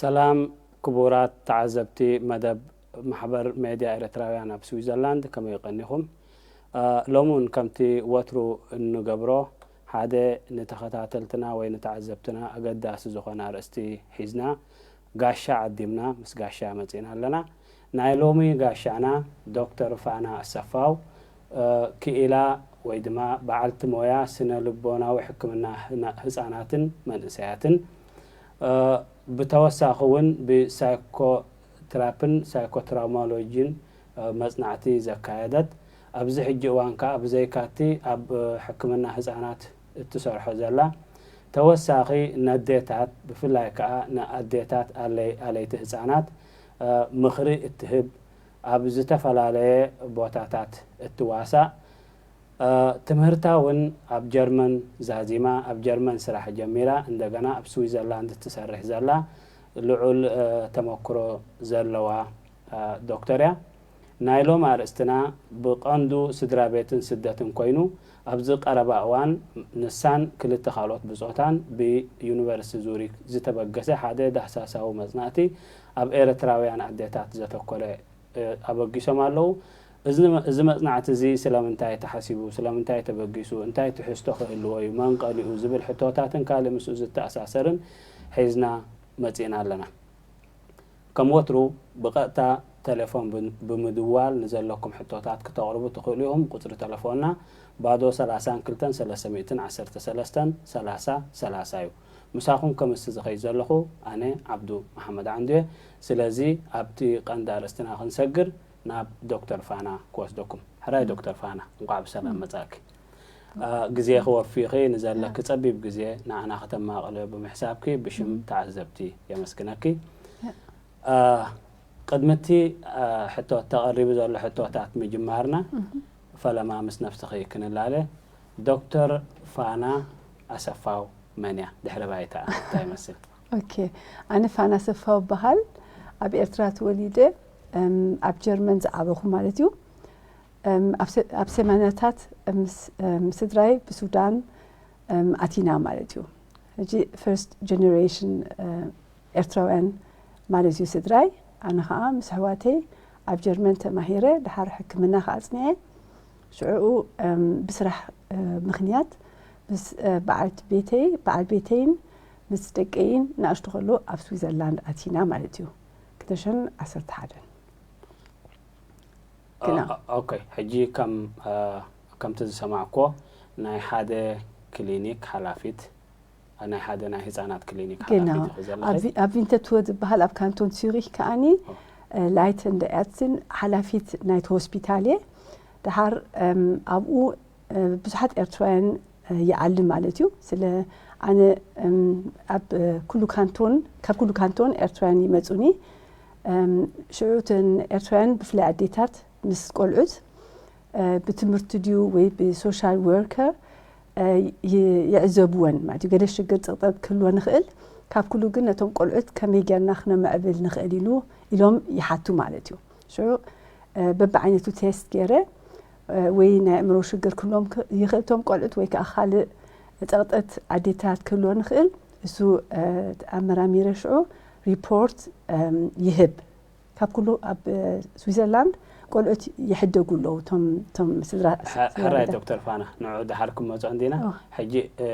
ሰላም ክቡራት ተዓዘብቲ መደብ ማሕበር ሜድያ ኤርትራውያን ኣብ ስዊዘርላንድ፣ ከመይ ቀኒኹም? እ፣ ሎሚ እውን ከምቲ ወትሩ እንገብሮ፣ ሓደ ንተኸታተልትና ወይ ንተዓዘብትና ኣገዳሲ ዝኾነ ኣርእስቲ ሒዝና ጋሻ ዓዲምና ምስ ጋሻ መጺና ኣለና። ናይ ሎሚ ጋሻና ዶክተር ፋና ኣሰፋው፣ እ፣ ክኢላ ወይ ድማ በዓልቲ ሞያ ስነ ልቦናዊ ሕክምና ህና-፣ ህጻናትን መንእሰያትን፣ እ፣ ብተወሳኺ እውን ብሳይኮትራፕን ሳይኮትራውማሎጂን፣ እ፣ መጽናዕቲ ዘካየደት፣ ኣብዚ ሕጂ እዋን ከኣ ብዘይካቲ ኣብ፣ እ፣ ሕክምና ህጻናት እትሰርሖ ዘላ፣ ተወሳኺ ነዴታት፣ ብፍላይ ከኣ ንኣዴታት ኣለይ-፣ ኣለይቲ ህጻናት፣ እ፣ ምኽሪ እትህብ፣ ኣብ ዝተፈላለየ ቦታታት እትዋሳእ፣ እ፣ ትምህርታ እውን ኣብ ጀርመን ዛዚማ፣ ኣብ ጀርመን ስራሕ ጀሚራ፣ እንደገና ኣብ ስዊዘርላንድ እትሰርሕ ዘላ ልዑል፣ እ፣ ተመክሮ ዘለዋ፣ እ፣ ዶክተር እያ። ናይ ሎም ኣርእስትና ብቐንዱ ስድራ ቤትን ስደትን ኮይኑ፣ ኣብዚ ቀረባ እዋን ንሳን ክልተ ካልኦት ብጾታን ብዩኒቨርሲቲ ዙሪክ ዝተበገሰ ሓደ ዳህሳሳዊ መጽናዕቲ ኣብ ኤርትራውያን ኣዴታት ዘተኮረ፣ እ፣ ኣበጊሶም ኣለዉ። እዚ መ-፣ እዚ መጽናዕቲ እዚ ስለምንታይ ተሓሲቡ፣ ስለምንታይ ተበጊሱ፣ እንታይ ትሕዝቶ ክህልዎ እዩ፣ መንቀሊኡ ዝብል ሕቶታትን ካልእ ምስኡ ዝተኣሳሰርን ሒዝና መጺእና ኣለና። ከም ወትሩ ብቐጥታ ቴሌፎን ብ-፣ ብምድዋል ንዘለኩም ሕቶታት ክተቕርቡ ትኽእሉ ኢኹም። ቁጽሪ ቴሌፎንና ባዶ ሰላሳን ክልተን ሰለስተ ሚእትን ዓሰርተ ሰለስተን ሰላሳ ሰላሳ እዩ። ምሳኹም ከምስቲ ዝኸይድ ዘለኹ ኣነ ዓብዱ መሓመድ ዓንዱ እየ። ስለዚ ኣብቲ ቀንዲ ኣርእስትና ክንሰግር ናብ ዶክተር ፋና ክወስደኩም። ሕራይ ዶክተር ፋና፣ እንቋዕ ብሰላም መጻእኪ። እ፣ ግዜኺ ወፊኺ ንዘለኪ ጸቢብ ግዜ ንዓና ከተማቕልዮ ብምሕሳብኪ ብሽም ተዓዘብቲ የመስግነኪ። እ፣ ቅድሚ እቲ፣ እ፣ ሕቶ ተቐሪቡ ዘሎ ሕቶታት ምጅማርና፣ ፈለማ ምስ ነፍስኺ ክንላለ፣ ዶክተር ፋና ኣሰፋው መን እያ? ድሕረ ባይታ እንታይ ይመስል? ኦኬ፣ ኣነ ፋና ኣሰፋው እበሃል። ኣብ ኤርትራ ተወሊደ፣ እም፣ ኣብ ጀርመን ዝዓበኹ ማለት እዩ። እም፣ ኣብ ሰ-፣ ኣብ ሰማንያታት ምስ፣ እም፣ ስድራይ ብሱዳን፣ እም፣ ኣቲና ማለት እዩ። ሕጂ ፈርስት ጀነሬሽን፣ እ፣ ኤርትራውያን ማለት እዩ ስድራይ። ኣነ ኸኣ ምስ ኣሕዋተይ ኣብ ጀርመን ተማሂረ፣ ድሓር ሕክምና ኸኣ ኣጽኒዐ። ሽዑኡ፣ እም፣ ብስራሕ፣ እ፣ ምኽንያት ምስ፣ እ፣ በዓልቲ ቤተይ፣ በዓል ቤተይን ምስ ደቀይን ንኣሽቱ ከሎ ኣብ ስዊዘርላንድ ኣቲና ማለት እዩ። ክልተ ሽሕን ዓሰርተ ሓደን። ግና ኦ-፣ ኦኬ፣ ሕጂ ከም፣ እ፣ ከምቲ ዝሰማዕኩዎ ናይ ሓደ ክሊኒክ ሓላፊት፣ ናይ ሓደ ናይ ህጻናት ክሊኒክ ግና ሓላፊት ኢኺ ዘለኺ። ኣብ ቪ-፣ ኣብ ቪንተቱወ ዝበሃል ኣብ ካንቶን ሱሪክ ከኣኒ፣ ኦ። እ፣ ላይት እንደ ኤርትን ሓላፊት ናይቲ ሆስፒታል እየ። ድሓር፣ እም፣ ኣብኡ፣ እ፣ ብዙሓት ኤርትራውያን፣ እ፣ ይዓልም ማለት እዩ። ስለ ኣነ፣ እም፣ ኣብ፣ እ፣ ኩሉ ካንቶን፣ ካብ ኩሉ ካንቶን ኤርትራውያን ይመጹኒ። እም፣ ሽዑ እተን ኤርትራውያን ብፍላይ ኣዴታት ምስ ቆልዑት፣ እ፣ ብትምህርቲ ድዩ ወይ ብሶሻል ወርከር፣ እ፣ ይ-፣ ይዕዘብወን ማለት እዩ። ገለ ሽግር ጸቕጠት ክህልወን ይኽእል። ካብ ኩሉ ግን ነቶም ቆልዑት ከመይ ጌርና ክነምዕብል ንኽእል ኢሉ፣ ኢሎም ይሓቱ ማለት እዩ። ሽዑ፣ እ፣ በብዓይነቱ ቴስት ገይረ፣ እ፣ ወይ ናይ ኣእምሮ ሽግር ክህልዎም ክ-፣ ይኽእል እቶም ቆልዑት ወይ ከኣ ካልእ ጸቕጠት ኣዴታት ክህልወን ይኽእል። እሱ፣ እ፣ ኣመራሚረ ሽዑ ሪፖርት፣ እም፣ ይህብ። ካብ ኩሉ ኣብ፣ እ፣ ስዊዘርላንድ ቆልዑት ይሕደጉ ኣለዉ፣ እቶም፣ እቶም ስድራ፣ ሐ-፣ ስድራ ሕራይ ቤታት። ዶክተር ፋና፣ ንዑ ድሓር ክመጾ እንዲና። ኦ። ሕጂ፣ እ፣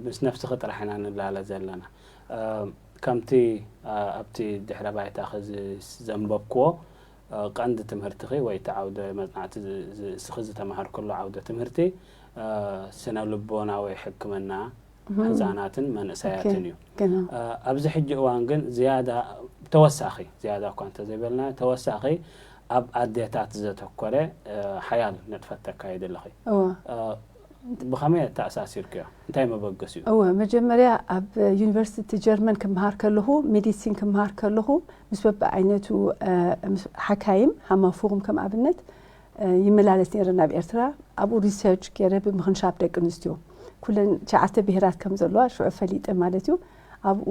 ምስ ነፍስኺ ጥራሕ ኢና ንላለ ዘለና። እ፣ ከምቲ፣ እ፣ ኣብቲ ድሕረ ባይታኺ ዝ-፣ ዘንበብክዎ፣ እ፣ ቀንዲ ትምህርትኺ ወይ እቲ ዓውደ መጽናዕቲ ዝ-፣ ዝ-፣ እስኺ ዝተማሃርክሉ ዓውደ ትምህርቲ፣ እ፣ ስነ ልቦናዊ ሕክምና እም። ህጻናትን መንእሰያትን ኦኬ። እዩ። ግና እ፣ ኣብዚ ሕጂ እዋን ግን ዝያዳ ተወሳኺ፣ ዝያዳ እኳ እንተዘይበልና፣ ተወሳኺ ኣብ ኣዴታት ዘተኮረ፣ እ፣ ሓያል ንጥፈት ተካይዲ ኣለኺ። እወ። እ፣ ብኸመይ ኣተኣሳሲርክዮ? እንታይ መበገሲኡ? እወ፣ መጀመርያ ኣብ ዩኒቨርሲቲ ጀርመን ክመሃር ከለኹ፣ ሜዲሲን ክመሃር ከለኹ፣ ምስ በብዓይነቱ፣ እ፣ ምስ ሓካይም፣ ሃማፉርም ከም ኣብነት፣ እ፣ ይመላለስ ነይረ ናብ ኤርትራ። ኣብኡ ሪሰርች ገይረ ብምኽንሻብ ደቂ ኣንስትዮ። ኩለን ትሽዓተ ብሄራት ከም ዘለዋ ሽዑ ፈሊጠ ማለት እዩ። ኣብኡ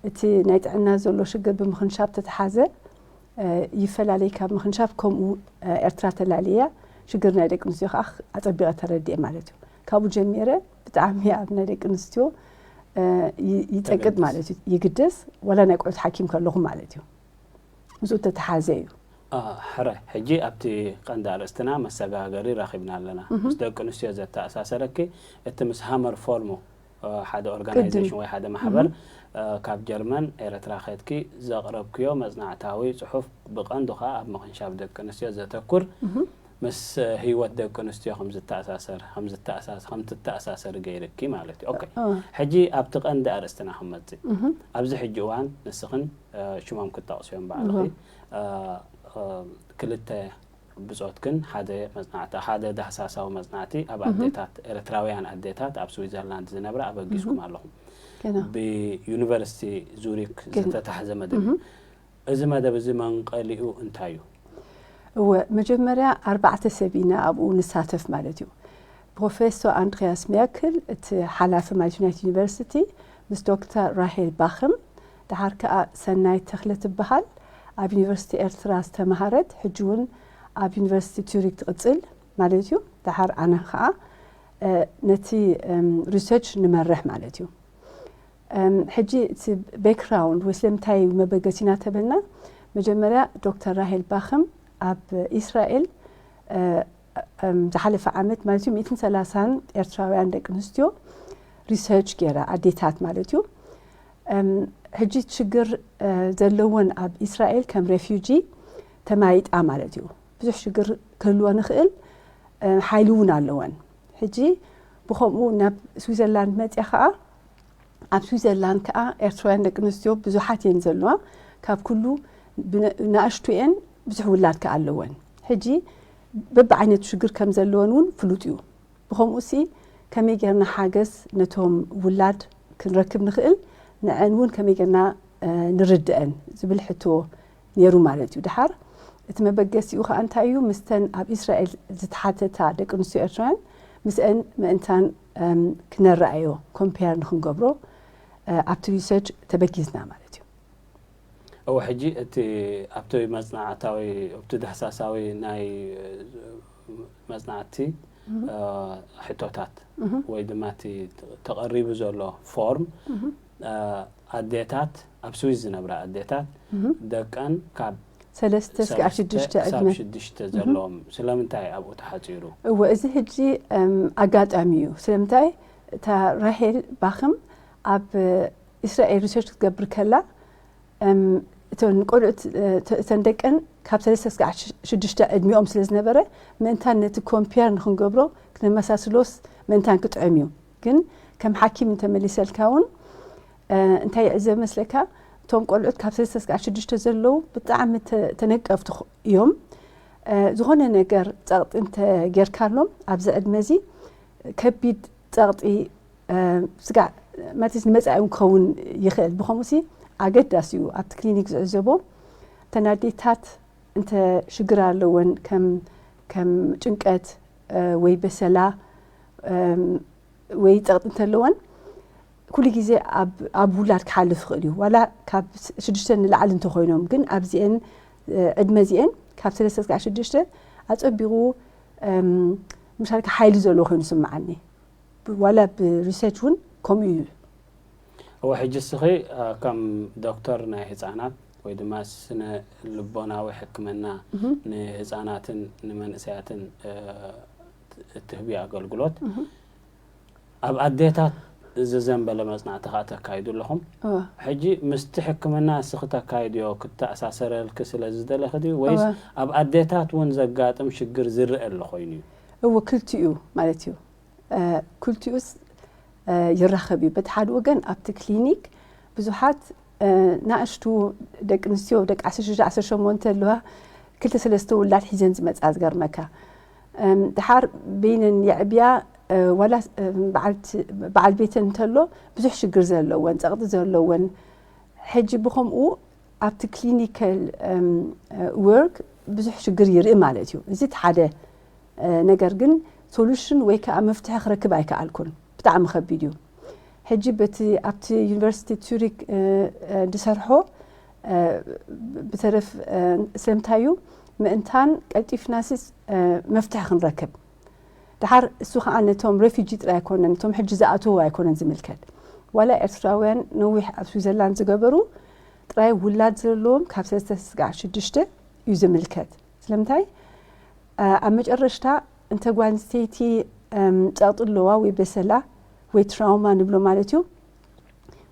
እቲ ናይ ጥዕና ዘሎ ሽግር ብምኽንሻብ ተተሓዘ፣ እ፣ ይፈላለይ ካብ ምኽንሻብ ከምኡ፣ እ፣ ኤርትራ ተላልየያ። ሽግር ናይ ደቂ ኣንስትዮ ከኣ ኣጸቢቐ ተረድኤ ማለት እዩ። ካብኡ ጀሚረ ብጣዕሚ ኣብ ናይ ደቂ ኣንስትዮ፣ እ፣ ይ-፣ ይጸቅጥ ተገድስ። ማለት እዩ። ይግደስ፣ ዋላ ናይ ቆልዑት ሓኪም ከለኹም ማለት እዩ። ምስኡ ተተሓዘ እዩ። አ፣ ሕራይ፣ ሕጂ ኣብቲ ቀንዲ ኣርእስትና መሰጋገሪ ረኺብና ኣለና። እህ። ምስ ደቂ ኣንስትዮ ዘተኣሳሰረኪ፣ እቲ ምስ ሃመር ፎርሙ፣ እ፣ ሓደ ኦርጋናይዜሽን ቅድም። ወይ ሓደ ማሕበር፣ እህ። እ፣ ካብ ጀርመን ኤረትራ ከድኪ ዘቕረብክዮ መጽናዕታዊ ጽሑፍ ብቐንዱ ኸኣ ኣብ ምኽንሻብ ደቂ ኣንስትዮ ዘተኩር፣ እህ። ምስ ህይወት ደቂ ኣንስትዮ ከም ዝተኣሳሰር፣ ከም ዝተኣሳስ-፣ ከም ትተኣሳሰሪ ገይርኪ ማለት እዩ። ኦኬ። እ። ሕጂ ኣብቲ ቀንዲ ኣርእስትና ክንመጽእ። እህ። ኣብዚ ሕጂ እዋን ንስኽን፣ እ፣ ሽሞም ክትጠቕስዮም ባዕልኺ፣ እወ። እ፣ እ፣ ክልተ ብጾትክን ሓደ መጽናዕቲ፣ ሓደ ዳህሳሳዊ መጽናዕቲ ኣብ እህ። ኣዴታት፣ ኤርትራውያን ኣዴታት ኣብ ስዊዘርላንድ ዝነብራ ኣበጊስኩም እህ። ኣለኹም። ገና። ብዩኒቨርሲቲ ዙሪክ ገና። ዝተታሕዘ መደብ እዩ። እህ። እዚ መደብ እዚ መንቀሊኡ እንታይ እዩ? እወ፣ መጀመርያ ኣርባዕተ ሰብ ኢና ኣብኡ ንሳተፍ ማለት እዩ። ፕሮፌሰር ኣንድሪያስ ሜርክል፣ እቲ ሓላፊ ማለት ዩናይትድ ዩኒቨርሲቲ፣ ምስ ዶክተር ራሄል ባኽም፣ ደሓር ከኣ ሰናይት ተኽለ ትበሃል፣ ኣብ ዩኒቨርሲቲ ኤርትራ ዝተመሃረት፣ ሕጂ እውን ኣብ ዩኒቨርሲቲ ቱሪክ ትቕጽል ማለት እዩ። ደሓር ኣነ ከኣ፣ እ፣ ነቲ፣ እም፣ ሪሰርች ንመርሕ ማለት እዩ። እም፣ ሕጂ እቲ ባክግራውንድ ወይ ስለምንታይ መበገሲና ተበልና፣ መጀመርያ ዶክተር ራሄል ባኽም ኣብ ኢስራኤል፣ እ፣ እም፣ ዝሓለፈ ዓመት ማለት እዩ ሚእትን ሰላሳን ኤርትራውያን ደቂ ኣንስትዮ ሪሰርች ገይራ፣ ኣዴታት ማለት እዩ። እም፣ ሕጂ ሽግር፣ እ፣ ዘለወን ኣብ ኢስራኤል ከም ሬፊውጂ ተማይጣ ማለት እዩ። ብዙሕ ሽግር ክህልወን ይኽእል፣ እ፣ ሓይሊ እውን ኣለወን። ሕጂ ብኸምኡ ናብ ስዊዘርላንድ መጽያ ኸኣ፣ ኣብ ስዊዘርላንድ ከኣ ኤርትራውያን ደቂ ኣንስትዮ ብዙሓት እየን ዘለዋ። ካብ ኩሉ ብነ-፣ ንኣሽቱ እየን፣ ብዙሕ ውላድ ከኣ ኣለወን። ሕጂ በብዓይነቱ ሽግር ከም ዘለወን እውን ፍሉጥ እዩ። ብኸምኡሲ ከመይ ጌርና ሓገዝ ነቶም ውላድ ክንረክብ ንኽእል፣ ንዐን እውን ከመይ ጌርና፣ እ፣ ንርድአን ዝብል ሕቶ ነይሩ ማለት እዩ። ደሓር እቲ መበገሲኡ ኸኣ እንታይ እዩ? ምስተን ኣብ ኢስራኤል ዝተሓተታ ደቂ ኣንስትዮ ኤርትራውያን ምስአን ምእንታን፣ እም፣ ክነረኣዮ፣ ኮምፔር ንኽንገብሮ፣ እ፣ ኣብቲ ሪሰርች ተበጊዝና ማለት እዩ። እወ፣ ሕጂ እቲ ኣብቲ መጽናዕታዊ፣ ኣብቲ ዳህሳሳዊ ናይ፣ እ፣ መጽናዕቲ፣ እህ። እ፣ ሕቶታት እህ። ወይ ድማ እቲ ተቐሪቡ ዘሎ ፎርም፣ እህ። እ፣ ኣዴታት፣ ኣብ ስዊዝ ዝነብራ ኣዴታት፣ እህ። ደቀን ካብ ሰለስተ እስካዕ ሰለስተ ሽዱሽተ ክሳብ ዕድመ። ሽዱሽተ እህ። ዘለዎም፣ ስለምንታይ ኣብኡ ተሓጺሩ? እወ፣ እዚ ሕጂ፣ እም፣ ኣጋጣሚ እዩ። ስለምንታይ እታ ራሄል ባኽም ኣብ እስራኤል ሪሰርች ክትገብር ከላ፣ እም፣ እተን ቆልዑት፣ እ፣ እተ-፣ እተን ደቀን ካብ ሰለስተ እስካዕ ሽ-፣ ሽዱሽተ ዕድሚኦም ስለ ዝነበረ፣ ምእንታን ነቲ ኮምፔር ንኽንገብሮ፣ ክነመሳስሎስ ምእንታን ክጥዕም እዩ። ግን ከም ሓኪም እንተመሊሰልካ እውን፣ እ፣ እንታይ ይዕዘብ መስለካ? እቶም ቆልዑት ካብ ሰለስተ እስካዕ ሽዱሽተ ዘለዉ ብጣዕሚ ተ-፣ ተነቀፍቲ ኽ-፣ እዮም። እ፣ ዝኾነ ነገር ጸቕጢ እንተ ጌርካሎም ኣብዚ ዕድመ እዚ ከቢድ ጸቕጢ፣ እ፣ ስጋዕ ማለት ንመጻኢ እውን ክኸውን ይኽእል። ብኸምኡሲ ኣገዳሲ እዩ ኣብቲ ክሊኒክ ዝዕዘቦ እተን ኣዴታት እንተ ሽግር ኣለወን ከም፣ ከም ጭንቀት፣ እ፣ ወይ በሰላ፣ እም፣ ወይ ጸቕጢ እንተለወን ኩሉ ግዜ ኣብ፣ ኣብ ውላድ ክሓልፍ ይኽእል እዩ። ዋላ ካብ ስ-፣ ሽዱሽተ ንላዕሊ እንተኾይኖም ግን ኣብዚአን፣ እ፣ ዕድመ እዚአን ካብ ሰለስተ እስካዕ ሽዱሽተ ኣጸቢቑ፣ እም፣ ምሻልካ ሓይሊ ዘለዎ ኮይኑ ይስምዓኒ። ብ-፣ ዋላ ብሪሰርች እውን ከምኡ እዩ። እወ፣ ሕጂ እስኺ፣ እ፣ ከም ዶክተር ናይ ህጻናት ወይ ድማ ስነ ልቦናዊ ሕክምና እህ። ንህጻናትን ንመንእሰያትን፣ እ፣ ት-፣ እትህቢ ኣገልግሎት እህ። ኣብ ኣዴታት ዝዘንበለ መጽናዕቲ ኸኣ ተካይዱ ኣለኹም። እወ። ሕጂ ምስቲ ሕክምና እስኺ ተካይድዮ ክተኣሳሰረልኪ ስለ ዝደለኺ ድዩ? ወይስ እወ። ኣብ ኣዴታት እውን ዘጋጥም ሽግር ዝረአ ኣሎ ኮይኑ እዩ? እወ፣ ክልቲኡ ማለት እዩ። እ፣ ክልቲኡስ፣ እ፣ ይራኸብ እዩ። በቲ ሓደ ወገን ኣብቲ ክሊኒክ ብዙሓት፣ እ፣ ንኣሽቱ ደቂ ኣንስትዮ፣ ደቂ ዓሰርተ ሽዱሽተ ዓሰርተ ሸሞንተ ኣለዋ፣ ክልተ ሰለስተ ውላድ ሒዘን ዝመጻ ዝገርመካ። እም፣ ድሓር በይነን የዕብያ፣ እ፣ ዋላ፣ እ፣ በዓልቲ-፣ በዓል ቤተን እንተሎ ብዙሕ ሽግር ዘለወን፣ ጸቕጢ ዘለወን። ሕጂ ብኸምኡ ኣብቲ ክሊኒካል፣ እም፣ እ፣ ወርክ ብዙሕ ሽግር ይርኢ ማለት እዩ። እዚ እቲ ሓደ፣ እ፣ ነገር ግን ሶሉሽን ወይ ከኣ መፍትሒ ክረክብ ኣይከኣልኩን። ብጣዕሚ ከቢድ እዩ። ሕጂ በቲ ኣብቲ ዩኒቨርሲቲ ቱሪክ፣ እ፣ እ፣ ዝሰርሖ፣ እ፣ ብተረፍ፣ እ፣ ስለምንታይ እዩ ምእንታን ቀልጢፍናስስ፣ እ፣ መፍትሒ ክንረክብ። ደሓር እሱ ኸኣ ነቶም ሬፊጂ ጥራይ ኣይኮነን፣ ነቶም ሕጂ ዝኣተዉ ኣይኮነን ዝምልከት። ዋላ ኤርትራውያን ነዊሕ ኣብ ስዊዘርላንድ ዝገበሩ ጥራይ ውላድ ዘለዎም ካብ ሰለስተ ክሳብ ሽዱሽተ እዩ ዝምልከት። ስለምንታይ? ኣብ መጨረሽታ እንተ ጓል ኣንስተይቲ ጸቕጢ ኣለዋ ወይ በሰላ ወይ ትራውማ ንብሎ ማለት እዩ፣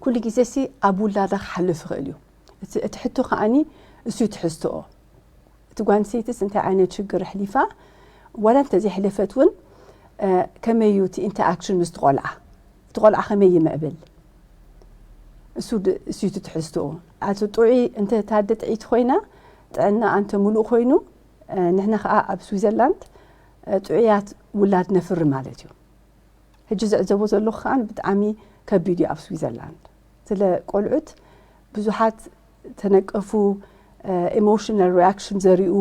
ኩሉ ግዜ ሲ ኣብ ውላዳ ክሓልፍ ይኽእል እዩ። እቲ ሕቶ ከዓኒ እሱ ትሕዝትኦ፣ እቲ ጓል ኣንስተይትስ እንታይ ዓይነት ሽግር ኣሕሊፋ፣ ዋላ እንተዘይሕለፈት እውን ከመይ እዩ እቲ ኢንተርኣክሽን ምስ ቆልዓ፣ እቲ ቆልዓ ከመይ ይምዕብል፣ እሱ እዩ እቲ ትሕዝትኦ። ኣቲ ጥዑይ እንተ ታደ ጥዕይቲ ኮይና፣ ጥዕና ኣንተ ሙሉእ ኮይኑ፣ ንሕና ከዓ ኣብ ስዊዘርላንድ ጥዑያት ውላድ ነፍሪ ማለት እዩ። ሕጂ ዝዕዘቦ ዘለኹ ከዓ ብጣዕሚ ከቢድ እዩ ኣብ ስዊዘርላንድ። ስለ ቆልዑት ብዙሓት ተነቀፉ፣ ኢሞሽናል ሪያክሽን ዘሪኡ፣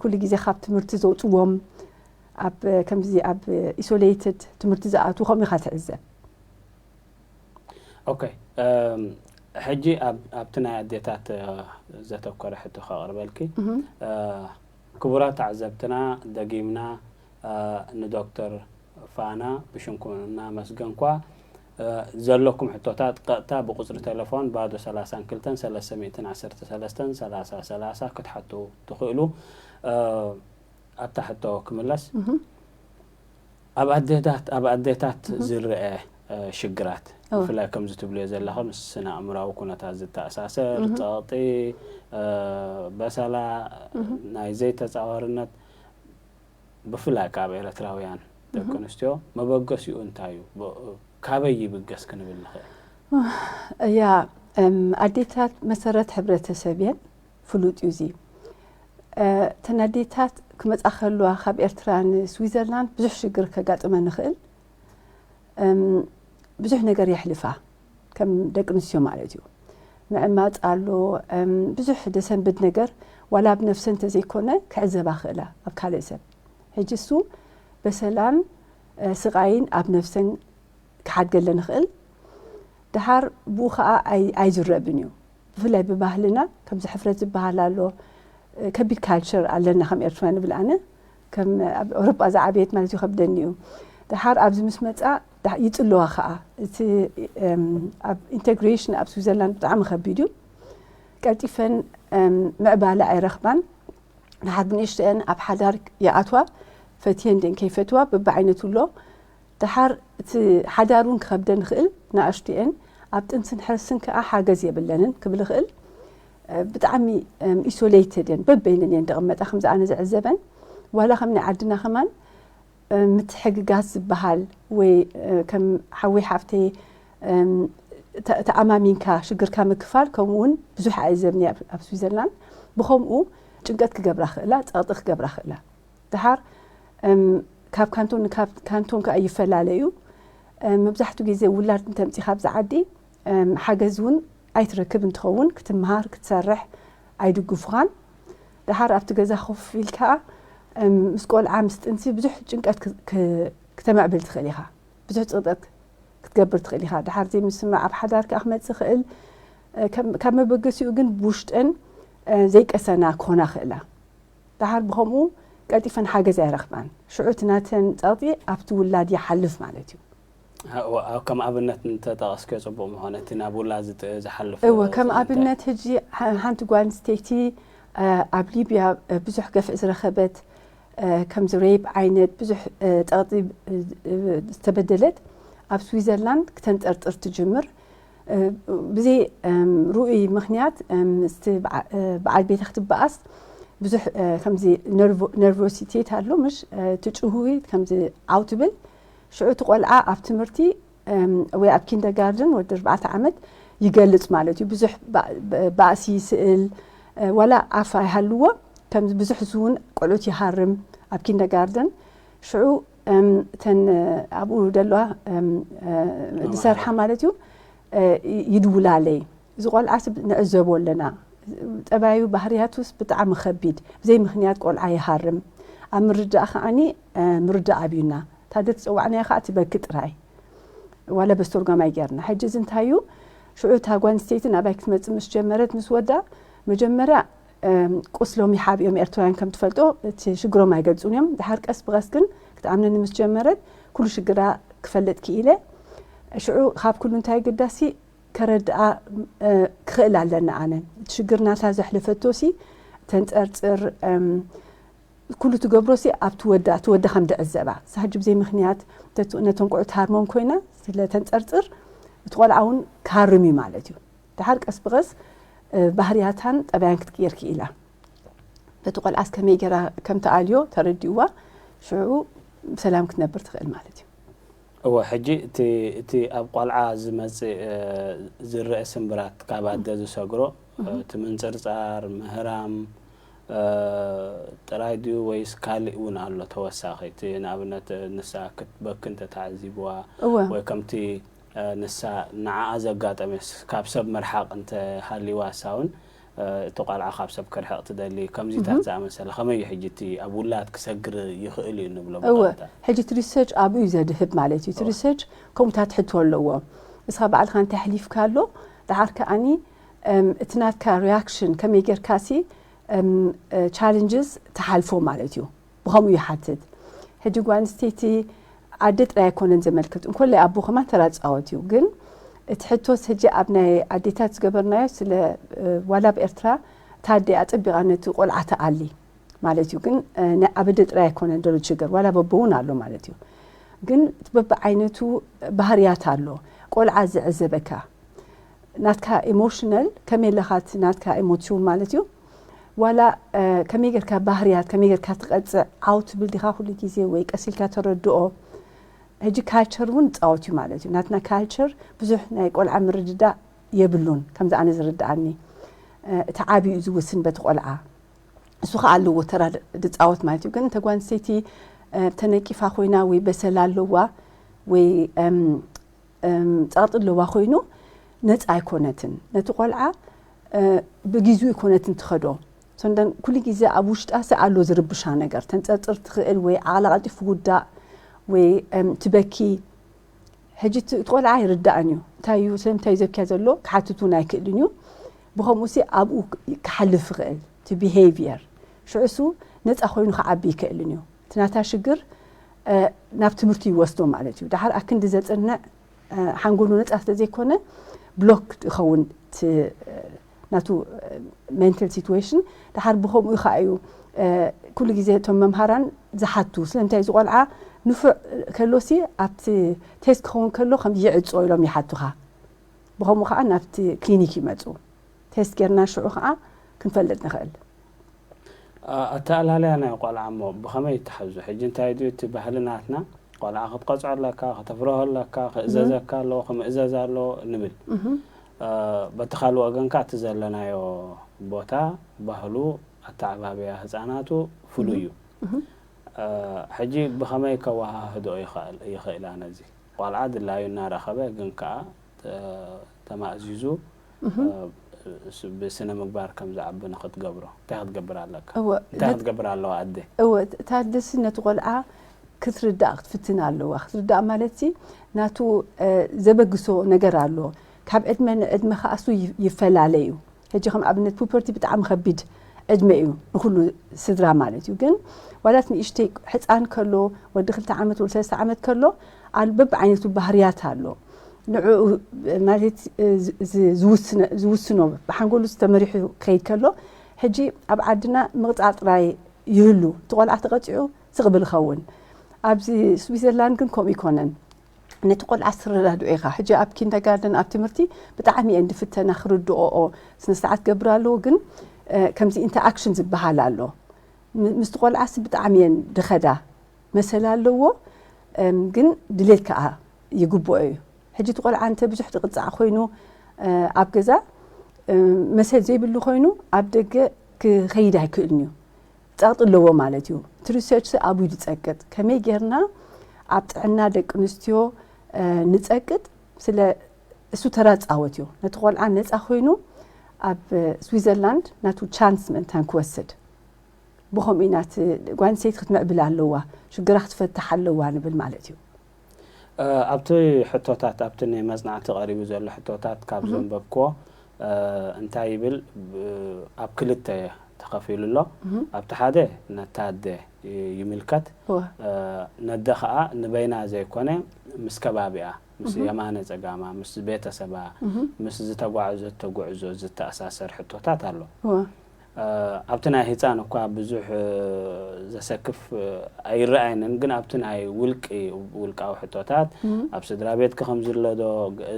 ኩሉ ግዜ ካብ ትምህርቲ ዘውፅዎም፣ ኣብ ከምዚ ኣብ ኢሶሌትድ ትምህርቲ ዝኣትዉ ከምኡ ኢኻ ትዕዘብ። ኦኬ፣ ሕጂ ኣብቲ ናይ ኣዴታት ዘተኮረ ሕቶ ከቕርበልኪ። ክቡራት ተዓዘብትና፣ ደጊምና ንዶክተር ፋና ብሽምኩም እናመስገንኳ፣ ዘለኩም ሕቶታት ቀጥታ ብቁፅሪ ቴሌፎን ባዶ ሰላሳን ክልተን ሰለስተ ሚእትን ዓሰርተ ሰለስተን ሰላሳ ሰላሳ ክትሓቱ ትኽእሉ። ኣብታ ሕቶ ክምለስ፣ ኣብ ኣዴታት ኣብ ኣዴታት ዝረአ ሽግራት፣ ብፍላይ ከምዚ ትብልዮ ዘለኽን ስነ ኣእምራዊ ኩነታት ዝተኣሳሰር ጸቕጢ፣ በሰላ፣ ናይ ዘይተጻዋርነት፣ ብፍላይ ካብ ኤርትራውያን ደቂ ኣንስትዮ መበገሲኡ እንታይ እዩ? ካበይ ይብገስ ክንብል ንኽእል? እያ፣ ኣዴታት መሰረት ሕብረተሰብ እየን። ፍሉጥ እዩ እዚ። እተን ኣዴታት ክመጻ ከለዋ ካብ ኤርትራ ንስዊዘርላንድ ብዙሕ ሽግር ከጋጥመን ይኽእል። ብዙሕ ነገር የሕልፋ፣ ከም ደቂ ኣንስትዮ ማለት እዩ። ምዕማጽ ኣሎ፣ ብዙሕ ደሰንብድ ነገር፣ ዋላ ኣብ ነፍሰን እንተዘይኮነ ክዕዘባ ክእላ ኣብ ካልእ ሰብ። ሕጂ እሱ በሰላን ስቓይን ኣብ ነፍሰን ክሓድገለን ይኽእል። ደሓር ብኡ ኸዓ ኣይዝረብን እዩ። ብፍላይ ብባህልና ከምዚ ሕፍረት ዝበሃል ኣሎ። ከቢድ ካልቸር ኣለና ከም ኤርትራ ንብል ኣነ። ከም ኣብ ኤውሮጳ ዝዓበየት ማለት ይኸብደኒ እዩ። ደሓር ኣብዚ ምስ መጻ ይጽልዋ ኸዓ። እቲ ኣብ ኢንተግሬሽን ኣብ ስዊዘርላንድ ብጣዕሚ ከቢድ እዩ። ቀልጢፈን ምዕባለ ኣይረኽባን። ደሓር ብንእሽተአን ኣብ ሓዳር ይኣትዋ፣ ፈትየን ደን ከይፈትዋ በብዓይነቱ ኣሎ። ደሓር እቲ ሓዳር እውን ክኸብደን ይኽእል። ንኣሽቱኤን ኣብ ጥንስን ሕርስን ከዓ ሓገዝ የብለንን ክብል ይኽእል። ብጣዕሚ ኢሶሌትድ እየን፣ በበይነን እየን ዝቕመጣ። ከምዚ ኣነ ዝዕዘበን፣ ዋላ ከም ናይ ዓድና ከማን ምትሕግጋዝ ዝበሃል ወይ ከም ሓወይ ሓፍተይ ተኣማሚንካ ሽግርካ ምክፋል፣ ከምኡ እውን ብዙሕ ኣዕዘብኒ ኣብ ስዊዘርላንድ። ብኸምኡ ጭንቀት ክገብራ ክእላ፣ ፀቕጢ ክገብራ ክእላ። ደሓር ካብ ካንቶን ንካብ ካንቶን ከዓ ይፈላለ እዩ። መብዛሕትኡ ግዜ ውላድ እንተምፂኻ ኣብዚ ዓዲ ሓገዝ እውን ኣይትረክብ እንትኸውን፣ ክትምሃር ክትሰርሕ ኣይድግፉኻን። ደሓር ኣብቲ ገዛ ኮፍ ኢልካ ምስ ቆልዓ ምስ ጥንሲ ብዙሕ ጭንቀት ክተመዕብል ትኽእል ኢኻ። ብዙሕ ጭንቀት ክትገብር ትኽእል ኢኻ። ደሓር ዘይምስምማዕ ኣብ ሓዳር ከዓ ክመፅእ ይኽእል። ካብ መበገሲኡ ግን ብውሽጠን ዘይቀሰና ክኾና ክእላ። ደሓር ብኸምኡ ቀልጢፈን ሓገዝ ኣይረኽባን። ሽዑ እቲ ናተን ጸቕጢ ኣብቲ ውላድ ይሓልፍ ማለት እዩ። ከም ኣብነት እንተጠቐስክዮ ጽቡቕ ምኾነ፣ እቲ ናብ ውላድ ዝሓልፍ። እወ፣ ከም ኣብነት ሕጂ ሓንቲ ጓል ኣንስተይቲ ኣብ ሊብያ ብዙሕ ገፍዒ ዝረኸበት፣ ከምዚ ሬፕ ዓይነት ብዙሕ ጸቕጢ ዝተበደለት፣ ኣብ ስዊዘርላንድ ክተንጠርጥር ትጅምር። ብዘይ ርኡይ ምኽንያት ምስቲ በዓል ቤታ ክትበኣስ ብዙሕ ከምዚ ነርቮሲቴት ኣሎ፣ ምሽ ትጭሁይ ከምዚ ዓው ትብል። ሽዑ እቲ ቆልዓ ኣብ ትምህርቲ ወይ ኣብ ኪንደርጋርደን ወዲ ኣርባዕተ ዓመት ይገልጽ ማለት እዩ። ብዙሕ ባእሲ ይስእል፣ ዋላ ኣፍ ኣይሃልዎ። ከምዚ ብዙሕ ዝውን ቆልዑት ይሃርም ኣብ ኪንደርጋርደን። ሽዑ እተን ኣብኡ ደለዋ ዝሰርሓ ማለት እዩ ይድውላለይ። እዚ ቆልዓ ንዕዘቦ ኣለና። ጠባዩ ባህርያቱስ ብጣዕሚ ከቢድ፣ ብዘይ ምኽንያት ቆልዓ ይሃርም። ኣብ ምርዳእ ከዓኒ ምርዳእ ኣብዩና። ታደ ትፀዋዕናዮ ከዓ ትበኪ ጥራይ። ዋላ በስተርጓማይ ጌርና። ሕጂ እዚ እንታይ እዩ? ሽዑ እታ ጓል ኣንስተይቲ ናባይ ክትመፅእ ምስ ጀመረት ምስ ወዳ፣ መጀመርያ ቁስሎም ይሓብኦም። ኤርትራውያን ከም ትፈልጦ እቲ ሽግሮም ኣይገልፁን እዮም። ድሓር ቀስ ብቐስ ግን ክትኣምነኒ ምስ ጀመረት ኩሉ ሽግራ ክፈልጥ ክኢለ። ሽዑ ካብ ኩሉ እንታይ ግዳሲ ከረድኣ ክኽእል ኣለና። ኣነ እቲ ሽግር ናታ ዘሕለፈቶሲ ተንጸርጽር፣ ኩሉ ትገብሮሲ ኣብቲ ወዳ እቲ ወዳ ከም ድዕዘባ ሳሕጂ ብዘይ ምክንያት ነቶም ቆልዑ ትሃርሞም ኮይና ስለ ተንጸርጽር እቲ ቆልዓ እውን ክሃርም እዩ ማለት እዩ። ድሓር ቀስ ብቐስ ባህርያታን ጠባያን ክትቅየር ክኢላ። በቲ ቆልዓስ ከመይ ገይራ ከም ትኣልዮ ተረዲእዋ፣ ሽዑ ብሰላም ክትነብር ትኽእል ማለት እዩ። እወ፣ ሕጂ እቲ እቲ ኣብ ቆልዓ ዝመጽእ ዝረአ ስምብራት ካብ ኣደ ዝሰግሮ፣ እቲ ምንጽርጻር፣ ምህራም ጥራይ ድዩ ወይስ ካልእ እውን ኣሎ ተወሳኺ? እቲ ንኣብነት ንሳ ክትበኪ እንተተዓዚብዋ እወ ወይ ከምቲ ንሳ ንዓኣ ዘጋጠመስ ካብ ሰብ ምርሓቕ እንተሃልይዋ እሳ እውን እቲ ቆልዓ ካብ ሰብ ክርሕቕ ትደሊ ከምዚታት ዝኣመሰለ ከመይ እዩ ሕጂ እቲ ኣብ ውላድ ክሰግር ይኽእል እዩ እንብሎ እወ መጠንታ? ሕጂ እቲ ሪሰርች ኣብኡ እዩ ዘድህብ ማለት እዩ። እቲ ሪሰርች ከምኡታት ሕቶ ኣለዎ። ንስኻ ባዕልኻ እንታይ ኣሕሊፍካ ኣሎ ድሓር ከኣኒ እቲ ናትካ ሪያክሽን ከመይ ጌርካሲ ቻለንጅስ ትሓልፎ ማለት እዩ። ብኸምኡ ይሓትት። ሕጂ ጓል ኣንስተይቲ ኣደ ጥራይ ኣይኮነን ዘመልክት፣ እንኮላይ ኣቦ ከማን ተራ ዝጻወት እዩ። ግን እቲ ሕቶስ ሕጂ ኣብ ናይ ኣዴታት ዝገበርናዮ ስለ ዋላ ኣብ ኤርትራ እታ ኣደ ኣጸቢቓ ነቲ ቆልዓ ትኣሊ ማለት እዩ። ግን ኣብ ኣደ ጥራይ ኣይኮነን ዘሎ ሽግር፣ ዋላ በቦ እውን ኣሎ ማለት እዩ። ግን በብዓይነቱ ባህርያት ኣሎ። ቆልዓ ዝዕዘበካ ናትካ ኢሞሽናል ከመይ ኣለኻ እቲ ናትካ ኢሞሽን ማለት እዩ። ዋላ ከመይ ጌርካ ባህርያት ከመይ ጌርካ ትቐጽዕ ዓው ትብል ዲኻ ኩሉ ግዜ ወይ ቀስ ኢልካ ተረድኦ። ሕጂ ካልቸር እውን ይጻወት እዩ ማለት እዩ። ናትና ካልቸር ብዙሕ ናይ ቆልዓ ምርድዳእ የብሉን ከምዚ ኣነ ዝርድኣኒ። እቲ ዓቢ እዩ ዝውስን በቲ ቆልዓ። እሱ ኸዓ ኣለዎ ተራ ዝጻወት ማለት እዩ። ግን እተ ጓል ኣንስተይቲ ተነቂፋ ኮይና ወይ በሰላ ኣለዋ ወይ ጸቕጢ ኣለዋ ኮይኑ ነጻ ኣይኮነትን። ነቲ ቆልዓ ብጊዜኡ ኣይኮነትን ትኸዶ። ሰንደን ኩሉ ግዜ ኣብ ውሽጣ ሲ ኣሎ ዝርብሻ ነገር። ተንጸርጽር ትኽእል ወይ ዓቕላ ቀልጢፉ ውዳእ ወይ ትበኪ። ሕጂ እቲ ቆልዓ ኣይርዳእን እዩ። እንታይ እዩ ስለምንታይ እዩ ዘብክያ ዘሎ ክሓትት እውን ኣይክእልን እዩ። ብኸምኡ ሲ ኣብኡ ክሓልፍ ይኽእል እቲ ቢሄቪየር። ሽዑ እሱ ነጻ ኮይኑ ክዓቢ ይክእልን እዩ። እቲ ናታ ሽግር ናብ ትምህርቲ ይወስዶ ማለት እዩ። ድሓር ኣክንዲ ዘጽንዕ ሓንጎሉ ነጻ ስለ ዘይኮነ ብሎክ ይኸውን ናቱ ሜንታል ሲትዌሽን። ድሓር ብኸምኡ ከዓ እዩ ኩሉ ግዜ እቶም መምሃራን ዝሓቱ። ስለምንታይ እዚ ቆልዓ ንፉዕ ከሎሲ ኣብቲ ቴስት ክኸውን ከሎ ከም ይዕጾ ኢሎም ይሓቱኻ። ብኸምኡ ከዓ ናብቲ ክሊኒክ ይመፁ። ቴስት ጌርና ሽዑ ከዓ ክንፈልጥ ንኽእል። ኣተኣላልያ ናይ ቆልዓ እሞ ብኸመይ ይተሓዙ? ሕጂ እንታይ ድዩ እቲ ባህሊ ናትና? ቆልዓ ክትቀፅዖ ኣለካ፣ ከተፍርሆ ኣለካ፣ ክእዘዘካ ኣለዎ፣ ክምእዘዝ ኣለዎ ንብል። በቲ ካልእ ወገን ከዓ እቲ ዘለናዮ ቦታ፣ ባህሉ፣ ኣተዓባብያ ህፃናቱ ፍሉይ እዩ። ሕጂ ብኸመይ ከወሃህዶ ይኽእላ ነዚ? ቆልዓ ድላዩ እናረኸበ ግን ከዓ ተማእዚዙ ብስነ ምግባር ከም ዝዓቢ ንክትገብሮ እንታይ ክትገብር ኣለካ? እንታይ ክትገብር ኣለዋ ኣደ? እወ፣ እታ ኣደሲ ነቲ ቆልዓ ክትርዳእ ክትፍትን ኣለዋ። ክትርዳእ ማለት ሲ ናቱ ዘበግሶ ነገር ኣሎ። ካብ ዕድመ ንዕድመ ከዓ እሱ ይፈላለ እዩ። ሕጂ ከም ኣብነት ፑበርቲ ብጣዕሚ ከቢድ ዕድመ እዩ ንኩሉ ስድራ ማለት እዩ። ግን ዋላ እቲ ንእሽተይ ሕፃን ከሎ ወዲ ክልተ ዓመት ወዲ ሰለስተ ዓመት ከሎ ኣል በብዓይነቱ ባህርያት ኣሎ። ንዕኡ ማለት ዝውስኖ ብሓንጎሉ ዝተመሪሑ ክኸይድ ከሎ ሕጂ ኣብ ዓድና ምቕፃዕ ጥራይ ይህሉ። እቲ ቆልዓ ተቐፂዑ ስቕ ብል ይኸውን። ኣብዚ ስዊዘርላንድ ግን ከምኡ ይኮነን። ነቲ ቆልዓ ስትረዳድኦ ኢኻ። ሕጂ ኣብ ኪንደርጋርደን ኣብ ትምህርቲ ብጣዕሚ እየን ድፍተና ክርድኦኦ ስነ ስርዓት ገብር ኣለዎ። ግን ከምዚ ኢንተራክሽን ዝበሃል ኣሎ። ምስቲ ቆልዓሲ ብጣዕሚ እየን ድኸዳ። መሰል ኣለዎ ግን ድሌት ከዓ ይግብኦ እዩ። ሕጂ እቲ ቆልዓ እንተ ብዙሕ ድቕፃዕ ኮይኑ ኣብ ገዛ መሰል ዘይብሉ ኮይኑ ኣብ ደገ ክኸይድ ኣይክእልን እዩ። ጸቕጢ ኣለዎ ማለት እዩ። እቲ ሪሰርች ኣብኡ ድጸቅጥ ከመይ ጌርና ኣብ ጥዕና ደቂ ኣንስትዮ ንጸቅጥ ስለ እሱ ተራ ጻወት እዩ። ነቲ ቆልዓ ነጻ ኮይኑ ኣብ ስዊዘርላንድ ናቱ ቻንስ ምእንታን ክወስድ ብኸምኡ ኢና እቲ ጓል ኣንስተይቲ ክትምዕብል ኣለዋ፣ ሽግራ ክትፈትሕ ኣለዋ ንብል ማለት እዩ። ኣብቲ ሕቶታት ኣብቲ ናይ መጽናዕቲ ቀሪቡ ዘሎ ሕቶታት ካብ ዘንበብክዎ እንታይ ይብል ኣብ ክልተ ተኸፊሉ ኣሎ። ኣብቲ ሓደ ነታ ኣደ ይምልከት። ነደ ኸኣ ንበይና ዘይኮነ ምስ ከባቢኣ ምስ የማነ ጸጋማ፣ ምስ ቤተሰባ፣ ምስ ዝተጓዕዘቶ ጉዕዞ ዝተኣሳሰር ሕቶታት ኣሎ። ኣብቲ ናይ ህጻን እኳ ብዙሕ ዘሰክፍ ኣይረኣየንን፣ ግን ኣብቲ ናይ ውልቂ ውልቃዊ ሕቶታት ኣብ ስድራ ቤትኪ ከም ዝለዶ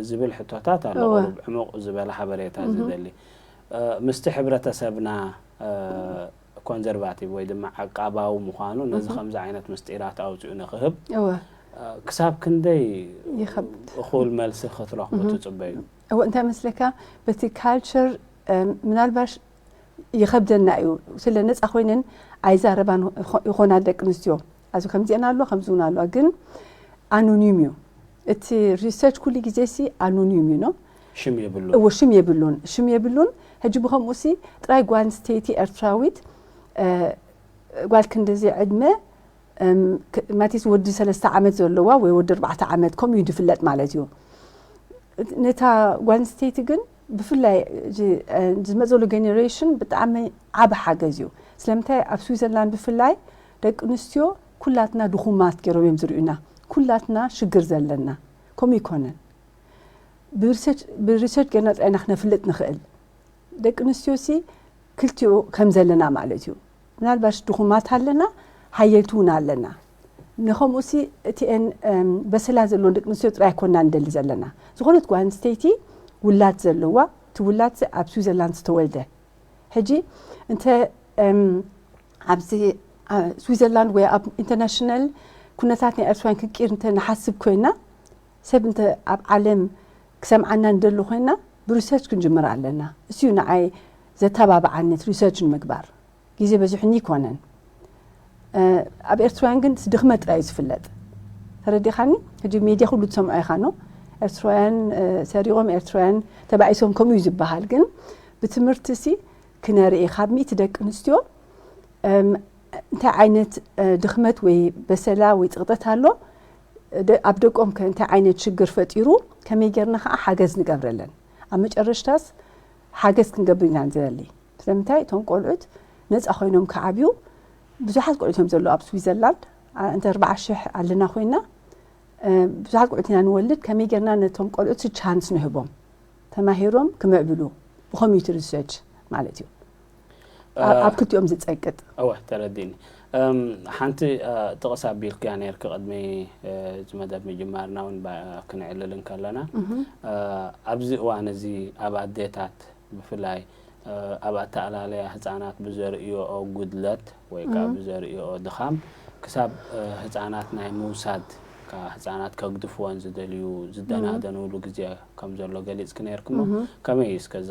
ዝብል ሕቶታት ኣሎ። ዕሙቕ ዝበለ ሓበሬታ ዝደሊ ምስቲ ሕብረተሰብና ኮንዘርቫቲቭ ወይ ድማ ዓቃባዊ ምዃኑ ነዚ ከምዚ ዓይነት ምስጢራት ኣውፂኡ ንክህብ ክሳብ ክንደይ እኹል መልሲ ክትረኽቡ ትፅበዩ? እወ እንታይ መስለካ፣ በቲ ካልቸር ምናልባሽ ይኸብደና እዩ። ስለ ነፃ ኮይነን ኣይዛረባን ይኾና ደቂ ኣንስትዮ። ኣዚ ከምዚአን ኣሎ ከምዚ እውን ኣሎ፣ ግን ኣኖኒም እዩ እቲ ሪሰርች ኩሉ ግዜ ሲ ኣኖኒም እዩ ነው ሽም የብሉ እዎ ሽም የብሉን ሽም የብሉን። ሕጂ ብኸምኡ ሲ ጥራይ ጓል ኣንስተይቲ ኤርትራዊት ጓል ክንድዚ ዕድመ ማቲስ ወዲ ሰለስተ ዓመት ዘለዋ ወይ ወዲ ኣርባዕተ ዓመት ከምኡ እዩ ዝፍለጥ ማለት እዩ። ነታ ጓል ኣንስተይቲ ግን ብፍላይ ዝመፀሉ ጀኔሬሽን ብጣዕሚ ዓብ ሓገዝ እዩ። ስለምንታይ ኣብ ስዊዘርላንድ ብፍላይ ደቂ ኣንስትዮ ኩላትና ድኹማት ገይሮም እዮም ዝርእዩና። ኩላትና ሽግር ዘለና ከምኡ ይኮነን። ብሪሰርች ገርና ጥራይና ክነፍልጥ ንኽእል። ደቂ ኣንስትዮ ሲ ክልቲኡ ከም ዘለና ማለት እዩ። ምናልባሽ ድኹማት ኣለና፣ ሓየልቲ እውን ኣለና። ንኸምኡ ሲ እቲኤን በሰላ ዘለዎን ደቂ ኣንስትዮ ጥራይ ኣይኮና ንደሊ ዘለና። ዝኾነት ጓል ኣንስተይቲ ውላድ ዘለዋ፣ እቲ ውላድ ሲ ኣብ ስዊዘርላንድ ዝተወልደ። ሕጂ እንተ ኣብዚ ስዊዘርላንድ ወይ ኣብ ኢንተርናሽናል ኩነታት ናይ ኤርትራውያን ክንቅይር እንተ ንሓስብ ኮይና፣ ሰብ እንተ ኣብ ዓለም ክሰምዓና ንደሊ ኮይና፣ ብሪሰርች ክንጅምር ኣለና። እሲዩ ንዓይ ዘተባብዓኒ እቲ ሪሰርች ንምግባር። ግዜ በዚሑኒ ይኮነን። ኣብ ኤርትራውያን ግን ድኽመት ጥራይ እዩ ዝፍለጥ። ተረዲኻኒ? ሕጂ ሜድያ ኩሉ ትሰምዖ ኢኻ ነው። ኤርትራውያን ሰሪቖም፣ ኤርትራውያን ተባኢሶም ከምኡ እዩ ዝበሃል። ግን ብትምህርቲ ሲ ክነርኢ ካብ ሚእቲ ደቂ ኣንስትዮ እንታይ ዓይነት ድኽመት ወይ በሰላ ወይ ጽቕጠት ኣሎ፣ ኣብ ደቆም ከ እንታይ ዓይነት ሽግር ፈጢሩ፣ ከመይ ጌርና ከኣ ሓገዝ ንገብረለን። ኣብ መጨረሽታስ ሓገዝ ክንገብር ኢና ንደሊ። ስለምንታይ እቶም ቆልዑት ነጻ ኮይኖም ክዓብዩ ብዙሓት ቆልዑት እዮም ዘለዉ ኣብ ስዊዘርላንድ። እንተ ኣርባዓ ሽሕ ኣለና ኮይና ብዙሓት ቆልዑት ኢና ንወልድ። ከመይ ጌርና ነቶም ቆልዑት ቻንስ ንህቦም ተማሂሮም ክምዕብሉ ብኮሚኒቲ ሪሰርች ማለት እዩ። ኣብ ክልቲኦም ዝጸቅጥ። እወ ተረዲኒ። ሓንቲ ጥቕስ ኣቢልክያ ነርኪ ቅድሚ እዚ መደብ ምጅማርና እውን ክነዕልል እንከለና ኣብዚ እዋን እዚ ኣብ ኣዴታት ብፍላይ ኣብ ኣተኣላለያ ህፃናት ብዘርእዮኦ ጉድለት ወይ ከዓ ብዘርእዮኦ ድኻም ክሳብ ህፃናት ናይ ምውሳድ ህፃናት ከግድፍወን ዝደልዩ ዝደናደንሉ ግዜ ከም ዘሎ ገሊፅኪ ነርኪ እሞ ከመይ እዩ እስከ እዚ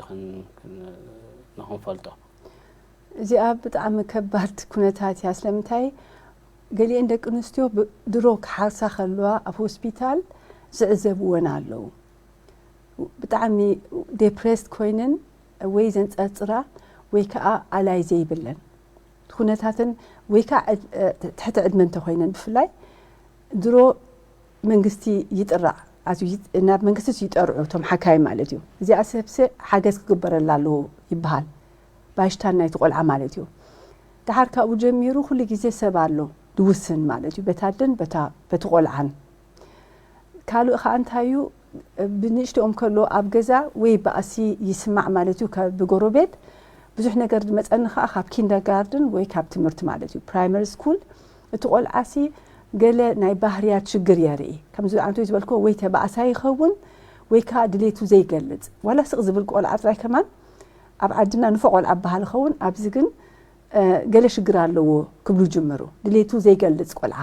ንክንፈልጦ? እዚኣ ብጣዕሚ ከባድ ኩነታት እያ። ስለምንታይ ገሊአን ደቂ ኣንስትዮ ድሮ ክሓርሳ ከለዋ ኣብ ሆስፒታል ዝዕዘብወን ኣለዉ። ብጣዕሚ ዴፕሬስድ ኮይነን ወይ ዘንፀርፅራ ወይ ከዓ ኣላይ ዘይብለን ኩነታትን ወይ ከዓ ትሕቲ ዕድመ እንተኮይነን ብፍላይ ድሮ መንግስቲ ይጥራዕ፣ ናብ መንግስቲ ይጠርዑ እቶም ሓካይ ማለት እዩ። እዚኣ ሰብሲ ሓገዝ ክግበረላ ኣለዎ ይበሃል። ባይሽታን ናይቲ ቆልዓ ማለት እዩ። ደሓር ካብኡ ጀሚሩ ኩሉ ግዜ ሰብ ኣሎ ድውስን ማለት እዩ፣ በታ ኣደን በቲ ቆልዓን። ካልእ ከዓ እንታይ እዩ፣ ብንእሽትኦም ከሎ ኣብ ገዛ ወይ ባእሲ ይስማዕ ማለት እዩ ብጎረቤት። ብዙሕ ነገር ዝመፀኒ ከዓ ካብ ኪንደርጋርድን ወይ ካብ ትምህርቲ ማለት እዩ፣ ፕራይመሪ ስኩል። እቲ ቆልዓሲ ገለ ናይ ባህርያት ሽግር የርኢ። ከምዚ ኣንቶይ ዝበልክዎ ወይ ተባእሳ ይኸውን ወይ ከዓ ድሌቱ ዘይገልፅ። ዋላ ስቕ ዝብል ቆልዓ ጥራይ ከማን ኣብ ዓድና ንፎ ቆልዓ በሃል ይኸውን፣ ኣብዚ ግን ገለ ሽግር ኣለዎ ክብሉ ጅምሩ። ድሌቱ ዘይገልፅ ቆልዓ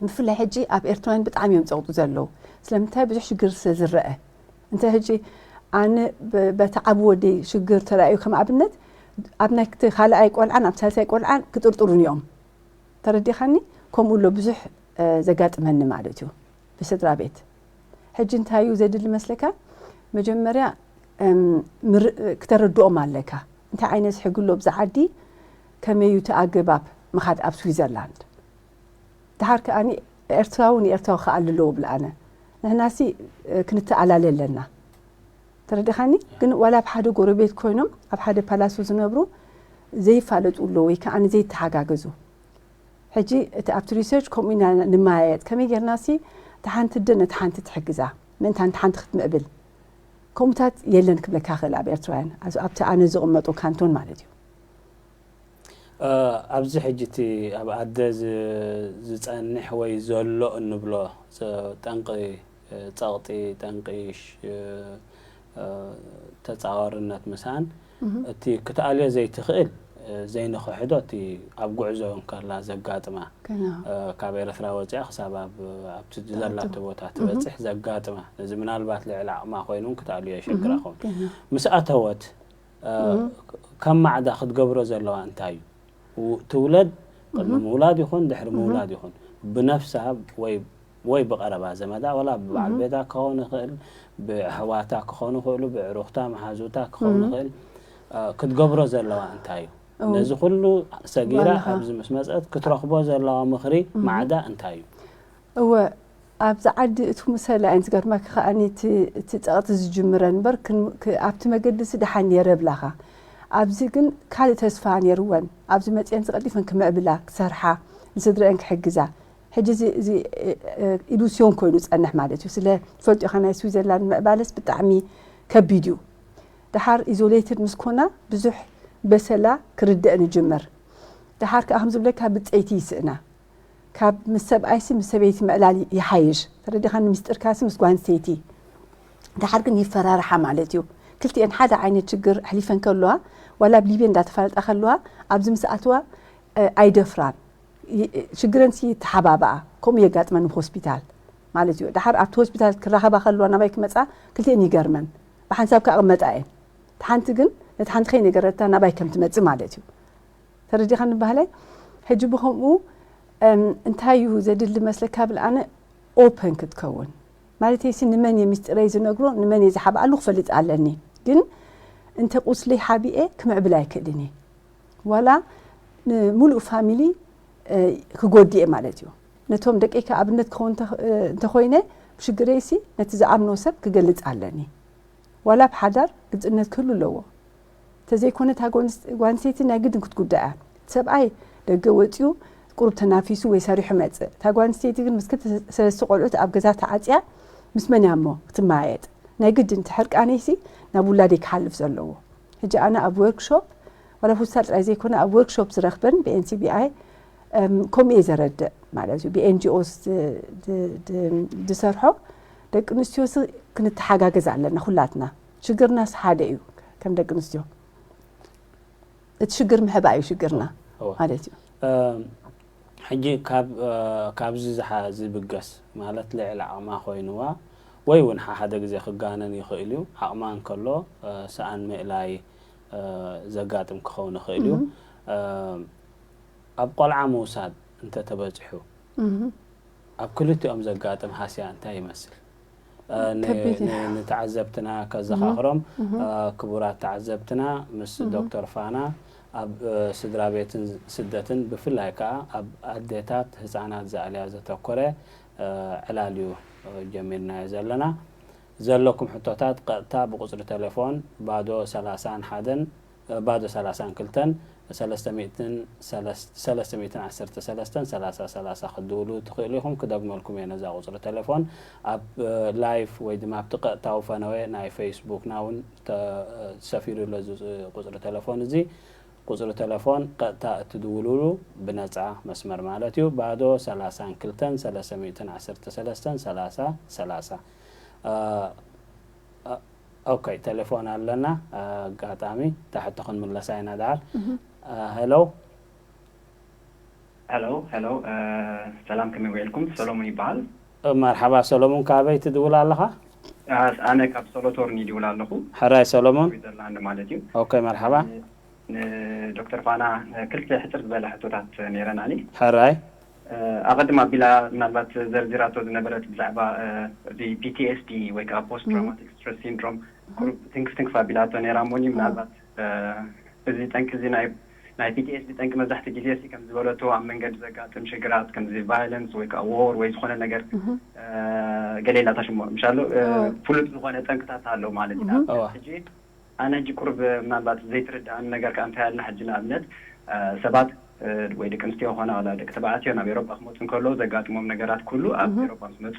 ብፍላይ ሕጂ ኣብ ኤርትራውያን ብጣዕሚ እዮም ፀቕጡ ዘለዉ። ስለምንታይ ብዙሕ ሽግር ስለ ዝረአ። እንተ ሕጂ ኣነ በቲ ዓብ ወደይ ሽግር ተራእዩ ከም ኣብነት ኣብ ናይ ካልኣይ ቆልዓን ኣብ ሳልሳይ ቆልዓን ክጥርጥሩን እዮም። ተረዲኻኒ? ከምኡ ኣሎ ብዙሕ ዘጋጥመኒ ማለት እዩ ብስድራ ቤት። ሕጂ እንታይ እዩ ዘድሊ መስለካ? መጀመርያ ክተረድኦም ኣለካ። እንታይ ዓይነት ሕጊ ኣሎ ብዛ ዓዲ፣ ከመይ እዩ እቲ ኣገባብ ምኻድ ኣብ ስዊዘርላንድ? ደሓር ከኣ ኤርትራዊ ንኤርትራዊ ክኣሊ ኣለዎ ብል ኣነ። ንሕናሲ ክንተኣላለ ኣለና። ተረዲኻኒ? ግን ዋላ ኣብ ሓደ ጎረቤት ኮይኖም ኣብ ሓደ ፓላሶ ዝነብሩ ዘይፋለጡ ኣለዉ ወይ ከኣ ዘይተሓጋገዙ። ሕጂ እቲ ኣብቲ ሪሰርች ከምኡ ኢና ንመያየጥ። ከመይ ጌርና ሲ እታ ሓንቲ ኣደ ነታ ሓንቲ ትሕግዛ፣ ምእንታን እታ ሓንቲ ክትምዕብል። ከምኡታት የለን ክብለካ ክእል ኣብ ኤርትራውያን፣ ኣብ-፣ ኣብቲ ኣነ ዝቕመጦ ካንቶን ማለት እዩ። እ፣ ኣብዚ ሕጂ እቲ ኣብ ኣደ ዝ-፣ ዝጸንሕ ወይ ዘሎ እንብሎ ጸ-፣ ጠንቂ፣ እ፣ ጸቕጢ፣ ጠንቂ ሽ-፣ እ፣ እ፣ ተጻዋርነት ምስኣን፣ እቲ ክትኣልዮ ዘይትኽእል፣ እ፣ ዘይንኽሕዶ እቲ ኣብ ጉዕዞ እንከላ ዘጋጥማ፣ ገና። እ፣ ካብ ኤርትራ ወጺኣ ክሳብ ኣብ፣ ኣብቲ ዘላቶ ቦታ ትበጽሕ ዘጋጥማ። ነዚ ምናልባት ልዕሊ ዓቕማ ኮይኑ እውን ክትኣልዮ የሸግራ ኸውን። ገና። ምስ ኣተወት፣ እ፣ ከም ማዕዳ ክትገብሮ ዘለዋ እንታይ እዩ? ው-፣ ትውለድ፣ ቅድሚ ምውላድ ይኹን ድሕሪ ምውላድ ይኹን፣ ብነፍሳ ወይ፣ ወይ ብቐረባ ዘመዳ፣ ወላ ብበዓል ቤታ ክኸውን ይኽእል፣ ብኣሕዋታ ክኾኑ ይኽእሉ፣ ብዕሩኽታ፣ መሓዙታ ክኸውን ይኽእል፣ እ፣ ክትገብሮ ዘለዋ እንታይ እዩ? ነዚ ኩሉ ሰጊራ ባልኻ። ኣብዚ ምስ መጸት ክትረኽቦ ዘለዋ ምኽሪ ማዕዳ እንታይ እዩ? እወ፣ ኣብዚ ዓዲ እቱ ምሰላ እየን ዝገርመካ ከኣኒ እቲ፣ እቲ ጸቕጢ ዝጅምረን እምበር ክን-፣ ክ-፣ ኣብቲ መገዲ እዚ ደሓን ነይረ ብላኻ። ኣብዚ ግን ካልእ ተስፋ ነይርወን። ኣብዚ መጺአን ዝቐልጢፈን ክምዕብላ፣ ክሰርሓ፣ ንስድረአን ክሕግዛ። ሕጂ እዚ፣ እዚ፣ እ፣ እ፣ ኢሉስዮን ኮይኑ ዝጸንሕ ማለት እዩ። ስለ ትፈልጦ ኢኻ ናይ ስዊዘርላንድ ምዕባለስ ብጣዕሚ ከቢድ እዩ። ደሓር ኢዞሌትድ ምስ ኮና ብዙሕ በሰላ ክርደአን ይጅምር። ደሓር ከኣ ከም ዝብለካ ብጸይቲ ይስእና። ካብ ምስ ሰብኣይሲ ምስ ሰበይቲ ምዕላል ይሓይሽ። ተረዲኻኒ? ምስጢርካሲ ምስ ጓል ኣንስተይቲ። ደሓር ግን ይፈራርሓ ማለት እዩ። ክልቲኤን ሓደ ዓይነት ሽግር ኣሕሊፈን ከለዋ፣ ዋላ ኣብ ሊብየ እንዳተፋለጣ ከለዋ፣ ኣብዚ ምስ ኣትዋ፣ እ፣ ኣይደፍራን። ይ-፣ ሽግረንሲ ይተሓባብኣ። ከምኡ የጋጥመን ኣብ ሆስፒታል ማለት እዩ። ደሓር ኣብቲ ሆስፒታል ክራኸባ ከለዋ ናባይ ክመጻ ክልቲኤን ይገርመን። ብሓንሳብ ከኣ ክመጣ እየን። እታ ሓንቲ ግን ነቲ ሓንቲ ከይነገረታ ናባይ ከም ትመጽእ ማለት እዩ። ተረዲኻኒ በሃላይ? ሕጂ ብኸምኡ፣ እም፣ እንታይ እዩ ዘድሊ መስለካ ብል ኣነ ኦፐን ክትከውን። ማለተይሲ ንመን እየ ምስጢረይ ዝነግሮ፣ ንመን እየ ዝሓብኣሉ ክፈልጥ ኣለኒ። ግን እንተ ቁስለይ ሓቢኤ ክምዕብል ኣይክእልን እየ። ዋላ ንምሉእ ፋሚሊ፣ እ፣ ክጎድእ እየ ማለት እዩ። ነቶም ደቀይ ከ ኣብነት ክኸውን እንተ-፣ እ፣ እንተኾይነ ብሽግረይሲ ነቲ ዝኣምኖ ሰብ ክገልጽ ኣለኒ። ዋላ ኣብ ሓዳር ግልጽነት ክህሉ ኣለዎ። እንተዘይኮነ እታ ጓል ኣንስ-፣ ጓል ኣንስተይቲ ናይ ግድን ክትጉዳእ እያ። እቲ ሰብኣይ ደገ ወጺኡ ቁሩብ ተናፊሱ ወይ ሰሪሑ ይመጽእ። እታ ጓል ኣንስተይቲ ግን ምስ ክልተ ሰለስተ ቆልዑት ኣብ ገዛ ተዓጽያ ምስ መን እያ እሞ ክትመያየጥ? ናይ ግድን እቲ ሕርቃነይሲ ናብ ውላደይ ክሓልፍ ዘለዎ። ሕጂ ኣነ ኣብ ወርክሾፕ፣ ዋላ ፉትሳል ጥራይ ዘይኮነ ኣብ ወርክሾፕ ዝረኽበን ብኤንሲቢኣይ፣ እም፣ ከምኡ እየ ዘረድእ ማለት እዩ። ብኤንጂኦስ ዝ-፣ ዝ-፣ ዝ-፣ ዝሰርሖ ደቂ ኣንስትዮሲ ክንተሓጋገዝ ኣለና ኩላትና። ሽግርናስ ሓደ እዩ ከም ደቂ ኣንስትዮ። እቲ ሽግር ምሕባእ እዩ ሽግርና እወ። ማለት እዩ። እም፣ ሕጂ ካብ፣ እ፣ ካብዚ ዝሓ-፣ ዝብገስ ማለት ልዕሊ ዓቕማ ኮይንዋ ወይ እውን ሓ-፣ ሓደ ግዜ ክጋነን ይኽእል እዩ። ዓቕማ እንከሎ፣ እ፣ ሰኣን ምእላይ፣ እ፣ ዘጋጥም ክኸውን ይኽእል እዩ። እም፣ ኣብ ቆልዓ ምውሳድ እንተተበጺሑ፣ እም። ኣብ ክልቲኦም ዘጋጥም ሃስያ እንታይ ይመስል? እ፣ ን-፣ ከቢድ እዩ። ን-፣ ንተዓዘብትና ከዘኻኽሮም፣ እ፣ ክቡራት ተዓዘብትና፣ ምስ ዶክተር ፋና ኣብ፣ እ፣ ስድራ ቤትን ስደትን፣ ብፍላይ ከኣ ኣብ ኣዴታት ህጻናት ዝኣልያ ዘተኮረ፣ እ፣ ዕላል እዩ፣ እ፣ ጀሚርናዮ ዘለና። ዘለኩም ሕቶታት ቀጥታ ብቁጽሪ ቴሌፎን ባዶ ሰላሳን ሓደን፣ እ፣ ባዶ ሰላሳን ክልተን፣ ሰለስተ ሚእትን ሰለስተ፣ ሰለስተ ሚእትን ዓሰርተ ሰለስተን፣ ሰላሳ ሰላሳ ክትድውሉ ትኽእሉ ኢኹም። ክደግመልኩም እየ ነዛ ቁጽሪ ቴሌፎን። ኣብ፣ እ፣ ላይቭ ወይ ድማ ኣብቲ ቀጥታዊ ፈነወ ናይ ፌስቡክና እውን ተ-፣ ሰፊሩ ኣሎ እዚ ቁጽሪ ቴሌፎን እዚ። ቁጽሪ ቴሌፎን ቀጥታ እትድውሉሉ ብነጻ መስመር ማለት እዩ። ባዶ ሰላሳን ክልተን፣ ሰለስተ ሚእትን ዓሰርተ ሰለስተን፣ ሰላሳ ሰላሳ። እ፣ እ፣ ኦኬ፣ ቴሌፎን ኣለና። ኣጋጣሚ እታ ሕቶ ክንምለሳ ኢና ደሓር። እ፣ ሄሎ። ሄሎ፣ ሄሎ፣ እ፣ ሰላም፣ ከመይ ውዒልኩም? ሰሎሞን ይበሃል። እ፣ መርሓባ ሰሎሞን፣ ካበይ ትድውል ኣለኻ? እ፣ ኣነ ካብ ሶሎቶርኒ ይድውል ኣለኹ። ሕራይ ሰሎሞን። ስዊዘርላንድ ማለት እዩ። ኦኬ፣ መርሓባ። ን-፣ ንዶክተር ፋና፣ እ፣ ክልተ ሕጽር ዝበለ ሕቶታት ነይረናኒ። ሕራይ። እ፣ ኣቐድም ኣቢላ ምናልባት ዘርዚራቶ ዝነበረት ብዛዕባ፣ እ፣ እዚ ፒ ቲ ኤስ ዲ ወይ ከዓ ፖስት ትራውማቲክ ስትረስ ሲንድሮም ቁሩብ ትንክፍ ትንክፍ ኣቢላቶ ነይራ እሞኒ፣ ምናልባት፣ እ፣ እዚ ጠንቂ እዚ ናይ፣ ናይ ፒ ቲ ኤስ ዲ ጠንቂ መብዛሕትኡ ግዜ ሲ ከም ዝበለቶ ኣብ መንገዲ ዘጋጥም ሽግራት ከምዚ ቫዮለንስ ወይ ከዓ ዎር ወይ ዝኾነ ነገር፣ እ፣ ገለ ኢላታ ሽሞ ምሻሎ፣ እ፣ እወ። ፍሉጥ ዝኾነ ጠንቅታት ኣሎ ማለት እዩ። እህ። እወ። ሕጂ ኣነ ሕጂ ቁሩብ ምናልባት ዘይትርድኣኒ ነገር ከኣ እንታይ ኣላ ሕጂ ንኣብነት፣ እ፣ ሰባት ወይ ደቂ ኣንስትዮ ኾና ዋላ ደቂ ተባዕትዮ ናብ ኤሮጳ ክመፁ እንከለዉ ዘጋጥሞም ነገራት ኩሉ ኣብ ኤሮጳ ምስ መፁ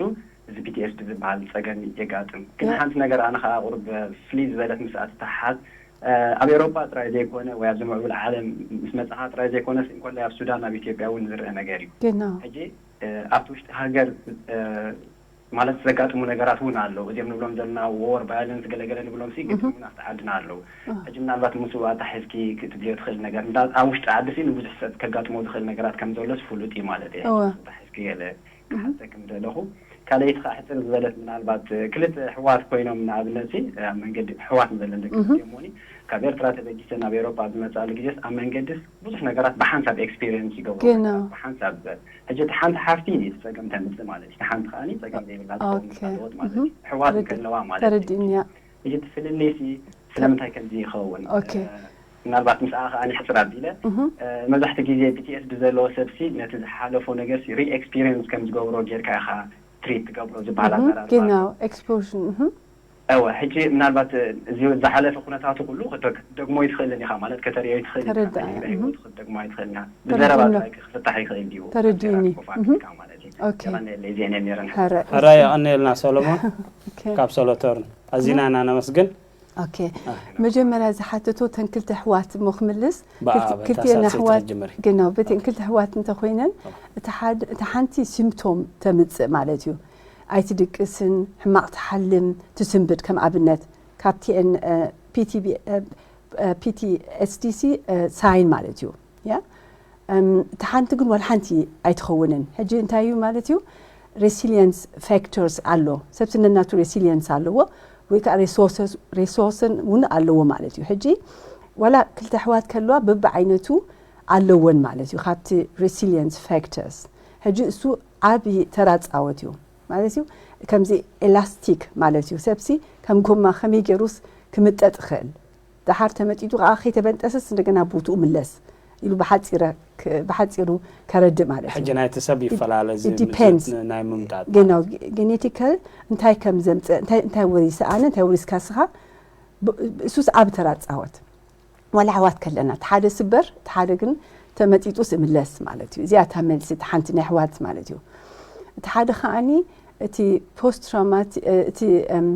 እዚ ቢቲኤስ ብዝበሃል ፀገም የጋጥም። ግን ሓንቲ ነገር ኣነ ከዓ ቁሩብ ፍልይ ዝበለት ምስኣ ትተሓሓዝ ኣብ ኤሮጳ ጥራይ ዘይኮነ ወይ ኣብዚ ምዕቡል ዓለም ምስ መፅኻ ጥራይ ዘይኮነስ እንኮላይ ኣብ ሱዳን ኣብ ኢትዮጵያ እውን ዝረአ ነገር እዩ። ሕጂ ኣብቲ ውሽጢ ሃገር ማለት ዘጋጥሙ ነገራት እውን ኣለዉ። እዚኦም ንብሎም ዘለና ዎር ቫዮለንስ ገለገለ ንብሎም ሲ ግጥም እውን ኣብቲ ዓድና ኣለዉ። ሕጂ ምናልባት ምስኡ ኣታሒዝኪ ክትብልዮ ትኽእል ነገር ኣብ ውሽጢ ዓዲ ሲ ንብዙሕ ሰብ ከጋጥሞ ዝኽእል ነገራት ከም ዘሎስ ፍሉጥ እዩ ማለት እየ። ኣታሒዝኪ ገለ ክሓተኪ ምደለኹ ካልኣይቲ ከዓ ሕፅር ዝበለት ምናልባት ክልተ ኣሕዋት ኮይኖም ንኣብነት ሲ ኣብ መንገዲ ኣሕዋት ንበለን ደቂ ኣንስትዮ እሞኒ ካብ ኤርትራ ተበጊሰ ናብ ኤሮጳ ኣብ ዝመፃሉ ግዜስ ኣብ መንገድስ ብዙሕ ነገራት ብሓንሳብ ኤክስፒሪየንስ ይገብሩ ብሓንሳብ ሕጂ እቲ ሓንቲ ሓፍቲ እቲ ፀገም ተምፅእ ማለት እዩ። ሓንቲ ከዓኒ ፀገም ዘይብላ ትኸውን ኣለወት ማለት እዩ። ኣሕዋት እንከለዋ ማለት እዩ። ሕጂ እቲ ፍልልይ ሲ ስለምንታይ ከምዚ ይኸውን? ምናልባት ምስኣ ከዓኒ ሕፅር ኣቢለ መብዛሕትኡ ግዜ ቢቲኤስ ብዘለዎ ሰብሲ ነቲ ዝሓለፎ ነገርሲ ሪኤክስፒሪየንስ ከም ዝገብሮ ጌርካ ኢኻ ትሪት ትገብሮ ዝበሃል ኣዘራርባ ኣሎ። ኤክስፖዥን እወ ሕጂ ምናልባት እዚ ዝሓለፈ ኩነታቱ ኩሉ ክትደግሞ ኣይትኽእልን ኢኻ ማለት ከተርእዮ ኣይትኽእልን ኢኻ። ተረዳእ። ናይ ህይወት ክትደግሞ ኣይትኽእልን ኢኻ። ብዘረባ ተረዲእኒ። ጥራይ ክፍታሕ ይኽእል ድዩ? ተረዲእኒ። ኣዘራርባ ኣፍሪካ ማለት እዩ። ኦኬ። የቐንየለይ እዚአን እየን ነይረን። ሕራይ። ሕራይ የቐንየልና ሰሎሞን ኦኬ። ካብ ሶሎቶርን ኣዚና ኢና ነመስግን። ኦኬ። መጀመርያ ዝሓተቶ ተን ክልተ ኣሕዋት እሞ ክምልስ ብኣ ክልተ- ክልቲኤን ተሳሲት ኣሕዋት ክትጅምሪ። ግናው በተን ክልተ ኣሕዋት እንተኮይነን እታ ሓድ- እታ ሓንቲ ሲምፕቶም ተምፅእ ማለት እዩ። ኣይትድቅስን፣ ሕማቕ ትሓልም፣ ትስንብድ ከም ኣብነት ካብቲኤን ፒቲኤስዲሲ ሳይን ማለት እዩ። ያ እም፣ እታ ሓንቲ ግን ዋላ ሓንቲ ኣይትኸውንን። ሕጂ እንታይ እዩ ማለት እዩ? ሬሲሊየንስ ፋክተርስ ኣሎ። ሰብ ስነናቱ ሬሲሊየንስ ኣለዎ ወይ ከዓ ሪሶርሰን እውን ኣለዎ ማለት እዩ። ሕጂ ዋላ ክልተ ኣሕዋት ከለዋ በብዓይነቱ ኣለወን ማለት እዩ ካብቲ ሬሲሊየንስ ፋክተርስ። ሕጂ እሱ ዓብዪ ተራ ፃወት እዩ ማለት እዩ። ከምዚ ኤላስቲክ ማለት እዩ። ሰብሲ ከም ጎማ ከመይ ገይሩስ ክምጠጥ ይኽእል? ደሓር ተመጢጡ ከዓ ከይተበንጠሰስ እንደገና ቦትኡ ምለስ ኢሉ ብሓፂረ- ክ- ብሓፂሩ ከረድእ ማለት እዩ። ሕጂ ናይቲ ሰብ ይፈላለ እዚ ዲፔንድስ ምዝት ናይ ምምጣጥ ገና ጌኔቲካል እንታይ ከም ዘምፅእ እንታይ እንታይ ወሪሰ ኣነ እንታይ ወሪስካ ስኻ ብ- እሱስ ዓብ ተራ ፃወት ዋላ ኣሕዋት ከለና እቲ ሓደ ስበር እቲ ሓደ ግን ተመጢጡ ስምለስ ማለት እዩ። እዚኣ እታ መልሲ እቲ ሓንቲ ናይ ኣሕዋት ማለት እዩ። እቲ ሓደ ከዓኒ እቲ ፖስት ትራውማቲ እቲ እም፣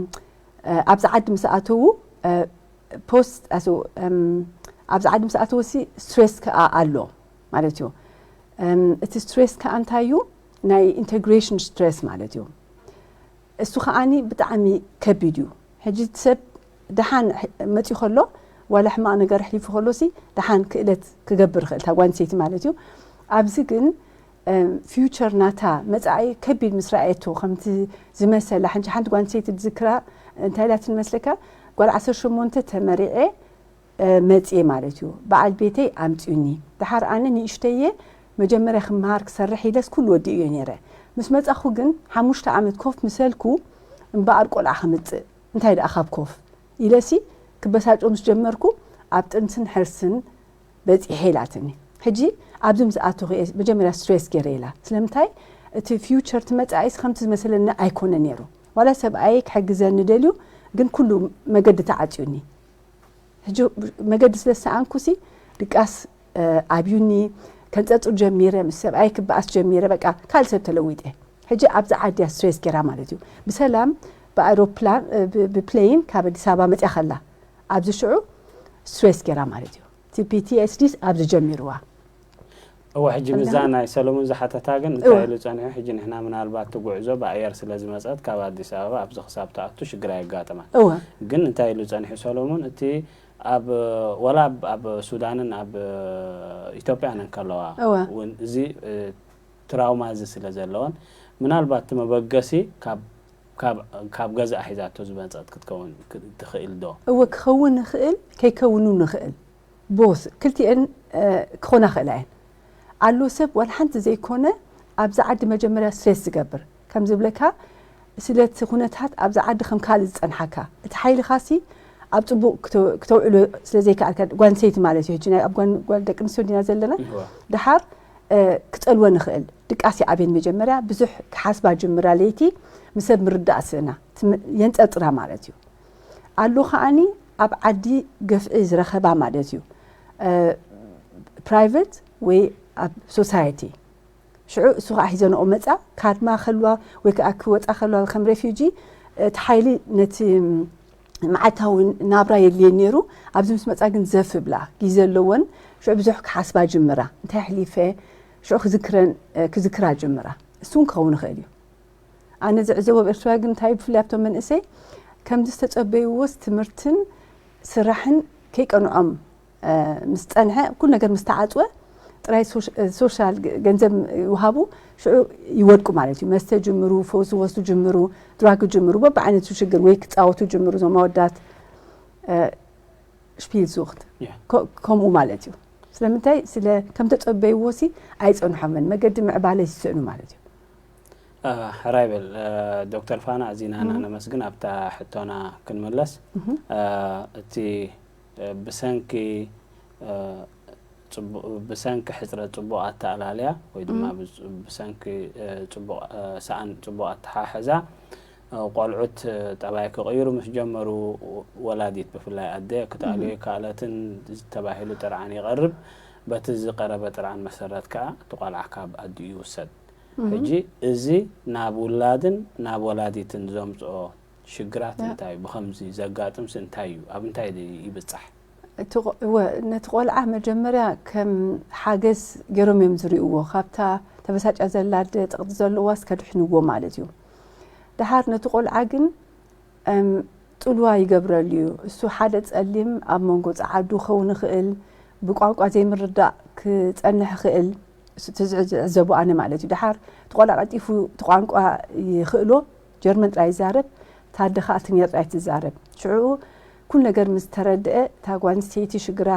እ፣ ኣብዚ ዓዲ ምስ ኣተዉ እ፣ ፖስት ኣሱ እም፣ ኣብዚ ዓዲ ምስ ኣተዉ ሲ ስትሬስ ከዓ ኣሎ ማለት እዩ። እም፣ እቲ ስትሬስ ከዓ እንታይ እዩ? ናይ ኢንቴግሬሽን ስትሬስ ማለት እዩ። እሱ ከዓኒ ብጣዕሚ ከቢድ እዩ። ሕጂ እቲ ሰብ ደሓን መፂኡ ከሎ ዋላ ሕማቕ ነገር ኣሕሊፉ ከሎ ሲ ደሓን ክእለት ክገብር ይኽእል እታ ጓል ኣንስተይቲ ማለት እዩ። ኣብዚ ግን ፊውቸር ናታ መፃኢ ከቢድ ምስ ረኣየቶ ከምቲ ዝመሰላ ሕጂ ሓንቲ ጓል ኣንስተይቲ ዝዝክራ እንታይ ኢላትኒ መስለካ ጓል ዓሰርተ ሸሞንተ ተመሪዐ መፅየ ማለት እዩ። በዓል ቤተይ ኣምፅኡኒ። ደሓር ኣነ ንእሽተየ መጀመርያ ክመሃር ክሰርሕ ኢለስ ኩሉ ወዲእዮ ነይረ። ምስ መፃኹ ግን ሓሙሽተ ዓመት ኮፍ ምሰልኩ እምበኣር ቆልዓ ከምፅእ እንታይ ደኣ ካብ ኮፍ ኢለሲ ክበሳጮ ምስ ጀመርኩ ኣብ ጥንስን ሕርስን በፂሐ ኢላትኒ። ሕጂ ኣብዚ ምስ ኣተኹ እየ መጀመርያ ስትሬስ ገይረ ኢላ። ስለምንታይ እቲ ፊውቸር እቲ መፃኢስ ከምቲ ዝመሰለኒ ኣይኮነ ነይሩ። ዋላ ሰብኣየይ ክሕግዘኒ ደልዩ ግን ኩሉ መገዲ ተዓፅዩኒ። ሕጂ መገዲ ስለ ዝሰኣንኩሲ ድቃስ ኣብዩኒ፣ ከንፀፅር ጀሚረ፣ ምስ ሰብኣይ ክበኣስ ጀሚረ፣ በቃ ካልእ ሰብ ተለዊጠ። ሕጂ ኣብዛ ዓዲ እያ ስትሬስ ገይራ ማለት እዩ። ብሰላም ብኣይሮፕላን ብፕሌን ካብ ኣዲስ ኣበባ መፅያ ከላ ኣብዚ ሽዑ ስትሬስ ገይራ ማለት እዩ። እቲ ፒቲኤስዲስ ኣብዚ ጀሚርዋ። እወ ሕጂ ብዛ ናይ ሰለሙን ዝሓተታ ግን እንታይ ኢሉ ጸኒሑ? ሕጂ ንሕና ምናልባት እቲ ጉዕዞ ብኣየር ስለ ዝመጸት ካብ ኣዲስ ኣበባ ኣብዚ ክሳብ ትኣቱ ሽግር ኣየጋጥማን። እወ ግን እንታይ ኢሉ ጸኒሑ ሰለሙን? እቲ ኣብ ወላ ኣብ- ኣብ ሱዳንን ኣብ ኢትዮጵያን እንከለዋ እወ። እውን እዚ እ፣ ትራውማ እዚ ስለ ዘለወን ምናልባት እቲ መበገሲ ካብ ካብ ካብ ገዛእ ሒዛቶ ዝመጸት ክትከውን ክ- ትኽእል ዶ? እወ ክኸውን ይኽእል ከይከውኑ ንኽእል ቦስ ክልቲኤን ክኾና ክእላ እየን ኣሎ ሰብ ዋላ ሓንቲ ዘይኮነ ኣብዚ ዓዲ መጀመርያ ስትሬስ ዝገብር ከም ዝብለካ ስለቲ ኩነታት ኣብዚ ዓዲ ከም ካልእ ዝፀንሓካ እቲ ሓይልኻሲ ኣብ ፅቡቕ ክተውዕሎ ስለዘይከኣልካ ጓንሰይቲ ማለት እዩ ሕጂ ናይ ኣብ ጓል ደቂ ኣንስትዮ ዲና ዘለና ድሓር ክፀልወ ንኽእል ድቃስ ይኣብየን መጀመርያ ብዙሕ ክሓስባ ጅምራ ለይቲ ምሰብ ምርዳእ ስእና የንፀርፅራ ማለት እዩ ኣሎ ከዓኒ ኣብ ዓዲ ገፍዒ ዝረኸባ ማለት እዩ ፕራይቨት ወይ ኣብ ሶሳይቲ ሽዑ እሱ ከዓ ሒዘንኦ መፃ ካድማ ከልዋ ወይ ከዓ ክወፃ ከልዋ ከም ሬፊጂ እቲ ሓይሊ ነቲ መዓልታዊ ናብራ የድልየን ነይሩ። ኣብዚ ምስ መፃ ግን ዘፍ ብላ ግዜ ኣለወን። ሽዑ ብዙሕ ክሓስባ ጅምራ። እንታይ ኣሕሊፈ? ሽዑ ክዝክረን ክዝክራ ጅምራ። እሱ እውን ክኸውን ይኽእል እዩ። ኣነ ዝዕዘቦ ኣብ ኤርትራ ግን እንታይ ብፍላይ ኣብቶም መንእሰይ ከምዚ ዝተጸበይዎስ ትምህርትን ስራሕን ከይቀንዖም ምስ ጸንሐ፣ ኩሉ ነገር ምስ ተዓጽወ ጥራይ ሶሻል ገንዘብ ይውሃቡ። ሽዑ ይወድቁ ማለት እዩ። መስተ ጅምሩ፣ ፈውሲ ወስዱ ጅምሩ፣ ድራግ ጅምሩ፣ በብዓይነቱ ሽግር ወይ ክጻወቱ ጅምሩ። እዞም ኣወዳት ሽፒል ዙኽት ከምኡ ማለት እዩ። ስለምንታይ ስለ ከም ተጸበይዎ ሲ ኣይጸንሖምን፣ መገዲ ምዕባለ ይስእኑ ማለት እዩ። ሕራይ በል ዶክተር ፋና፣ ኣዚና ኢና ነመስግን። ኣብታ ሕቶና ክንምለስ፣ እቲ ብሰንኪ ብሰንኪ ሕፅረት ፅቡቕ ኣተኣላልያ ወይ ድማ ብሰንኪ ፅቡቕ ሰኣን ፅቡቕ ኣተሓሕዛ ቆልዑት ጠባይ ክቕይሩ ምስ ጀመሩ፣ ወላዲት ብፍላይ ኣደ ክትኣልዮ ኣይከኣለትን ተባሂሉ ጥርዓን ይቐርብ። በቲ ዝቐረበ ጥርዓን መሰረት ከዓ እቲ ቆልዓ ካብ ኣዲኡ ይውሰድ። ሕጂ እዚ ናብ ውላድን ናብ ወላዲትን ዘምፅኦ ሽግራት እንታይ እዩ? ብኸምዚ ዘጋጥምሲ እንታይ እዩ? ኣብ እንታይ ይብፃሕ? ነቲ ቆልዓ መጀመርያ ከም ሓገዝ ገይሮም እዮም ዝርእይዎ። ካብታ ተበሳጫ ዘላ ኣደ ጥቕጢ ዘለዋስ ከድሕንዎ ማለት እዩ። ደሓር ነቲ ቆልዓ ግን ፅልዋ ይገብረሉ እዩ። እሱ ሓደ ፀሊም ኣብ መንጎ ፀዓዱ ክኸውን ይኽእል፣ ብቋንቋ ዘይምርዳእ ክፀንሕ ይኽእል። እቲ ዝዕዘቦ ኣነ ማለት እዩ። ደሓር እቲ ቆልዓ ቀልጢፉ እቲ ቋንቋ ይኽእሎ፣ ጀርመን ጥራይ ይዛረብ፣ ታደ ኸኣ ትግርኛ ጥራይ ትዛረብ። ሽዑ ኩሉ ነገር ምስ ተረድአ እታ ጓል ኣንስተይቲ ሽግራ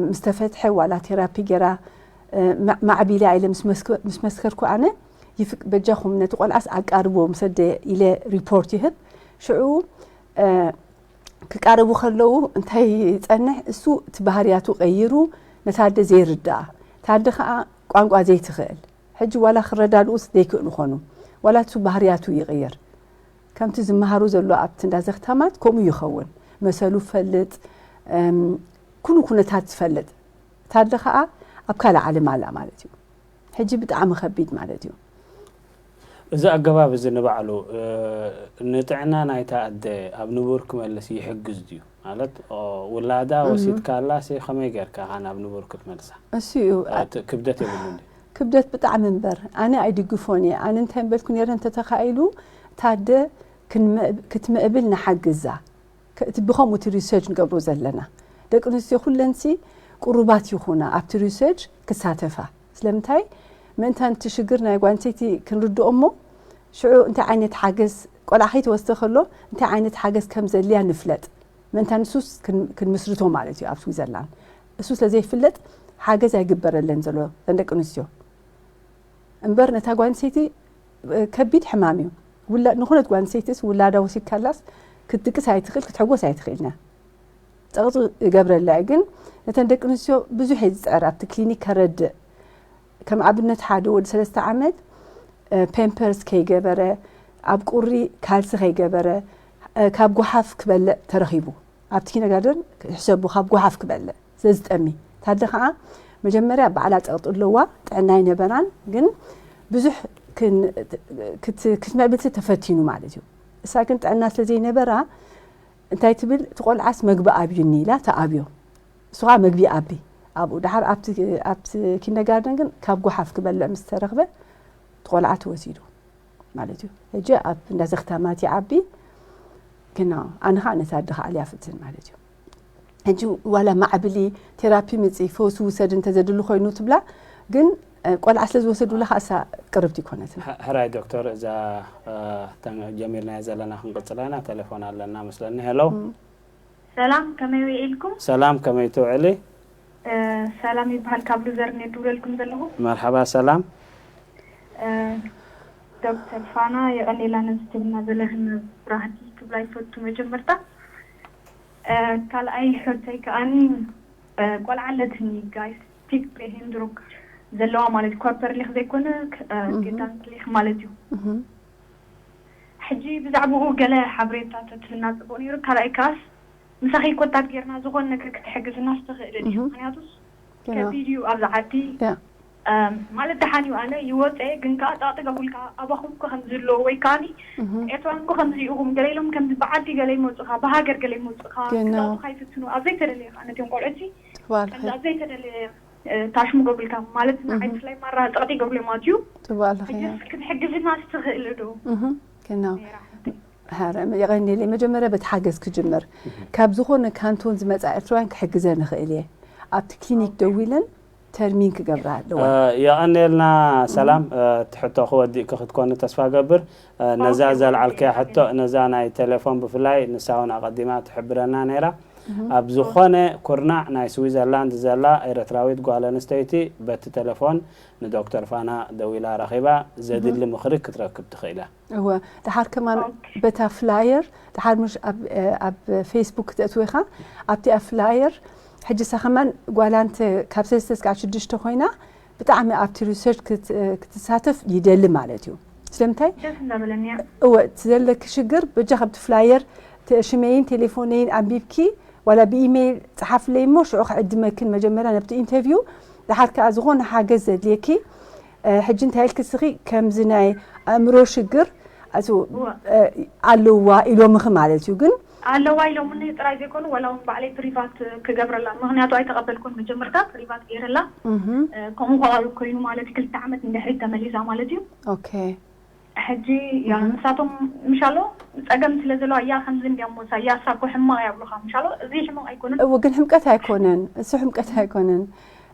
ምስ ተፈትሐ ዋላ ቴራፒ ገይራ ማዕቢላ ኢለ ምስ መስከርኩ ኣነ ይፍቅ በጃኹም ነቲ ቆልዓስ ኣቃርብዎ ምስ ኣደ ኢለ ሪፖርት ይህብ። ሽዑ ክቃረቡ ከለዉ እንታይ ይጸንሕ እሱ እቲ ባህርያቱ ቀይሩ ነታ ኣደ ዘይርድኣ እታ ኣደ ከኣ ቋንቋ ዘይትኽእል ሕጂ ዋላ ክረዳድኡስ ዘይክእሉ ኾኑ ዋላ እሱ ባህርያቱ ይቕየር ከምቲ ዝመሃሩ ዘሎ ኣብቲ እንዳ ዘኽታማት ከምኡ ይኸውን መሰሉ ፈልጥ ኩሉ ኩነታት ዝፈልጥ እታ ኣደ ከኣ ኣብ ካልእ ዓለም ኣላ ማለት እዩ ሕጂ ብጣዕሚ ከቢድ ማለት እዩ እዚ ኣገባብ እዚ ንባዕሉ ንጥዕና ናይታ ኣደ ኣብ ንቡር ክመልስ ይሕግዝ ድዩ? ማለት ውላዳ ወሲድካላ ሲ ከመይ ጌርካ ኢኻ ናብ ንቡር ክትመልሳ? እሱ እዩ። ክብደት የብሉን ድዩ? ክብደት ብጣዕሚ እምበር ኣነ ኣይድግፎን እየ። ኣነ እንታይ ምበልኩ ነይረ እንተተኻኢሉ እታ ኣደ ክትምዕብል ንሓግዛ። እቲ ብኸምኡ እቲ ሪሰርች ንገብሮ ዘለና ደቂ ኣንስትዮ ኩለንሲ ቅሩባት ይኹና ኣብቲ ሪሰርች ክሳተፋ ስለምንታይ ምእንታን እቲ ሽግር ናይ ጓንሰይቲ ክንርድኦ እሞ ሽዑ እንታይ ዓይነት ሓገዝ ቆልዓ ከይተወስደ ከሎ እንታይ ዓይነት ሓገዝ ከም ዘድልያ ንፍለጥ ምእንታን ንሱስ ክንምስርቶ ማለት እዩ ኣብ ስዊዘርላንድ እሱ ስለ ዘይፍለጥ ሓገዝ ኣይግበረለን ዘሎ ዘን ደቂ ኣንስትዮ እምበር ነታ ጓንሰይቲ ከቢድ ሕማም እዩ። ንኹነት ጓል ኣንስተይትስ ውላዳ ወሲድካላስ ክትድቅስ ኣይትኽእል ክትሕጎስ ኣይትኽእልን እያ። ፀቕጢ እገብረላ እየ ግን ነተን ደቂ ኣንስትዮ ብዙሕ እየ ዝፅዕር ኣብቲ ክሊኒክ ከረድእ ከም ኣብነት ሓደ ወዲ ሰለስተ ዓመት ፔምፐርስ ከይገበረ ኣብ ቁሪ ካልሲ ከይገበረ ካብ ጓሓፍ ክበልዕ ተረኺቡ ኣብቲ ኪነጋርደን ሕሰቡ ካብ ጓሓፍ ክበልዕ ስለዝጠሚ ታደ ከዓ መጀመርያ ባዕላ ፀቕጢ ኣለዋ ጥዕና ኣይነበራን ግን ብዙሕ ክትምዕብልቲ ተፈቲኑ ማለት እዩ እሳ ግን ጥዕና ስለ ዘይነበራ እንታይ ትብል እቲ ቆልዓስ መግቢ ኣብዩኒ ኢላ ተኣብዮ እሱ ከዓ መግቢ ኣቢ ኣብኡ ድሓር ኣብቲ ኪንደጋርደን ግን ካብ ጓሓፍ ክበልዕ ምስ ተረኽበ እቲ ቆልዓ ተወሲዱ ማለት እዩ ሕጂ ኣብ እንዳ ዘኽታማት ይዓቢ ግን ኣነ ከዓ ነታ ኣደ ከዓ ኣልያ ፍትን ማለት እዩ ሕጂ ዋላ ማዕብሊ ቴራፒ ምፂ ፈውሲ ውሰድ እንተዘድሊ ኮይኑ ትብላ ግን ቆልዓ ስለ ዝወሰዱላ ከዓ እሳ ቅርብቲ ይኮነትን ሕራይ ዶክተር እዛ ጀሚርናዮ ዘለና ክንቅፅላ ኢና ቴሌፎን ኣለና መስለኒ ሄሎ ሰላም ከመይ ውዒልኩም ሰላም ከመይ ትውዕሊ ሰላም ይበሃል ካብ ሉዘርን እየ ድውለልኩም ዘለኹ መርሓባ ሰላም እ፣ ዶክተር ፋና የቐኔላ ነዚ ትብልና ዘለኽን ብራህቲ ክብላ ይፈቱ መጀመርታ እ፣ ካልኣይ ሕቶይ ከኣኒ እ፣ ቆልዓ ኣለትኒ ጋይስቲክ ፕሌሄንድሩክ ዘለዋ ማለት ኮፐርሊክ ዘይኮነ እ፣ ጌታንክሊክ ማለት እዩ ሕጂ ብዛዕባኡ ገለ ሓበሬታ ተትህብና ፅቡቅ ነይሩ ካልኣይ ካስ ምሳኺ ኮንታክት ጌርና ዝኾነ ነገር ክትሕግዝና ዝተኽእልን እዩ ምክንያቱስ ከቢድ እዩ ኣብዚ ዓዲ። ማለት ደሓን እዩ፣ ኣነ ይወፀ ግን ከዓ ጣጥገቡልካ ኣባኹም እኮ ከምዚ ኣለዎ ወይ ከዓኒ ኤርትራን እኮ ከምዚ ኢኹም፣ ገለ ኢሎም ከምዚ ብዓዲ ገለ ይመፁኻ፣ ብሃገር ገለ ይመፁኻ፣ ክዛቱኻ ይፍትኑ። ኣብ ዘይተደለየ ከዓ ነቲኦም ቆልዑቲ ከምዚ ኣብ ዘይተደለየ ታሽሙ ገብልካ ማለት ንዓይ ብፍላይ ማራ ፀቕጢ ይገብሉ እዮም ኣትዩ። ሕጅስ ክትሕግዝና ትኽእል ዶ? የቐንየለይ። መጀመርያ በቲ ሓገዝ ክጅምር። ካብ ዝኾነ ካንቶን ዝመፃ ኤርትራውያን ክሕግዘ ንኽእል እየ። ኣብቲ ክሊኒክ ደዊለን ተርሚን ክገብራ ኣለዋ። የቐንየልና ሰላም። እቲ ሕቶ ክወዲእኪ ክትኮኒ ተስፋ ገብር። ነዛ ዘልዓልክያ ሕቶ፣ ነዛ ናይ ቴሌፎን ብፍላይ ንሳ እውን ኣቐዲማ ትሕብረና ነይራ። ኣብ ዝኾነ ኩርናዕ ናይ ስዊዘርላንድ ዘላ ኤረትራዊት ጓል ኣንስተይቲ በቲ ተለፎን ንዶክተር ፋና ደዊላ ረኺባ ዘድሊ ምኽሪ ክትረክብ ትኽእል እያ። እወ፣ ደሓር ከማን በታ ፍላየር፣ ደሓር ምሽ ኣብ ፌስቡክ ክተእትው ኢኻ፣ ኣብቲ ኣብ ፍላየር ሕጂ እሳ ከማን ጓላ እንተ ካብ ሰለስተ እስካብ ሽዱሽተ ኮይና ብጣዕሚ ኣብቲ ሪሰርች ክትሳተፍ ይደሊ ማለት እዩ። ስለምንታይ? እወ፣ እቲ ዘለኪ ሽግር በጃ ካብቲ ፍላየር ሽመይን ቴሌፎነይን ኣንቢብኪ ዋላ ብኢሜይል ፀሓፍለይ እሞ ሽዑ ክዕድመክን መጀመርያ ነብቲ ኢንተርቪው፣ ደሓር ከዓ ዝኾነ ሓገዝ ዘድልየኪ ሕጂ እንታይ ኢልኪ እስኺ ከምዚ ናይ ኣእምሮ ሽግር ኣለዋ ኢሎምኺ ማለት እዩ ግን ኣለዋ ኢሎምኒ ጥራይ ዘይኮኑ ዋላ እውን ባዕለይ ፕሪቫት ክገብረላ ምክንያቱ ኣይተቐበልኩን መጀመርታ ፕሪቫት ገይረላ ከምኡ ከዓ ኮይኑ ማለት ክልተ ዓመት እንድሕሪት ተመሊሳ ማለት እዩ ኦኬ ሕጂ ያው ንሳቶም ምሻሎ ፀገም ስለ ዘለዋ እያ ከምዚ እንዲያ ሞሳ እያ እሳ እኮ ሕማቕ እያ ብሉኻ ምሻሎ እዚ ሕማቕ ኣይኮነን እው ግን ሕምቀት ኣይኮነን እሱ ሕምቀት ኣይኮነን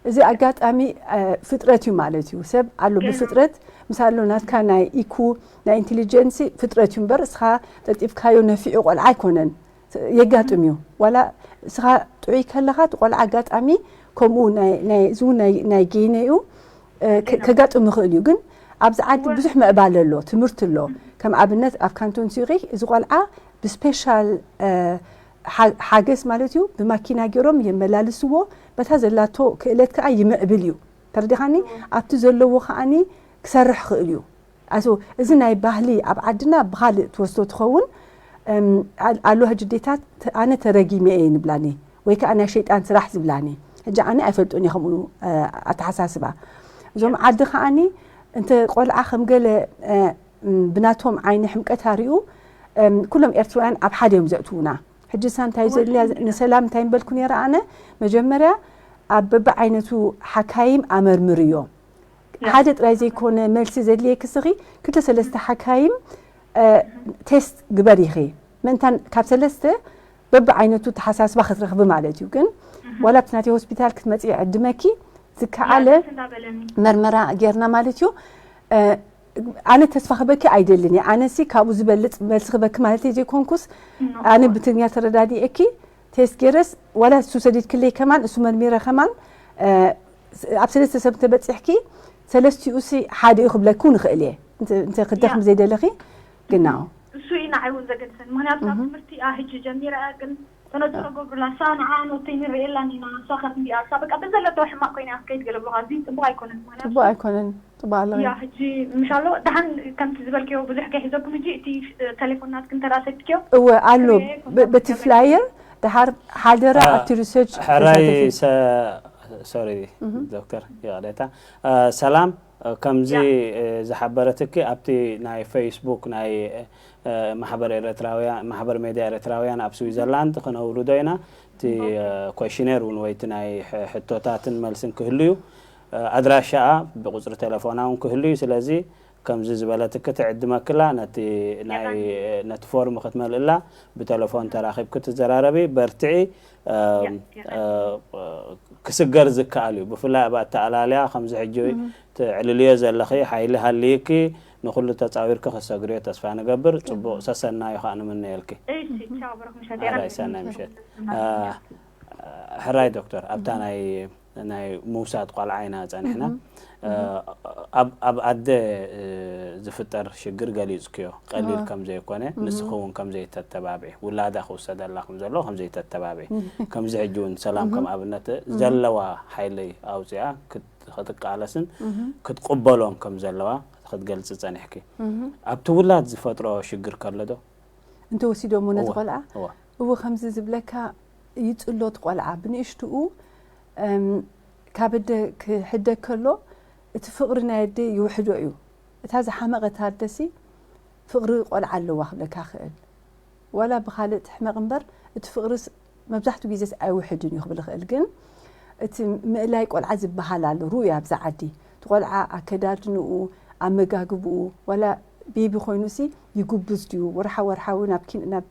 እዚ ኣጋጣሚ ፍጥረት እዩ ማለት እዩ ሰብ ኣሎ ብፍጥረት ምስ ኣሎ ናትካ ናይ ኢኩ ናይ ኢንቴሊጀንሲ ፍጥረት እዩ እምበር እስኻ ጠጢፍካዮ ነፊዑ ቆልዓ ኣይኮነን የጋጥም እዩ ዋላ እስኻ ጥዑይ ከለኻ እቲ ቆልዓ ኣጋጣሚ ከምኡ ናይ እዚ እውን ናይ ጌነ እዩ ከጋጥም ይኽእል እዩ ግን ኣብዚ ዓዲ ብዙሕ ምዕባለ ኣሎ ትምህርቲ ኣሎ ከም ኣብነት ኣብ ካንቶን ሱሪክ እዚ ቆልዓ ብስፔሻል ሓገዝ ማለት እዩ ብማኪና ገይሮም የመላልስዎ በታ ዘላቶ ክእለት ከዓ ይምዕብል እዩ ተረዲኻኒ ኣብቲ ዘለዎ ከዓኒ ክሰርሕ ይኽእል እዩ ኣሶ እዚ ናይ ባህሊ ኣብ ዓድና ብኻልእ ትወስዶ ትኸውን ኣሎ ህጂ ዴታት ኣነ ተረጊመ እየ ንብላኒ ወይ ከዓ ናይ ሸይጣን ስራሕ ዝብላኒ ህጂ ኣነ ኣይፈልጡን እየ ከምኡ ኣተሓሳስባ እዞም ዓዲ ከዓኒ እንተ ቆልዓ ከም ገለ ብናቶም ዓይኒ ሕምቀት ኣሪኡ ኩሎም ኤርትራውያን ኣብ ሓደ እዮም ዘእትዉና ሕጂ ሳ እንታይ ዘድልያ ንሰላም እንታይ ንበልኩ ነይረ ኣነ መጀመርያ ኣብ በብዓይነቱ ሓካይም ኣመርምርዮ ሓደ ጥራይ ዘይኮነ መልሲ ዘድልየኪ ስኺ ክልተ ሰለስተ ሓካይም ቴስት ግበሪ ኢኺ ምእንታን ካብ ሰለስተ በብዓይነቱ ተሓሳስባ ክትረኽቢ ማለት እዩ ግን ዋላ ኣብቲ ናተይ ሆስፒታል ክትመፅእ ይዕድመኪ ዝከዓለ መርመራ ጌርና ማለት እዩ ኣነ ተስፋ ክበኪ ኣይደልን እየ ኣነሲ ካብኡ ዝበልፅ መልሲ ክበኪ ማለት እየ ዘይኮንኩስ ኣነ ብትግርኛ ተረዳዲኤኪ ቴስት ገይረስ ዋላ እሱ ሰዲድክለይ ከማን እሱ መርሚረ ከማን ኣብ ሰለስተ ሰብ እንተበፂሕኪ ሰለስቲኡ ሲ ሓደ እዩ ክብለኪ እውን ይኽእል እየ እንተ ክደኽሚ ዘይደለኺ ግናው እሱ እዩ ንዓይ እውን ዘገድሰን ምክንያቱ ካብ ትምህርቲ እያ ሕጂ ጀሚረ እያ ግን ተነፅሮ ገብሩላ እሳ ንዓ ኖተይ ንርእየላን ኢና እሳ ከምዚ እያ እሳ በቃ ብዘለቶ ሕማቅ ኮይና እያ ክትከይድ ገለ ብሎካ እዚ ፅቡቅ ኣይኮነን ምክንያቱ ፅቡቅ ኣይኮነን ፅቡቅ ኣለኺ እያ ሕጂ ምሻሎ ደሓን ከምቲ ዝበልክዮ ብዙሕ ከይሕዘኩም ሕጂ እቲ ተሌፎን ናትክን ተራ ሰድክዮ እወ ኣሎ በቲ ፍላየር ደሓር ሓደራ ኣብቲ ሪሰርች ሕራይ ሶሪ ዶክተር ይቕሬታ ሰላም ከምዚ ዝሓበረትኪ ኣብቲ ናይ ፌስቡክ ናይ ማሕበር ኤርትራውያን ማሕበር ሜድያ ኤርትራውያን ኣብ ስዊዘርላንድ ክነውርዶ ኢና እቲ ኮሽኔር እውን ወይቲ ናይ ሕቶታትን መልስን ክህሉ እዩ ኣድራሻኣ ብቁፅሪ ቴሌፎና እውን ክህሉ እዩ ስለዚ ከምዚ ዝበለትኪ ትዕድመክላ ነቲ ናይ ነቲ ፎርም ክትመልእላ ብቴሌፎን ተራኺብኪ ትዘራረቢ በርትዒ ክስገር ዝከኣል እዩ ብፍላይ ኣብ ኣተኣላልያ ከምዚ ሕጂ ትዕልልዮ ዘለኺ ሓይሊ ሃልይኪ ንኩሉ ተፃዊርኪ ክሰግርዮ ተስፋ ንገብር ፅቡቅ ሰሰናዩ ከዓ ንምነየልኪ ራይ ሰናይ ምሸት ሕራይ ዶክተር ኣብታ ናይ ናይ ምውሳድ ቆልዓ ኢና ጸኒሕና ኣብ ኣደ ዝፍጠር ሽግር ገሊጽክዮ ቀሊል ከም ዘይኮነ ንስኺ እውን ከም ዘይተተባብዒ ውላዳ ክውሰደላ ከም ዘሎ ከም ዘይተተባብዒ ከምዚ ሕጂ እውን ሰላም ከም ኣብነት ዘለዋ ሓይሊ ኣውፅኣ ክትቃለስን ክትቅበሎን ከም ዘለዋ ክትገልፂ ጸኒሕኪ ኣብቲ ውላድ ዝፈጥሮ ሽግር ከሎ ዶ እንተወሲዶሞ ነቲ ቆልዓ እዎ ከምዚ ዝብለካ ይጽሎ እቲ ቆልዓ ብንእሽትኡ ካብ ኣደ ክሕደግ ከሎ እቲ ፍቕሪ ናይ ኣደ ይውሕዶ እዩ። እታ ዝሓመቐት ኣደሲ ፍቕሪ ቆልዓ ኣለዋ ክብለካ ክእል። ዋላ ብኻልእ ትሕመቕ እምበር እቲ ፍቕርስ መብዛሕትኡ ግዜስ ኣይውሕድን እዩ ክብል ይኽእል። ግን እቲ ምእላይ ቆልዓ ዝበሃል ኣሎ ርኡይ ኣብዛ ዓዲ። እቲ ቆልዓ ኣከዳድንኡ፣ ኣመጋግብኡ፣ ዋላ ቤቢ ኮይኑሲ ይጉብዝ ድዩ፣ ወርሓ ወርሓዊ ናብ ኪን ናብ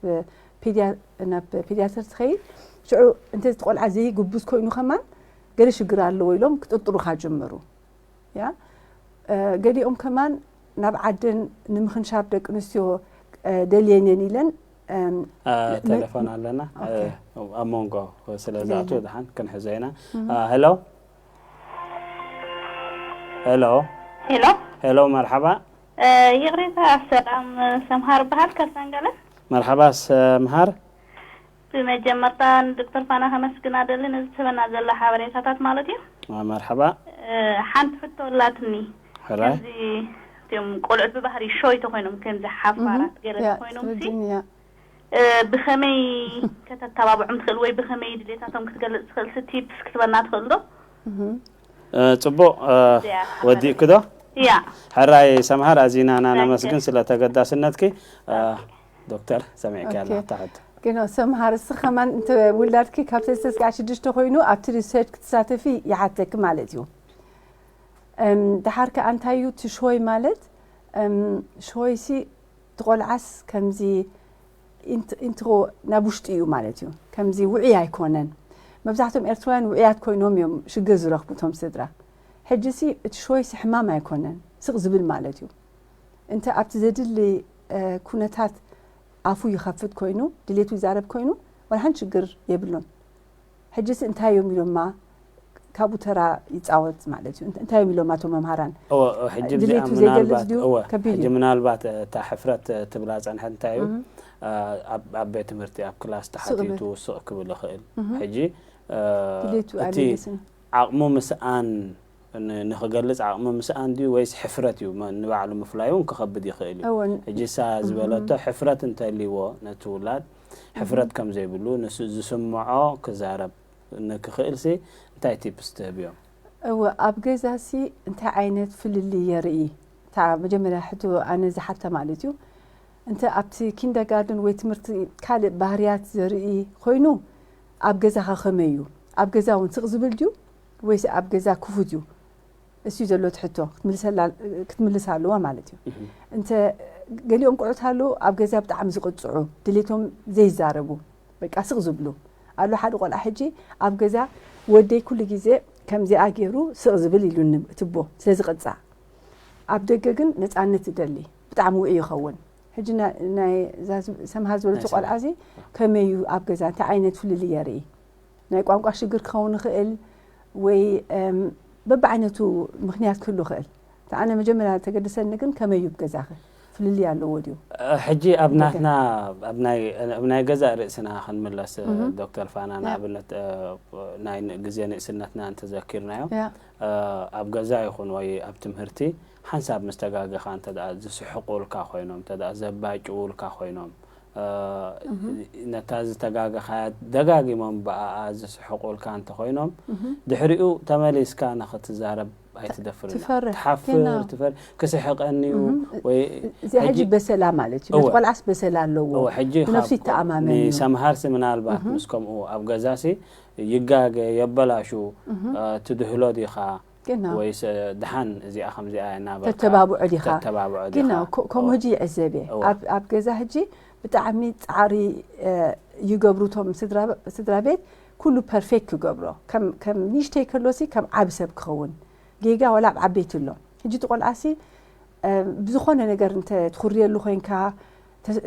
ፔድያ ናብ ፔድያትር ትኸይድ። ሽዑ እንተ እቲ ቆልዓ ዘይጉብዝ ኮይኑ ከማን ገለ ሽግር ኣለዎ ኢሎም ክጥርጥሩኻ ጀመሩ። ያ ገሊኦም ከማን ናብ ዓደን ንምኽንሻብ ደቂ ኣንስትዮ ደልየን እየን ኢለን ቴሌፎን ኣለና ኣብ መንጎ ስለ ዝኣትዎ ድሓን ክንሕዞ ኢና። ሄሎ ሄሎ ሄሎ ሄሎ፣ መርሓባ። ይቕሬታ፣ ሰላም፣ ሰምሃር በሃል ካብ ሳንጋለ። መርሓባ ሰምሃር። ብመጀመርታ ንዶክተር ፋና ከመስግና ደሊ ነዚ ትህበና ዘላ ሓበሬታታት ማለት እዩ። መርሓባ። ሓንቲ ሕቶ ኣላትኒ። ሕራይ። ከምዚ እቲኦም ቆልዑት ብባህሪ ሾይ ተኮይኖም ከምዚ ሓፋራት ገለ ያ ተኮይኖም ሲ ትርድኒ እያ። ብኸመይ ከተተባብዖም ትኽእል ወይ ብኸመይ ድሌታቶም ክትገልጽ ትኽእል ሲ ቲፕስ ክትበና ትኽእል ዶ? ጽቡቕ። ወዲእክ ዶ? ያ ሕራይ ሰምሃር ኣዚና ኢና ነመስግን ስለ ተገዳስነትኪ። ዶክተር ሰሚዕኪ ኣላ እታ ሕቶ። ግን ሰምሃር እስኺ ከማን እንተ ውላድኪ ካብ ሰለስተ ስጋዕ ሽዱሽተ ኮይኑ ኣብቲ ሪሰርች ክትሳተፊ ይሓተኪ ማለት እዩ። ደሓር ከኣ እንታይ እዩ እቲ ሾይ ማለት? ሾይ ሲ እቲ ቆልዓስ ከምዚ ኢንትሮ ናብ ውሽጢ እዩ ማለት እዩ። ከምዚ ውዑይ ኣይኮነን። መብዛሕትኦም ኤርትራውያን ውዑያት ኮይኖም እዮም ሽግር ዝረኽቡ እቶም ስድራ። ሕጂ ሲ እቲ ሾይ ሲ ሕማም ኣይኮነን፣ ስቕ ዝብል ማለት እዩ። እንተ ኣብቲ ዘድሊ ኩነታት ኣፉ ይኸፍት ኮይኑ ድሌቱ ይዛረብ ኮይኑ ዋላ ሓንቲ ሽግር የብሉን። ሕጂስ እንታይ እዮም ኢሎማ ካብኡ ተራ ይፃወት ማለት እዩ። እንታይ እዮም ኢሎማ እቶም መምሃራን? እወ፣ ሕጂ እዚኣ ድሌቱ ዘይገልጽ ምናልባት ድዩ? እወ፣ ከቢድ ሕጂ እዩ። ምናልባት እታ ሕፍረት ትብላ ጸንሐት እንታይ እዩ? እም። ኣብ ኣብ ቤት ትምህርቲ ኣብ ክላስ ስቕ ተሓቲቱ ብል። ስቕ ክብል ይኽእል። እም። ሕጂ ድሌቱ እቲ ኣይመለስን። ዓቕሙ ምስኣን ን- ንኽገልጽ ዓቕሚ ምስኣን ድዩ ወይስ ሕፍረት እዩ? መ- ንባዕሉ ምፍላይ እውን ክኸብድ ይኽእል እዩ። እወ። ሕጂ እሳ ዝበለቶ ሕፍረት እንተልይዎ ነቲ ውላድ ሕፍረት ከም ዘይብሉ ንሱ ዝስምዖ ክዛረብ ንክኽእል ሲ እንታይ ቲፕስ ትህብዮም? እወ ኣብ ገዛ ሲ እንታይ ዓይነት ፍልልይ የርኢ? እታ መጀመርያ ሕቶ ኣነ ዝሓታ ማለት እዩ። እንተ ኣብቲ ኪንደርጋርደን ወይ ትምህርቲ ካልእ ባህርያት ዘርኢ ኮይኑ ኣብ ገዛኻ ከመይ እዩ? ኣብ ገዛ እውን ስቕ ዝብል ድዩ ወይስ ኣብ ገዛ ክፉት እዩ? እሱ እዩ ዘሎ እቲ ሕቶ ክትምልስ ኣለዋ ማለት እዩ። እንተ ገሊኦም ቆልዑት ኣለዉ ኣብ ገዛ ብጣዕሚ ዝቕፅዑ ድሌቶም ዘይዛረቡ በቃ ስቕ ዝብሉ ኣሎ ሓደ ቆልዓ ሕጂ ኣብ ገዛ ወደይ ኩሉ ግዜ ከምዚኣ ገይሩ ስቕ ዝብል ኢሉኒ ትቦ ስለ ዝቕፃዕ ኣብ ደገ ግን ነፃነት ይደሊ ብጣዕሚ ውዑይ ይኸውን ሕጂ ናይ ሰምሃር ዝበለቶ ቆልዓ እዚ ከመይ እዩ ኣብ ገዛ እንታይ ዓይነት ፍልልይ የርኢ ናይ ቋንቋ ሽግር ክኸውን ይኽእል ወይ በብዓይነቱ ምኽንያት ክህሉ ይኽእል። እቲ ኣነ መጀመርያ ተገደሰኒ ግን ከመይ እዩ ብገዛኺ? ፍልልይ ኣለዎ ድዩ? ሕጂ ኣብ ናትና ኣብ ናይ ገዛእ ርእስና ክንምለስ ዶክተር ፋና ንኣብነት ናይ ግዜ ንእስነትና እንተዘኪርናዮ ኣብ ገዛ ይኹን ወይ ኣብ ትምህርቲ ሓንሳብ ምስ ተጋገኻ እንተ ዝስሕቁልካ ኮይኖም እንተ ዘባጭውልካ ኮይኖም ነታ ዝተጋገኻያ ደጋጊሞም ብኣኣ ዝስሕቁልካ እንተኾይኖም ድሕሪኡ ተመሊስካ ንኽትዛረብ ኣይትደፍርን ትፈርሕ ትሓፍር ትፈር ክስሕቀኒ እዩ ወይ እዚኣ ሕጂ በሰላ ማለት እዩ ነቲ ቆልዓስ በሰላ ኣለዎ ብነፍሱ ይተኣማመን እዩ ንሰምሃርሲ ምናልባት ምስ ከምኡ ኣብ ገዛሲ ይጋገ የበላሹ ትድህሎ ዲኻ ወይስ ድሓን እዚኣ ከምዚኣ እናበልካ ተተባብዖ ዲኻ ተተባብዖ ዲኻ ግን ከምኡ ሕጂ ይዕዘብ እየ ኣብ ገዛ ሕጂ ብጣዕሚ ፃዕሪ ይገብሩ እቶም ስድራ ቤት ኩሉ ፐርፌክት ክገብሮ ከም ንእሽተይ ከሎሲ ከም ዓቢ ሰብ ክኸውን ጌጋ ዋላ ኣብ ዓበይቲ ኣሎ ሕጂ እቲ ቆልዓሲ ብዝኾነ ነገር እንተ ትኹርየሉ ኮይንካ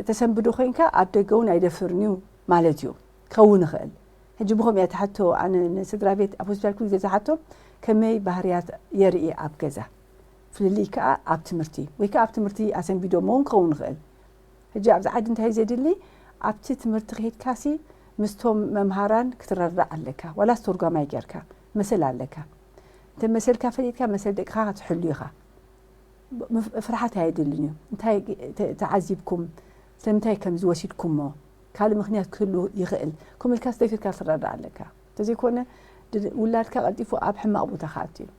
ተሰንብዶ ኮይንካ ኣብ ደገ እውን ኣይደፍርን እዩ ማለት እዩ ክኸውን ይኽእል ሕጂ ብኸምኡ እያ ትሓቶ ኣነ ንስድራ ቤት ኣብ ሆስፒታል ኩሉ ግዜ ዝሓቶም ከመይ ባህርያት የርኢ ኣብ ገዛ ፍልልይ ከዓ ኣብ ትምህርቲ ወይ ከዓ ኣብ ትምህርቲ ኣሰንቢዶሞ እውን ክኸውን ይኽእል ሕጂ ኣብዚ ዓዲ እንታይ ዘድሊ ኣብቲ ትምህርቲ ከይድካሲ ምስቶም መምሃራን ክትረዳእ ኣለካ ዋላ ኣስተርጓማይ ጌርካ መሰል ኣለካ እንተ መሰልካ ፈሊጥካ መሰል ደቅኻ ክትሕሉ ኢኻ ፍርሓት ኣየድልን እዩ እንታይ ተዓዚብኩም ስለምንታይ ከምዚ ወሲድኩሞ ካልእ ምኽንያት ክህሉ ይኽእል ከምኡ ኢልካ ደፊርካ ክትረዳእ ኣለካ እንተዘይኮነ ድ- ውላድካ ቀልጢፉ ኣብ ሕማቕ ቦታ ክኣቱ እዩ።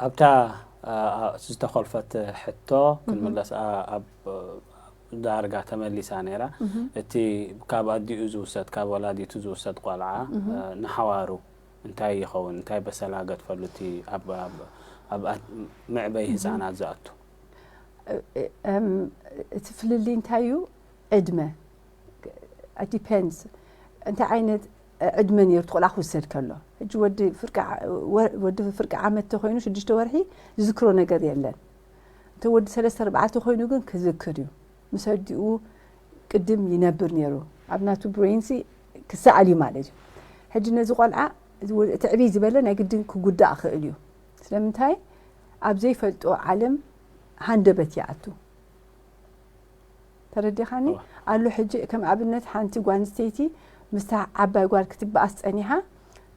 ኣብታ ዝተኾልፈት ሕቶ ክንምለስ ኣብ ዳርጋ ተመሊሳ ነይራ። እቲ ካብ ኣዲኡ ዝውሰድ ካብ ወላዲቱ ዝውሰድ ቆልዓ ንሓዋሩ እንታይ ይኸውን? እንታይ በሰላ ገድፈሉ? እቲ ኣብ ምዕበይ ህፃናት ዝኣቱ እቲ ፍልልይ እንታይ እዩ? ዕድመ ዲፔንድስ እንታይ ዓይነት ዕድመ ነይሩ ትቆልዓ ክውሰድ ከሎ። ሕጂ ወዲ ፍርቂ ዓመት ተኮይኑ ሽዱሽተ ወርሒ ዝዝክሮ ነገር የለን። እንተ ወዲ ሰለስተ ኣርባዕተ ኮይኑ ግን ክዝክር እዩ። ምስ ኣዲኡ ቅድም ይነብር ነይሩ። ኣብ ናቱ ብሬንሲ ክሰኣል እዩ ማለት እዩ። ሕጂ ነዚ ቆልዓ እቲ ዕብይ ዝበለ ናይ ግድን ክጉዳእ ክእል እዩ። ስለምንታይ? ኣብ ዘይፈልጦ ዓለም ሃንደበት ይኣቱ። ተረዲኻኒ? ኣሎ ሕጂ ከም ኣብነት ሓንቲ ጓል ኣንስተይቲ ምስታ ዓባይ ጓል ክትበኣስ ፀኒሓ፣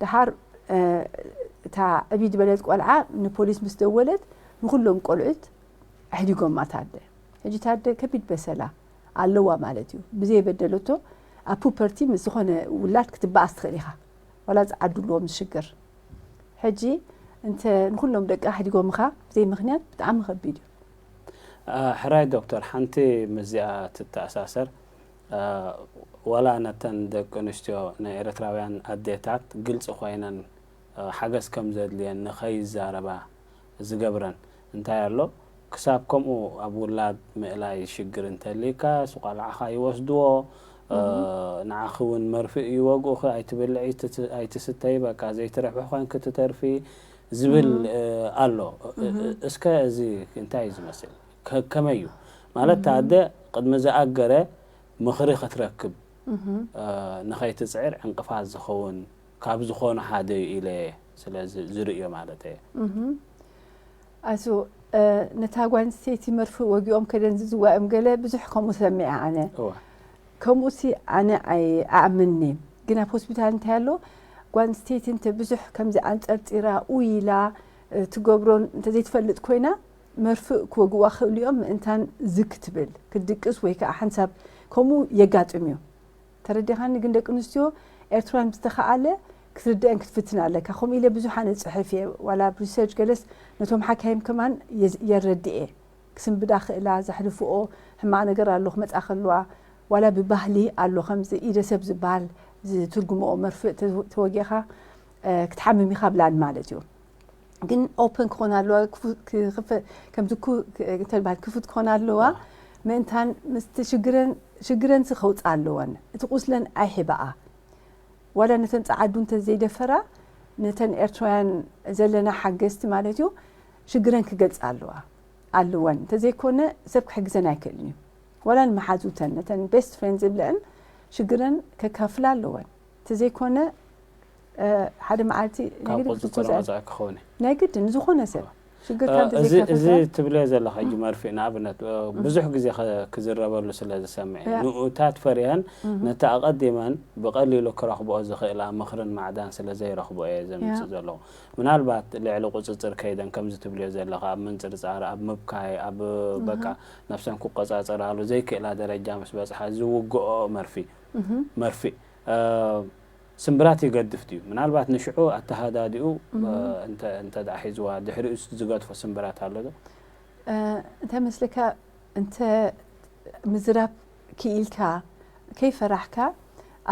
ደሓር እታ ዕብይ ዝበለት ቆልዓ ንፖሊስ ምስ ደወለት ንኩሎም ቆልዑት ኣሕዲጎማ ታደ። ሕጂ ታደ ከቢድ በሰላ ኣለዋ ማለት እዩ። ብዘይ በደለቶ ኣብ ፑፐርቲ ምስ ዝኾነ ውላድ ክትበኣስ ትኽእል ኢኻ። ዋላ ዝዓዱ ኣለዎም ዝሽግር። ሕጂ እንተ ንኩሎም ደቂ ኣሕዲጎምኻ ብዘይ ምኽንያት ብጣዕሚ ከቢድ እዩ። ሕራይ ዶክተር፣ ሓንቲ ምስዚኣ ትተኣሳሰር፣ ዋላ ነተን ደቂ ኣንስትዮ ናይ ኤርትራውያን ኣዴታት ግልፂ ኮይነን ሓገዝ ከም ዘድልየን ንኸይዛረባ ዝገብረን እንታይ ኣሎ? ክሳብ ከምኡ ኣብ ውላድ ምእላይ ሽግር እንተልይካ ስቆልዓኻ ይወስድዎ፣ ንዓኺ እውን መርፍእ ይወግኡኺ፣ ኣይትብልዒ ኣይትስተይ፣ በቃ ዘይትረብሒ ኮይንኪ ትተርፊ ዝብል ኣሎ። እስከ እዚ እንታይ እዩ ዝመስል? ከመይ እዩ ማለት? ኣደ ቅድሚ ዝኣገረ ምኽሪ ክትረክብ ንኸይትፅዕር ዕንቅፋት ዝኸውን ካብ ዝኾኑ ሓደ እዩ ኢለ ስለ ዝርእዮ ማለት እየ። ኣሱ ነታ ጓል ኣንስተይቲ መርፍእ ወጊኦም ከደን ዝዝዋእም ገለ ብዙሕ ከምኡ ሰሚዐ ኣነ። ከምኡሲ ኣነ ኣይኣምንኒ። ግን ኣብ ሆስፒታል እንታይ ኣሎ፣ ጓል ኣንስተይቲ እንተ ብዙሕ ከምዚ ኣንፀርፂራ ኡይ ኢላ ትገብሮን እንተዘይትፈልጥ ኮይና መርፍእ ክወግዋ ክእልዮም ምእንታን ዝግ ትብል ክትድቅስ ወይ ከዓ ሓንሳብ ከምኡ የጋጥም እዩ። ተረዲኻኒ? ግን ደቂ ኣንስትዮ ኤርትራውያን ብዝተኸኣለ ክትርድአን ክትፍትን ኣለካ። ከምኡ ኢለ ብዙሕ ኣነ ጽሕፍ እየ፣ ዋላ ኣብ ሪሰርች ገለስ ነቶም ሓካይም ከማን የረድኤ። ክስንብዳ ክእላ፣ ዘሕልፍኦ ሕማቕ ነገር ኣሎ ክመጻ ከለዋ፣ ዋላ ብባህሊ ኣሎ ከምዚ ኢደ ሰብ ዝበሃል ዝትርጉምኦ መርፍእ ተወጊኻ ክትሓምም ኢኻ ብላን ማለት እዩ። ግን ኦፕን ክኾን ኣለዋ፣ ከምዚ ተልባል ክፉት ክኾን ኣለዋ። ምእንታን ምስቲ ሽግረን ሽግረን ከውፅኣ ኣለወን። እቲ ቁስለን ኣይሕባኣ። ዋላ ነተን ፀዓዱ እንተ ዘይደፈራ ነተን ኤርትራውያን ዘለና ሓገዝቲ ማለት እዩ ሽግረን ክገልፃ ኣለዋ ኣለወን። እንተዘይኮነ ሰብ ክሕግዘን ኣይክእልን እዩ። ዋላ ንመሓዙተን ነተን ቤስት ፍሬንድ ዝብለአን ሽግረን ከካፍላ ኣለወን። እንተዘይኮነ ሓደ መዓልቲ ካብ ቁፅፅር ወፃኢ ክኸውን እዩ። ናይ ግድን ዝኾነ ሰብ ሽግርካ እዚ ትብልዮ ዘለኻ ሕጂ መርፍእ ንኣብነት ብዙሕ ግዜ ክዝረበሉ ስለ ዝሰምዕ ንኡታት ፈሪሀን ነቲ ኣቐዲመን ብቐሊሉ ክረኽብኦ ዝኽእላ ምኽርን ማዕዳን ስለ ዘይረኽቦ እየ ዘምፅእ ዘለኹ። ምናልባት ልዕሊ ቁፅፅር ከይደን ከምዚ ትብልዮ ዘለኻ ኣብ ምንፅርፃር ኣብ ምብካይ ኣብ በቃ ነብሰን ክቆፃፀራሉ ዘይክእላ ደረጃ ምስ በፅሓ ዝውግኦ መርፊ መርፊ ስምብራት ይገድፍ ድዩ? ምናልባት ንሽዑ ኣተሃዳዲኡ እንተ ደኣ ሒዝዋ ድሕሪኡ ዝገድፎ ስምብራት ኣሎ ዶ? እንታይ መስለካ እንተ ምዝራብ ክኢልካ ከይፈራሕካ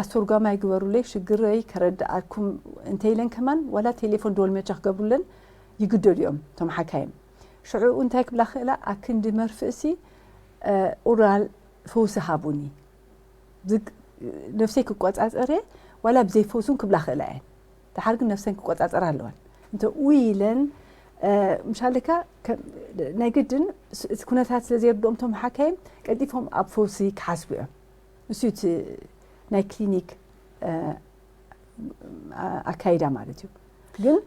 ኣስተርጓማይ ግበሩለይ ሽግረይ ከረድኣኩም እንተኢለን ከማን ዋላ ቴሌፎን ደወል መቻ ክገብሩለን ይግደዱ እዮም እቶም ሓካይም። ሽዑ እንታይ ክብላ ክእላ ኣክንዲ መርፍእሲ ኡራል ፈውሲ ሃቡኒ ነፍሰይ ክቆፃፀር እየ ዋላ ብዘይ ፈውሱን ክብላ ክእላ እየን። ደሓር ግን ነፍሰን ክቆፃፀራ ኣለወን። እንተ ኡይ ኢለን ምሻለካ ናይ ግድን እቲ ኩነታት ስለ ዘየርድኦም እቶም ሓካይም ቀልጢፎም ኣብ ፈውሲ ክሓስቡ እዮም። ንሱ እቲ ናይ ክሊኒክ ኣካይዳ ማለት እዩ። ግን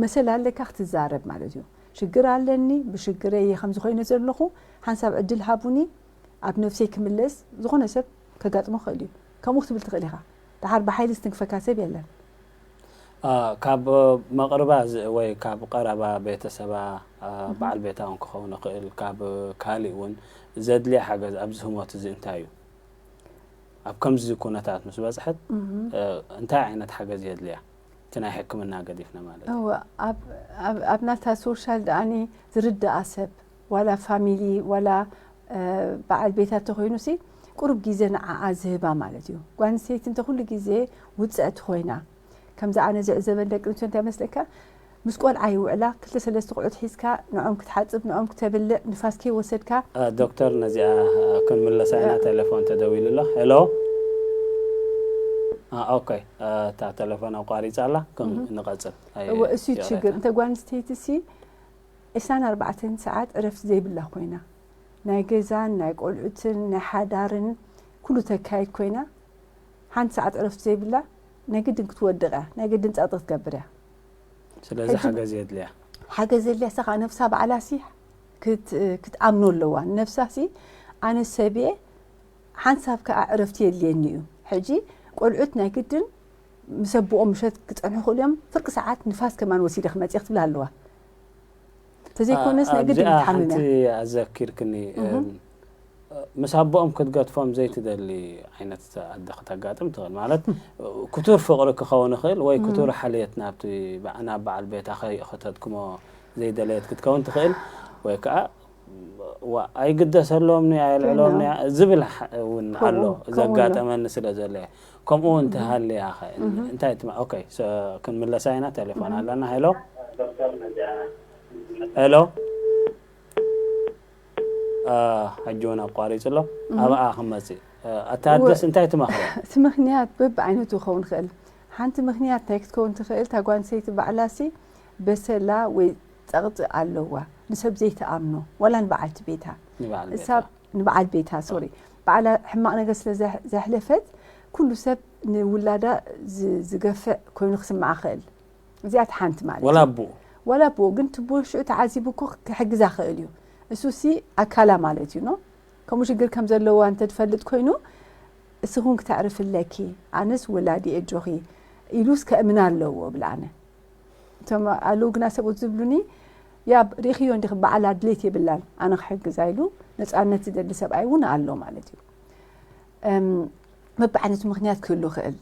መሰል ኣለካ ክትዛረብ ማለት እዩ። ሽግር ኣለኒ ብሽግረይ እየ ከምዚ ኮይነ ዘለኹ ሓንሳብ ዕድል ሃቡኒ ኣብ ነፍሰይ ክምለስ ዝኾነ ሰብ ከጋጥሞ ክእል እዩ። ከምኡ ክትብል ትኽእል ኢኻ። ደሓር ብሓይሊ ዝትንክፈካ ሰብ የለን። ካብ መቕርባ ወይ ካብ ቀረባ ቤተሰባ በዓል ቤታ እውን ክኸውን ይኽእል ካብ ካሊእ እውን ዘድልያ ሓገዝ ኣብዚ ህሞት እዚ እንታይ እዩ? ኣብ ከምዚ ኩነታት ምስ በፅሐት እንታይ ዓይነት ሓገዝ የድልያ? እቲ ናይ ሕክምና ገዲፍና ማለት እዩ። እወ ኣብ ኣብ- ኣብ ናታ ሶሻል ደኣኒ ዝርዳኣ ሰብ ዋላ ፋሚሊ ዋላ እ፣ በዓል ቤታ ተኮይኑ ሲ ቁሩብ ግዜ ንዓኣ ዝህባ ማለት እዩ። ጓል ኣንስተይቲ እንተ ኩሉ ግዜ ውፅዕቲ ኮይና ከምዚ ኣነ ዝዕዘበን ደቂ ኣንስትዮ እንታይ መስለካ፣ ምስ ቆልዓ ይውዕላ ክልተ ሰለስተ ቆልዑት ሒዝካ ንዖም ክትሓፅብ ንዖም ክተብልዕ ንፋስ ከይወሰድካ እ፣ ዶክተር ነዚኣ እ፣ ክንምለሳ ኢና። ያ። ቴሌፎን ተደዊሉ ኣሎ። ሄሎ። አ፣ ኦኬ። እ፣ እታ ቴሌፎን ኣቋሪጻ ኣላ። ከም ንቐጽል። ኣይ፣ እወ እሱ እዩ ይቕሬታ። ችግር። እንተ ጓል ኣንስተይቲ ሲ ዕስራን ኣርባዕተን ሰዓት ዕረፍቲ ዘይብላ ኮይና ናይ ገዛን ናይ ቆልዑትን ናይ ሓዳርን ኩሉ ተካይድ ኮይና ሓንቲ ሰዓት ዕረፍቲ ዘይብላ ናይ ግድን ክትወድቕ እያ። ናይ ግድን ጸቕጢ ክትገብር እያ። ስለዚ ሕጂ ሓገዝ የድልያ። ሓገዝ የድልያ። እሳ ከዓ ነብሳ ባዕላ ሲ ክት- ክትኣምኖ ኣለዋ። ነብሳ ሲ ኣነ ሰብ እየ ሓንሳብ ከዓ ዕረፍቲ የድልየኒ እዩ። ሕጂ ቆልዑት ናይ ግድን ምስ ኣቦኦም ምሸት ክፀንሑ ክእሉ እዮም። ፍርቂ ሰዓት ንፋስ ከማን ወሲደ ክመፅእ ክትብል ኣለዋ። ተዘይኮነስ ናይ ግድን ኣብዚኣ ክትሓምም ሓንቲ እያ። ኣዘኪርክኒ። እም፣ ምስ ኣቦኦም ክትገድፎም ዘይትደሊ ዓይነት ኣደ ክተጋጥም ትኽእል። ማለት ክቱር ፍቕሪ ክኸውን ይኽእል ወይ ክቱር ሓልየት ናብቲ በ- ናብ በዓል ቤታ ከይእኸተትክሞ ዘይደለየት ክትከውን ትኽእል። ወይ ከዓ ዋ ኣይግደሰሎም ያ የልዕሎም ያ ዝብል እውን ኣሎ። ከምኡ ከምኡ ኣሎ። ዘጋጠመኒ ስለ ዘሎ እያ። ከምኡ እውን ተሃልያ ኸ እንታይ ትማ ኦኬ። ክንምለሳ ኢና። ቴሌፎን ኣለና። ሄሎ። ሄሎ። ሕጂ እውን ኣቋሪጹ ኣሎ። ኣብኣ ክመጽእ። ኣታ ኣደስ እንታይ ትመኽረ? እቲ ምኽንያት በብዓይነቱ ክኸውን ይኽእል። ሓንቲ ምኽንያት እንታይ ክትከውን ትኽእል? እታ ጓል ኣንስተይቲ ባዕላሲ በሰላ ወይ ጸቕጢ ኣለዋ፣ ንሰብ ዘይትኣምኖ፣ ዋላ ንበዓልቲ ቤታ። ንበዓል ቤታ። እሳ ንበዓል ቤታ ሶሪ፣ በዓላ ሕማቕ ነገር ስለ ዘሕ- ዘሕለፈት ኩሉ ሰብ ንውላዳ ዝ- ዝገፍዕ ኮይኑ ክስምዓ ክእል። እዚኣ እቲ ሓንቲ ማለት ወላ እዩ። ኣቦኡ። ወላ ኣቦኡ ግን ትቦ ሽዑ ተዓዚቡ እኮ ክሕግዛ ክእል እዩ። እሱ ሲ ኣካላ ማለት እዩ ኖ። ከምኡ ሽግር ከም ዘለዋ እንተ ትፈልጥ ኮይኑ እስኹን ክተዕርፍለኪ ኣነስ ወላዲ እየ ኣጆኺ ኢሉስ ከእምና ኣለዎ እብል ኣነ። እቶም ኣለዉ ግና ሰብኡት ዝብሉኒ ያ ሪእኽዮ እንዲኺ በዓላ ድሌት የብላን ኣነ ክሕግዛ ኢሉ ነፃነት ዝደሊ ሰብኣይ እውን ኣሎ ማለት እዩ። እም፣ በብዓይነቱ ምኽንያት ክህሉ ይኽእል።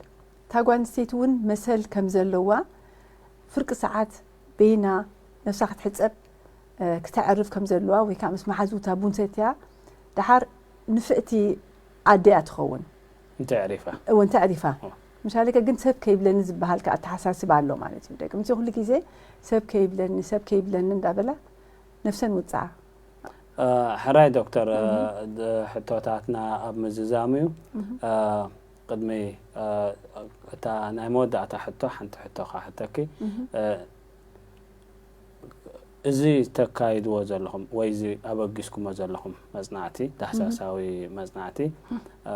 እታ ጓል ኣንስተይቲ እውን መሰል ከም ዘለዋ ፍርቂ ሰዓት በይና ነብሳ ክትሕፀብ እ፣ ክተዕርፍ ከም ዘለዋ ወይ ከዓ ምስ መሓዙታ ቡን ሰትያ ደሓር ንፍዕቲ ኣደ እያ ትኸውን። እንተ ዕሪፋ። እወ እንተ ዕሪፋ። ኦ። ምሻለከ ግን ሰብ ከይብለኒ ዝበሃል ከዓ ኣተሓሳስባ ኣሎ ማለት እዩ። ደቂ ኣንስትዮ ኩሉ ግዜ ሰብ ከይብለኒ ሰብ ከይብለኒ እንዳበላ ነብሰን ውፅዓ። እ፣ ሕራይ ዶክተር፣ እ፣ ድ- ሕቶታትና ኣብ ምዝዛሙ እዩ። እ፣ ቅድሚ እ፣ እታ ናይ መወዳእታ ሕቶ ሓንቲ ሕቶ ከዓ ሕተኪ። እ፣ እዚ ተካይድዎ ዘለኹም ወይ እዚ ኣበጊስኩሞ ዘለኹም መጽናዕቲ ዳህሳሳዊ መጽናዕቲ እ፣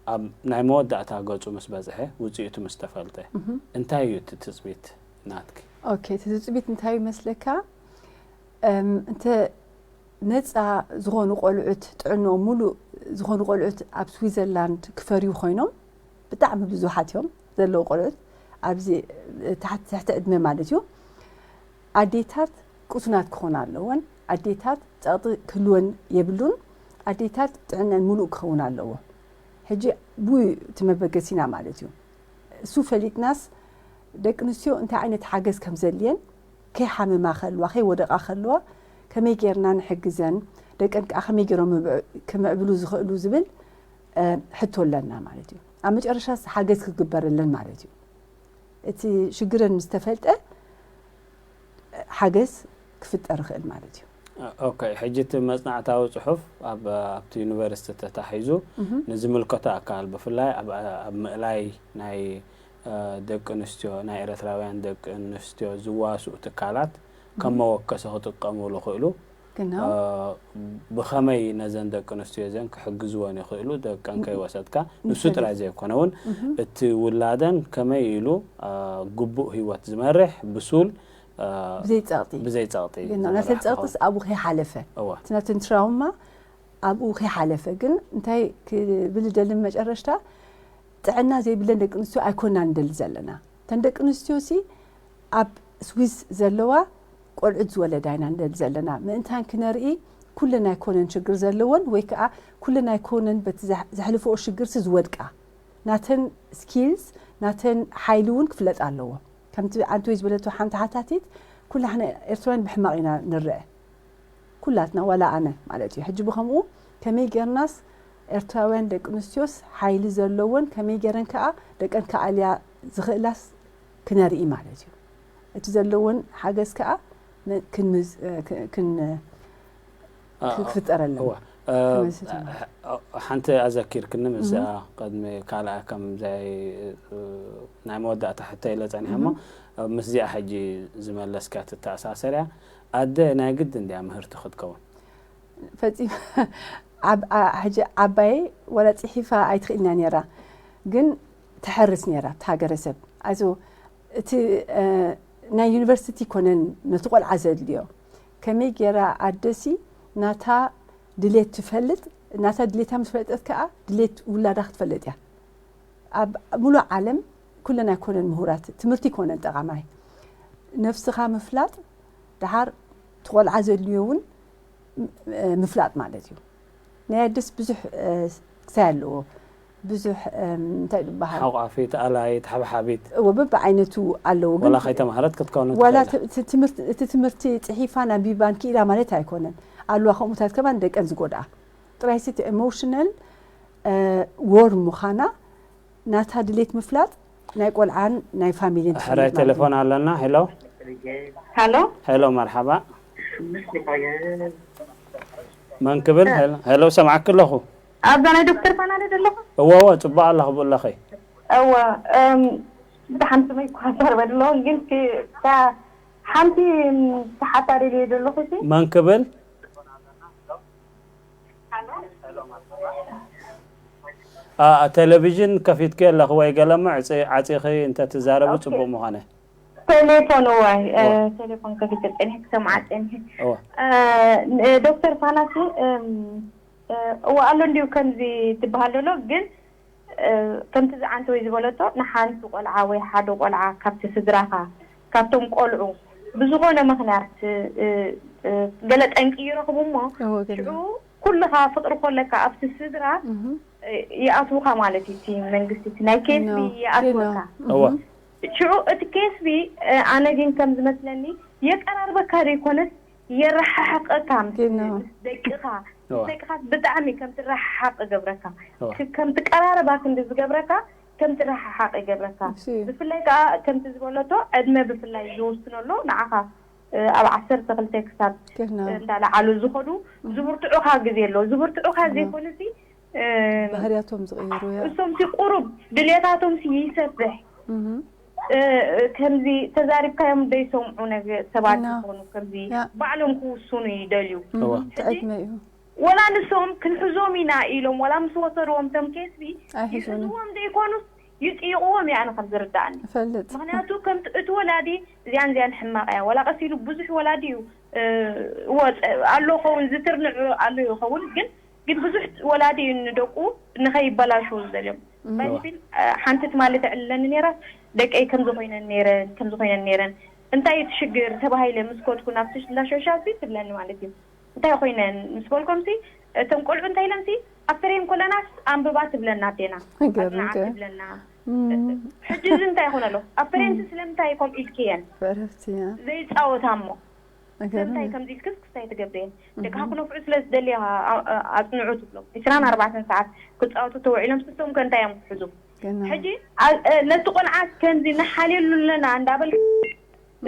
ኣብ ናይ መወዳእታ ገጹ ምስ በጽሐ ውጽኢቱ ምስ ተፈልጠ እንታይ እዩ እቲ ትጽቢት ናትኪ? ኦኬ እቲ ትጽቢት እንታይ ይመስለካ? እም፣ እንተ ነፃ ዝኾኑ ቆልዑት ጥዕንኦም ሙሉእ ዝኾኑ ቆልዑት ኣብ ስዊዘርላንድ ክፈርዩ ኮይኖም ብጣዕሚ ብዙሓት እዮም ዘለዉ ቆልዑት ኣብዚ ታሕቲ ትሕቲ ዕድመ ማለት እዩ። ኣዴታት ቅሱናት ክኾና ኣለወን። ኣዴታት ፀቕጢ ክህልወን የብሉን። ኣዴታት ጥዕነን ሙሉእ ክኸውን ኣለዎ። ሕጂ ብኡ እዩ እቲ መበገሲና ማለት እዩ። እሱ ፈሊጥናስ ደቂ ኣንስትዮ እንታይ ዓይነት ሓገዝ ከም ዘድልየን ከይሓመማ ከለዋ ከይወደቓ ከለዋ ከመይ ጌርና ንሕግዘን ደቀን ከዓ ከመይ ገይሮም ምብዕ- ክምዕብሉ ዝኽእሉ ዝብል እ፣ ሕቶ ኣለና ማለት እዩ። ኣብ መጨረሻ ሓገዝ ክግበረለን ማለት እዩ። እቲ ሽግረን ምስ ተፈልጠ ሓገዝ ክፍጠር ይኽእል ማለት እዩ። ኦኬ፣ ሕጂ እቲ መጽናዕታዊ ጽሑፍ ኣብ ኣብቲ ዩኒቨርሲቲ ተታሒዙ ንዝምልከቶ ኣካል ብፍላይ ኣብ ኣብ ምእላይ ናይ እ፣ ደቂ ኣንስትዮ ናይ ኤርትራውያን ደቂ ኣንስትዮ ዝዋስኡ ትካላት ከም መወከሲ ክጥቀምሉ ይኽእሉ። ግና እ፣ ብኸመይ ነዘን ደቂ ኣንስትዮ እዘን ክሕግዝወን ይኽእሉ ደቀን ከይወሰድካ ንሱ ጥራይ ዘይኮነ እውን እቲ ውላደን ከመይ ኢሉ እ፣ ግቡእ ህይወት ዝመርሕ ብሱል እ፣ ብዘይ ጸቕጢ ብዘይ ጸቕጢ ግን ዝመርሕ ናተን ጸቕጥስ ክኸውን። ኣብኡ ከይሓለፈ እወ። እቲ ናተን ትራውማ ኣብኡ ከይሓለፈ ግን እንታይ ክብል ደልን መጨረሽታ ጥዕና ዘይብለን ደቂ ኣንስትዮ ኣይኮና ንደሊ ዘለና እተን ደቂ ኣንስትዮ ሲ ኣብ ስዊስ ዘለዋ ቆልዑት ዝወለዳ ኢና ንደሊ ዘለና ምእንታን ክነርኢ ኩለን ኣይኮነን ሽግር ዘለወን ወይ ከዓ ኩለን ኣይኮነን በቲ ዘሕ- ዘሕልፈኦ ሽግርሲ ዝወድቃ ናተን ስኪልስ ናተን ሓይሊ እውን ክፍለጥ ኣለዎ። ከምቲ ኣንቲ ወይ ዝበለቶ ሓንቲ ሓታቲት፣ ኩላሕና ኤርትራውያን ብሕማቕ ኢና ንረአ። ኩላትና፣ ዋላ ኣነ ማለት እዩ። ሕጂ ብኸምኡ ከመይ ጌርናስ ኤርትራውያን ደቂ ኣንስትዮስ ሓይሊ ዘለወን፣ ከመይ ጌረን ከኣ ደቀን ክኣልያ ዝኽእላስ ክነርኢ ማለት እዩ። እቲ ዘለወን ሓገዝ ከኣ ን-፣ ክንምዝ-፣ እ፣ ክ-፣ ክን-፣ እ፣ ክ-፣ ክፍጠረለን። እዋ። እ፣ ክመልስ ይትምስ። እ፣ ሓንቲ ኣዘኪርክኒ ምስኣ ቅድሚ ካልኣ ከም ዘይ-፣ እ፣ ናይ መወዳእታ ሕቶ ኢለ ጸኒሐ እሞ፣ እም። ምስዚኣ ሕጂ ዝመለስካ ትተኣሳሰር እያ። ኣደ ናይ ግድን ድያ ምህርቲ ክትከውን? ፈጺም-፣ ዓብ-፣ ኣ-፣ ሕጂ ዓባየይ ወላ ጽሒፋ ኣይትኽእልና ነይራ፣ ግን ትሐርስ ነይራ ኣብቲ ሃገረሰብ። ኣዞ እቲ፣ እ፣ ናይ ዩኒቨርሲቲ ኮነን ነቲ ቆልዓ ዘድልዮ። ከመይ ገይራ ኣደሲ ናታ ድሌት ትፈልጥ፣ ናታ ድሌታ ምስ ፈለጠት ከኣ ድሌት ውላዳ ክትፈልጥ እያ። ኣብ ሙሉእ ዓለም ኩለን ኣይኮነን ምሁራት፣ ትምህርቲ ኣይኮነን ጠቓማይ። ነፍስኻ ምፍላጥ፣ ደሓር እቲ ቆልዓ ዘድልዮ እውን ም-፣ ምፍላጥ ማለት እዩ። ናይ ኣደስ ብዙሕ፣ እ፣ ክሳይ ኣለዎ። ብዙሕ፣ እም፣ እንታይ ዝበሃል? ሓቋፊት፣ ኣላይት፣ ሓብሓቢት። እወ፣ በብዓይነቱ ኣለዎ። ግን ዋላ ከይተማህረት ክትከውን ዋላ ትኽእል። ት-፣ ት-፣ ትምህርቲ፣ እቲ ትምህርቲ ጽሒፋን ኣንቢባን ክኢላ ማለት ኣይኮነን። ኣለዋ ከምኡታት ከማን ደቀን ዝጎድኣ። ጥራይሲ እቲ ኤሞሽናል፣ እ፣ ዎር ምዃና ናታ ድሌት ምፍላጥ ናይ ቆልዓን ናይ ፋሚሊን ሕራይ ትፈልጥ ማለት ቴሌፎን እዩ። ኣለና። ሄሎ። ሃሎ። ሄሎ፣ መርሓባ። መን ክብል? ሄሎ፣ ሄሎ፣ ሰማዕኪ ኣለኹ። ኣብዛ ናይ ዶክተር ፋና ዶ ዘለኹ? እወ፣ እወ፣ ጽቡቕ ኣለኹ፣ ብእለኸይ። እወ፣ እም፣ ብሓንቲ መይ እኳ ዛረበ ኣለኹ፣ ግን ክ-፣ እታ ሓንቲ፣ እም፣ ተሓታሪ ድየ ዘለኹ፣ እሺ? መን ክብል? ኣ፣ ቴሌቪዥን ከፊትኪ ኣለኺ ወይ ገለ እሞ ዕጺ-፣ ዓጺኺ እንተ ትዛረቢ ኦኬ። ጽቡቕ ምኾነ። ቴሌፎን፣ እዋይ፣ እ፣ እዋ። ቴሌፎን ከፊተ ጸኒሐ ክሰምዓ ጸኒሐ። እዋ። እ፣ ን-፣ ዶክተር ፋናሲ፣ እም፣ እ፣ እዋ ኣሎ እንዲሁ ከምዚ ትበሃል ዘሎ፣ ግን፣ እ፣ ከምቲ ዝዓንተ ወይ ዝበለቶ ንሓንቲ ቆልዓ ወይ ሓደ ቆልዓ ካብቲ ስድራኻ፣ ካብቶም ቆልዑ ብዝኾነ ምኽንያት፣ እ፣ እ፣ ገለ ጠንቂ ይረኽቡ እሞ፣ እዎ፣ ገለ። ሽዑ ኩልኻ ፍቕሪ ኮለካ ኣብቲ ስድራ፣ እህ። እ፣ ይኣትዉኻ ማለት እዩ። እቲ መንግስቲ፣ እቲ ናይ ኬ ኤስ ቢ ኖ፣ ይኣትወካ። ኖ። እዋ። እህ። ሽዑ እቲ ኬ ኤስ ቢ፣ እ፣ ኣነ ግን ከም ዝመስለኒ የቀራርበካ ዘይኮነስ የረሓሕቐካ ምስ፣ ጌና። ምስ ደቅኻ። እዋ። ምስ ደቅኻ ብጣዕሚ ከም ትረሓሓቕ ይገብረካ። እዋ። ክ-፣ ከም ትቀራረባ ክንዲ ዝገብረካ፣ ከም ትረሓሓቕ ይገብረካ። እሺ። ብፍላይ ከኣ ከምቲ ዝበለቶ ዕድመ ብፍላይ ዝወስኖ ኣሎ። ንዓኻ፣ እ፣ ኣብ ዓሰርተ ክልተ ክሳብ፣ ጌና። እ፣ እንዳለዓሉ ዝኸዱ እም። ዝብርትዑኻ ግዜ ኣሎ። ዝብርትዑኻ እዋ። ዘይኮነሲ፣ እ፣ ባህርያቶም ዝቕይሩ እያ። እሶምሲ ቁሩብ ድልየታቶምሲ ይሰፍሕ። እህ። እ፣ ከምዚ ተዛሪብካዮም ዘይሰምዑ ነገ-፣ ሰባት ና። ይኾኑ፣ ከምዚ ያ። ባዕሎም ክውስኑ ይደልዩ። እም፣ እዋ። እቲ ሕጂ ዕድመ እዩ። ወላ ንሶም ክንሕዞም ኢና ኢሎም፣ ወላ ምስ ወሰድዎም እቶም ኬስቢ ኣይሕዙን። ይሕዝዎም ዘይኮኑስ ይጥይቕዎም እየ ኣነ ከም ዝርድኣኒ። እፈልጥ። ምኽንያቱ ከምቲ እቲ ወላዲ እዚኣን እዚኣን ሕማቕ እያ። ወላ ቀስ ኢሉ ብዙሕ ወላዲ እዩ፣ እ፣ እዎ፣ ጸ-፣ ኣሎ ኸውን፣ ዝትርንዑ ኣሎ ይኸውን፣ ግን ግን ብዙሕ ወላዲ እዩ ንደቁ ንኸይበላሸው ዝደልዮም። እም። ባይብል፣ እ፣ ሓንቲ ትማሊ ተዕልለኒ ነይራ፣ ደቀይ ከምዚ ኮይነን ነይረን፣ ከምዚ ኮይነን ነይረን፣ እንታይ እዩ እቲ ሽግር ተባሂለ ምስ ኮድኩ ናብቲ እንዳ ሸሻሲ ትብለኒ ማለት እዩ። እንታይ ኮይነን ምስ በልኮምሲ፣ እቶም ቆልዑ እንታይ ኢለንሲ፣ ኣብ ፍሬም ኮለናስ ኣንብባ ትብለና ኣዴና፣ ይገርም ኣጽንዓ ከ። ትብለና። እም። ሕጂ እዚ እንታይ ይኾን ኣሎ? ኣብ ፍሬምሲ እም። ስለምንታይ ከምኡ ኢልክየን? ዕረፍቲ እያ። ዘይጻወታ እሞ። ይገርም ስለምንታይ እዩ። ከምዚ ኢልክስ ክስታይ ትገብርየን? እህ። ደቅኻ ክነፍዑ ስለ ዝደልያ ኣ-፣ ኣ-፣ ኣጽንዑ ትብሎም። ዕስራን ኣርባዕተን ሰዓት ክጻወቱ ተውዒሎም ስቶም ከ እንታይ እዮም ክሕዙ? ገና። ሕጂ ኣ-፣ እ፣ ነቲ ቆልዓ ከምዚ ነሓልየሉ ኣለና እንዳበል፣ እ፣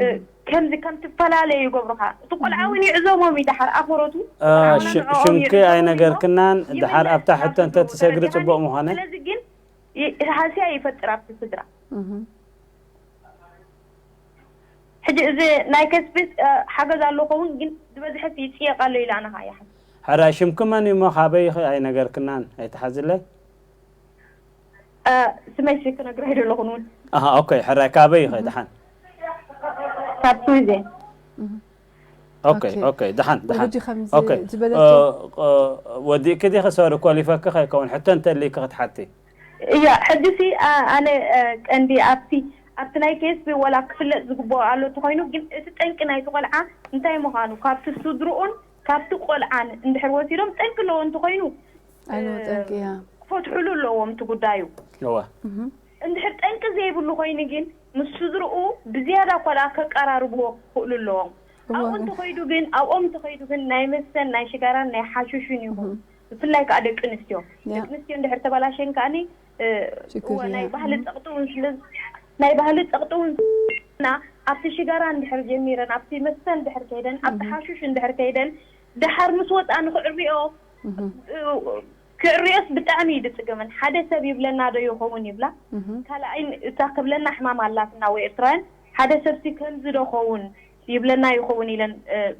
እህ። ከምዚ ከም ትፈላለዩ ይገብሩኻ። እቲ ቆልዓ እህ። እውን ይዕዘቦም እዩ ደሓር ኣኽብሮቱ። እ፣ ኣነ ሽ-፣ ንዕኦም ሽምኪ ይዕዘቦም ኣይነገርክናን፣ እሞ ድሓር ይምለስ ኣብታ ናብ ሕቶ እንተ ትሰግሪ ዝነበረ ጽቡቕ ምዃነ። ስለዚ ግን ይ-፣ ሃስያ ይፈጥር ኣብቲ ስድራ። እህ። ሕጂ እዚ ናይ ከስቢስ፣ እ፣ ሓገዝ ኣሎ ኸውን፣ ግን ዝበዝሐስ ይጽየቕ ኣሎ ኢለ ኣነ ኸኣ ይሓስብ። ሕራይ ሽምኪ መን እዩ እሞ ካበይ ኢኺ ኣይነገርክናን፣ ኣይትሓዝለይ? እ፣ ስመይሲ ክነግሮ ኣይደለኹን እውን። ኣሃ፣ ኦኬ፣ ሕራይ ካበይ ኢኺ እህ። ደሓን? ካብ ስዊዘን። እህ። ኦኬ፣ ኦኬ። ኦኬ፣ ደሓን፣ ደሓን። ወለዲ ከምዚ ኦኬ። ዝበለቶ እ፣ እ፣ ወዲእኪ ዲኺ? ሶሪ፣ ኮሊፈኪ ከይከውን፣ ሕቶ እንተልይኪ ክትሓቲ። እያ፣ ሕጂሲ፣ ኣ-፣ ኣነ፣ እ፣ ቀንዲ ኣብቲ፣ ኣብቲ ናይ ኬስቢ ወላ ክፍለጥ ዝግብኦ ኣሎ እንተኾይኑ፣ ግን እቲ ጠንቂ ናይቲ ቆልዓ እንታይ ምዃኑ፣ ካብቲ ስድርኡን ካብቲ ቆልዓን እንድሕር ወሲዶም ጠንቂ ኣለዎ እንተኾይኑ፣ ኣይኖ እ፣ ጠንቂ እያ። ክፈትሑሉ ኣለዎም እቲ ጉዳዩ። እዋ። እህ። እንድሕር ጠንቂ ዘይብሉ ኮይኑ ግን ምስ ስድርኡ ብዝያዳ እኳ ደኣ ከቀራርብዎ ክኽእሉ ኣለዎም። ኣብኡ እንተኸይዱ ግን ኣብኦም እንተኸይዱ ግን ናይ መስተን ናይ ሽጋራን ናይ ሓሽሽን ይኹን ብፍላይ ከዓ ደቂ ኣንስትዮ ደቂ ኣንስትዮ እንድሕር ተበላሸን ከዓኒ እወ ናይ ባህሊ ፀቕጢ እውን ስለ ናይ ባህሊ ፀቕጢ እውን እና ኣብቲ ሽጋራ እንድሕር ጀሚረን ኣብቲ መስተ እንድሕር ከይደን ኣብቲ ሓሹሽ እንድሕር ከይደን ደሓር ምስ ወፃ ንክዕርዮ ክዕርዮስ ብጣዕሚ እዩ ዝፅገመን። ሓደ ሰብ ይብለና ዶ ይኸውን ይብላ፣ ካልኣይ እታ ክብለና ሕማም ኣላትና ወይ ኤርትራውያን ሓደ ሰብሲ ከምዚ ዶ ኸውን ይብለና ይኸውን ኢለን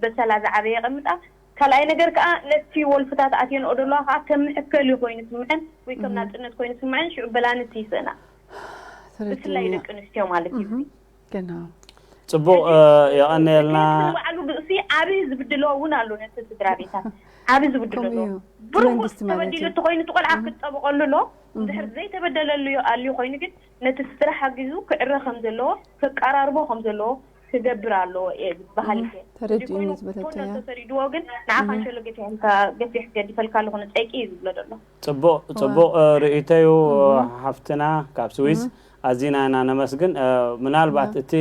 በሰላ ዝዓበየ የቐምጣ። ካልኣይ ነገር ከዓ ነቲ ወልፍታት ኣትየንኦ ዘለዋ ከዓ ከም መሐከሊ ኮይኑ ስምዐን ወይ ከም ናፅነት ኮይኑ ስምዐን ሽዑ በላኒ ትይስእና። ብፍላይ ደቂ ኣንስትዮ ማለት እዩ። ጽቡቕ የቐንየልና። ባዕሉ ርእሲ ዓቢ ዝብድሎ እውን ኣሎ ነቲ ስድራ ቤታት ዓቢ ዝብድሎ ኣሎ። ብርኩስ ተበዲሉ እተኮይኑ እቲ ቆልዓ ክጠበቐሉ ኣሎ። እንድሕር ዘይተበደለሉ ኣልዩ ኮይኑ ግን ነቲ ስድራ ሓጊዙ ክዕረ ከም ዘለዎ ከቀራርቦ ከም ዘለዎ ክገብር ኣለዎ እየ ዝበሃል እየ። ተረዲኡኒ ዝበለቶ እያ። ተሰሪድዎ ግን ንዓኻ እንሸሎ ገፊሕልካ ገፊሕ ገዲፈልካ ኣለኹ ንጸይቂ እዩ ዝብሎ ዘሎ። ጽቡቕ ጽቡቕ ርእይቶ እዩ ሓፍትና ካብ ስዊስ ኣዚና ኢና ነመስግን። ምናልባት እቲ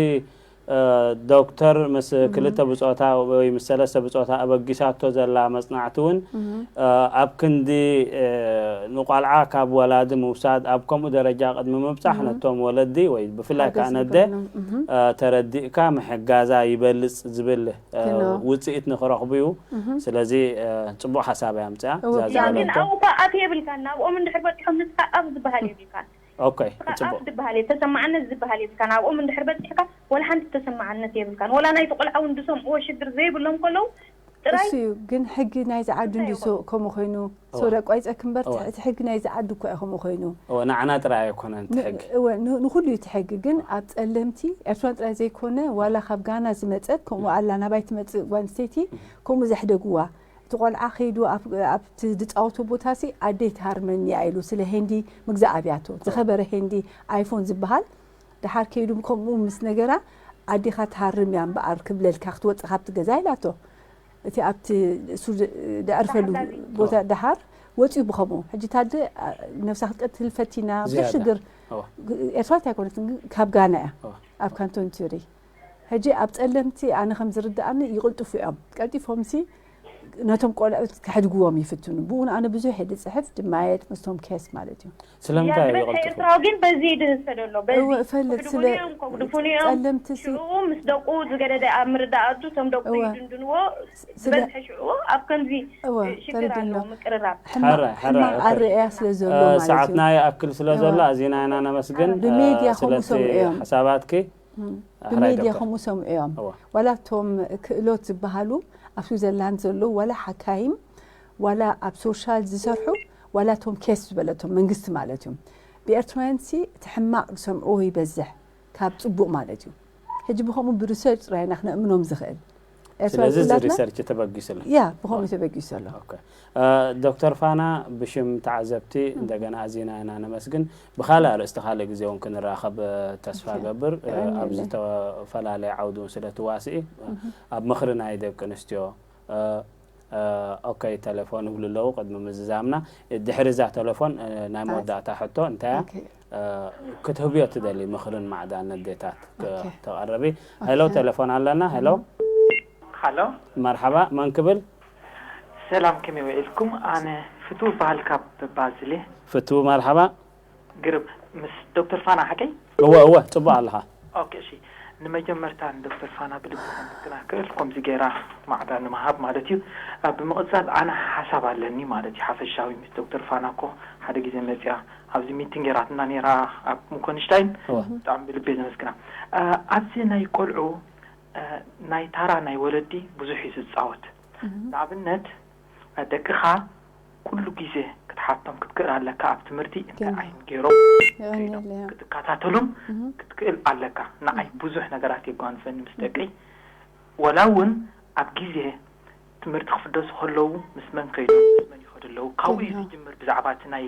ዶክተር ምስ ክልተ ብጾታ ወይ ምስ ሰለስተ ብጾታ ኣበጊሳቶ ዘላ መጽናዕቲ እውን ኣብ ክንዲ ንቆልዓ ካብ ወላዲ ምውሳድ ኣብ ከምኡ ደረጃ ቅድሚ ምብጻሕ ነቶም ወለዲ ወይ ብፍላይ ከዓ ነደ ተረዲእካ ምሕጋዛ ይበልጽ ዝብል ውፅኢት ንክረኽቡ እዩ። ስለዚ ፅቡቅ ሓሳብ እያ ኣምፅኣ እዛ ግን ዝሃበቶ። ኣብኡ እኳ ኣፍ የብልካን፣ ናብኦም እንድሕር በፂሖም ንስካ ኣፍ ዝበሃል የብልካን። ኦኬ፣ ንስካ ኣፍ ፅቡቅ። ዝበሃል የብ-፣ ተሰማዕነት ዝበሃል የብልካን። ኣብኦም እንድሕር በፂሕካ ወላ ሓንቲ ተሰማዕነት የብልካን። ወላ ናይቲ ቆልዓ እውን ዝሰምዕዎ ሽግር ዘይብሎም ከለዉ ጥራይ እሱ እዩ። ግን ሕጊ ናይዚ ዓዲ እንታይ እንድዩ ይኾኑ? ከምኡ ኮይኑ? እወ። ሶሪ ኣቋሪፀኪ እምበር እወ። እቲ ሕጊ ናይዚ ዓዲ እኮ እዩ ከምኡ ኮይኑ። እወ፣ ንዓና ጥራይ ኣይኮነን እቲ ሕጊ። እወ፣ ን- ንኹሉ እዩ እቲ ሕጊ። ግን ኣብ ፀለምቲ ኤርትራን ጥራይ ዘይኮነ ዋላ ካብ ጋና ዝመፀት ከምኡ ኣላ ናባይ ትመፅእ ጓል ኣንስተይቲ ከምኡ ዘሕደግዋ። እቲ ቆልዓ ከይዱ ኣብ- ኣብቲ ዝፃወቶ ቦታ ሲ ኣደይ ትሃርመኒ እያ ኢሉ ስለ ሄንዲ ምግዛእ ኣብያቶ ዝኸበረ ሄንዲ ኣይፎን ዝበሃል ደሓር ከይዱ ከምኡ ምስ ነገራ ኣዴኻ ትሃርም እያ እምበኣር ክብለልካ ክትወፅእ ካብቲ ገዛ ኢላቶ። እቲ ኣብቲ እሱ ደዕርፈሉ ቦታ ደሓር ወፂኡ ብኸምኡ ሕጂ ታደ ነብሳ ክትቀትል ፈቲና ብዙሕ ሽግር ኤርትራዊት ኣይኮነትን ግን ካብ ጋና እያ ኣብ ካንቶን ቱሪ ሕጂ ኣብ ፀለምቲ ኣነ ከም ዝርድኣኒ ይቕልጥፉ እዮም ቀልጢፎምሲ ነቶም ቆልዑት ከሕድግዎም ይፍትኑ ብኡ ኣነ ብዙሕ እየ ዝፅሕፍ ድማየጥ ምስቶም ኬስ ማለት እዩ ስለምንታይ እዩ ዝበዝሐ ይቕልጥፉ? ኤርትራዊ ግን በዚ እዩ ዝህሰ ዘሎ። በዚ እወ፣ እፈልጥ፣ ስለ ከሕድጉኒ እዮም፣ ከጉድፉኒ እዮም። ጸለምቲ ሲ- ሽዑ ምስ ደቁ ዝገደደ ኣብ ምርዳእ ኣቱ፣ እቶም ደቁ እወ። ይድንድንዎ። ስለ- ዝበዝሐ ሽዑ ኣብ ከምዚ እወ፣ ሽግር ተረዲእና። ኣለዎ ምቅርራብ። ሕማቕ- ሕራይ፣ ሕራይ፣ ሕማቕ ኦኬ። ኣረኣእያ ስለ ዘሎ እ፣ ማለት እዩ። ሰዓትና ይኣክል ስለ ዘሎ፣ ኣዚና ኢና ነመስግን። እ፣ ብሜድያ ከምኡ ስለቲ ሰምዑ እዮም። ሓሳባትኪ። ሕራይ ብሜድያ ዶክተር። ከምኡ ሰምዑ እዮም። እወ። ዋላ እቶም ክእሎት ዝበሃሉ ኣብ ስዊዘርላንድ ዘለዉ ዋላ ሓካይም ዋላ ኣብ ሶሻል ዝሰርሑ ዋላ እቶም ኬስ ዝበለቶም መንግስቲ ማለት እዩ ብኤርትራውያን ሲ እቲ ሕማቕ ዝሰምዕዎ ይበዝሕ ካብ ፅቡቕ ማለት እዩ ሕጂ ብኸምኡ ብሪሰርች ጥራይ ኢና ክነእምኖም ዝኽእል ኤርትራውያን ስለዚ እዚ ኩላትና ሪሰርች ተበጊሱ ኣሎ ያ ብኸምኡ ተበጊሱ ኣሎ ኦኬ ዶክተር ፋና ብሽም ተዓዘብቲ እንደገና ኣዚና ኢና ነመስግን ብካልእ ኣርእስቲ ካልእ ግዜ እውን ክንራኸብ ተስፋ ገብር ኣብዚ ዝተፈላለየ ዓውዲ እውን ስለ ትዋስኢ ኣብ ምኽሪ ናይ ደቂ ኣንስትዮ ኦከይ ተለፎን ይብሉ ኣለዉ ቅድሚ ምዝዛምና ድሕሪ እዛ ተለፎን ናይ መወዳእታ ሕቶ እንታይ ክትህብዮ ትደሊ ምኽርን ማዕዳን ነዴታት ተቐርቢ ሄሎ ተለፎን ኣለና ሄሎ ሃሎ መርሓባ መን ክብል ሰላም ከመይ ውዒልኩም ኣነ ፍትው በሃል ካብ ባዝል እየ ፍትው መርሓባ ግርም ምስ ዶክተር ፋና ሓቀይ? እወ እወ ጽቡቕ ኣለኻ። ኦኬ እሺ ንመጀመርታ ንዶክተር ፋና ብልቢ ከምስግና ክእል ከምዚ ገይራ ማዕዳ ንምሃብ ማለት እዩ። ብምቕጻል ኣነ ሓሳብ ኣለኒ ማለት እዩ ሓፈሻዊ ምስ ዶክተር ፋና እኮ ሓደ ግዜ መጽያ ኣብዚ ሚቲንግ ገይራትና ነይራ ኣብ ሙኮንሽታይን ብጣዕሚ ብልቢ ዘመስግና። ኣብዚ ናይ ቆልዑ ናይ ታራ ናይ ወለዲ ብዙሕ እዩ ዝጻወት። ንኣብነት ደቅኻ ኩሉ ግዜ ክትሓቶም ክትክእል ኣለካ ኣብ ትምህርቲ እንታይ ዓይነት ገይሮም ከይዶም ክትከታተሎም ክትክእል ኣለካ ንዓይ ብዙሕ ነገራት የጓንፈኒ ምስ ደቀይ ወላ እውን ኣብ ግዜ ትምህርቲ ክፍደሱ ከለዉ ምስ መን ከይዶም ምስ መን ይኸዱ ኣለዉ ካብኡ እዩ ዝጅምር ብዛዕባ እቲ ናይ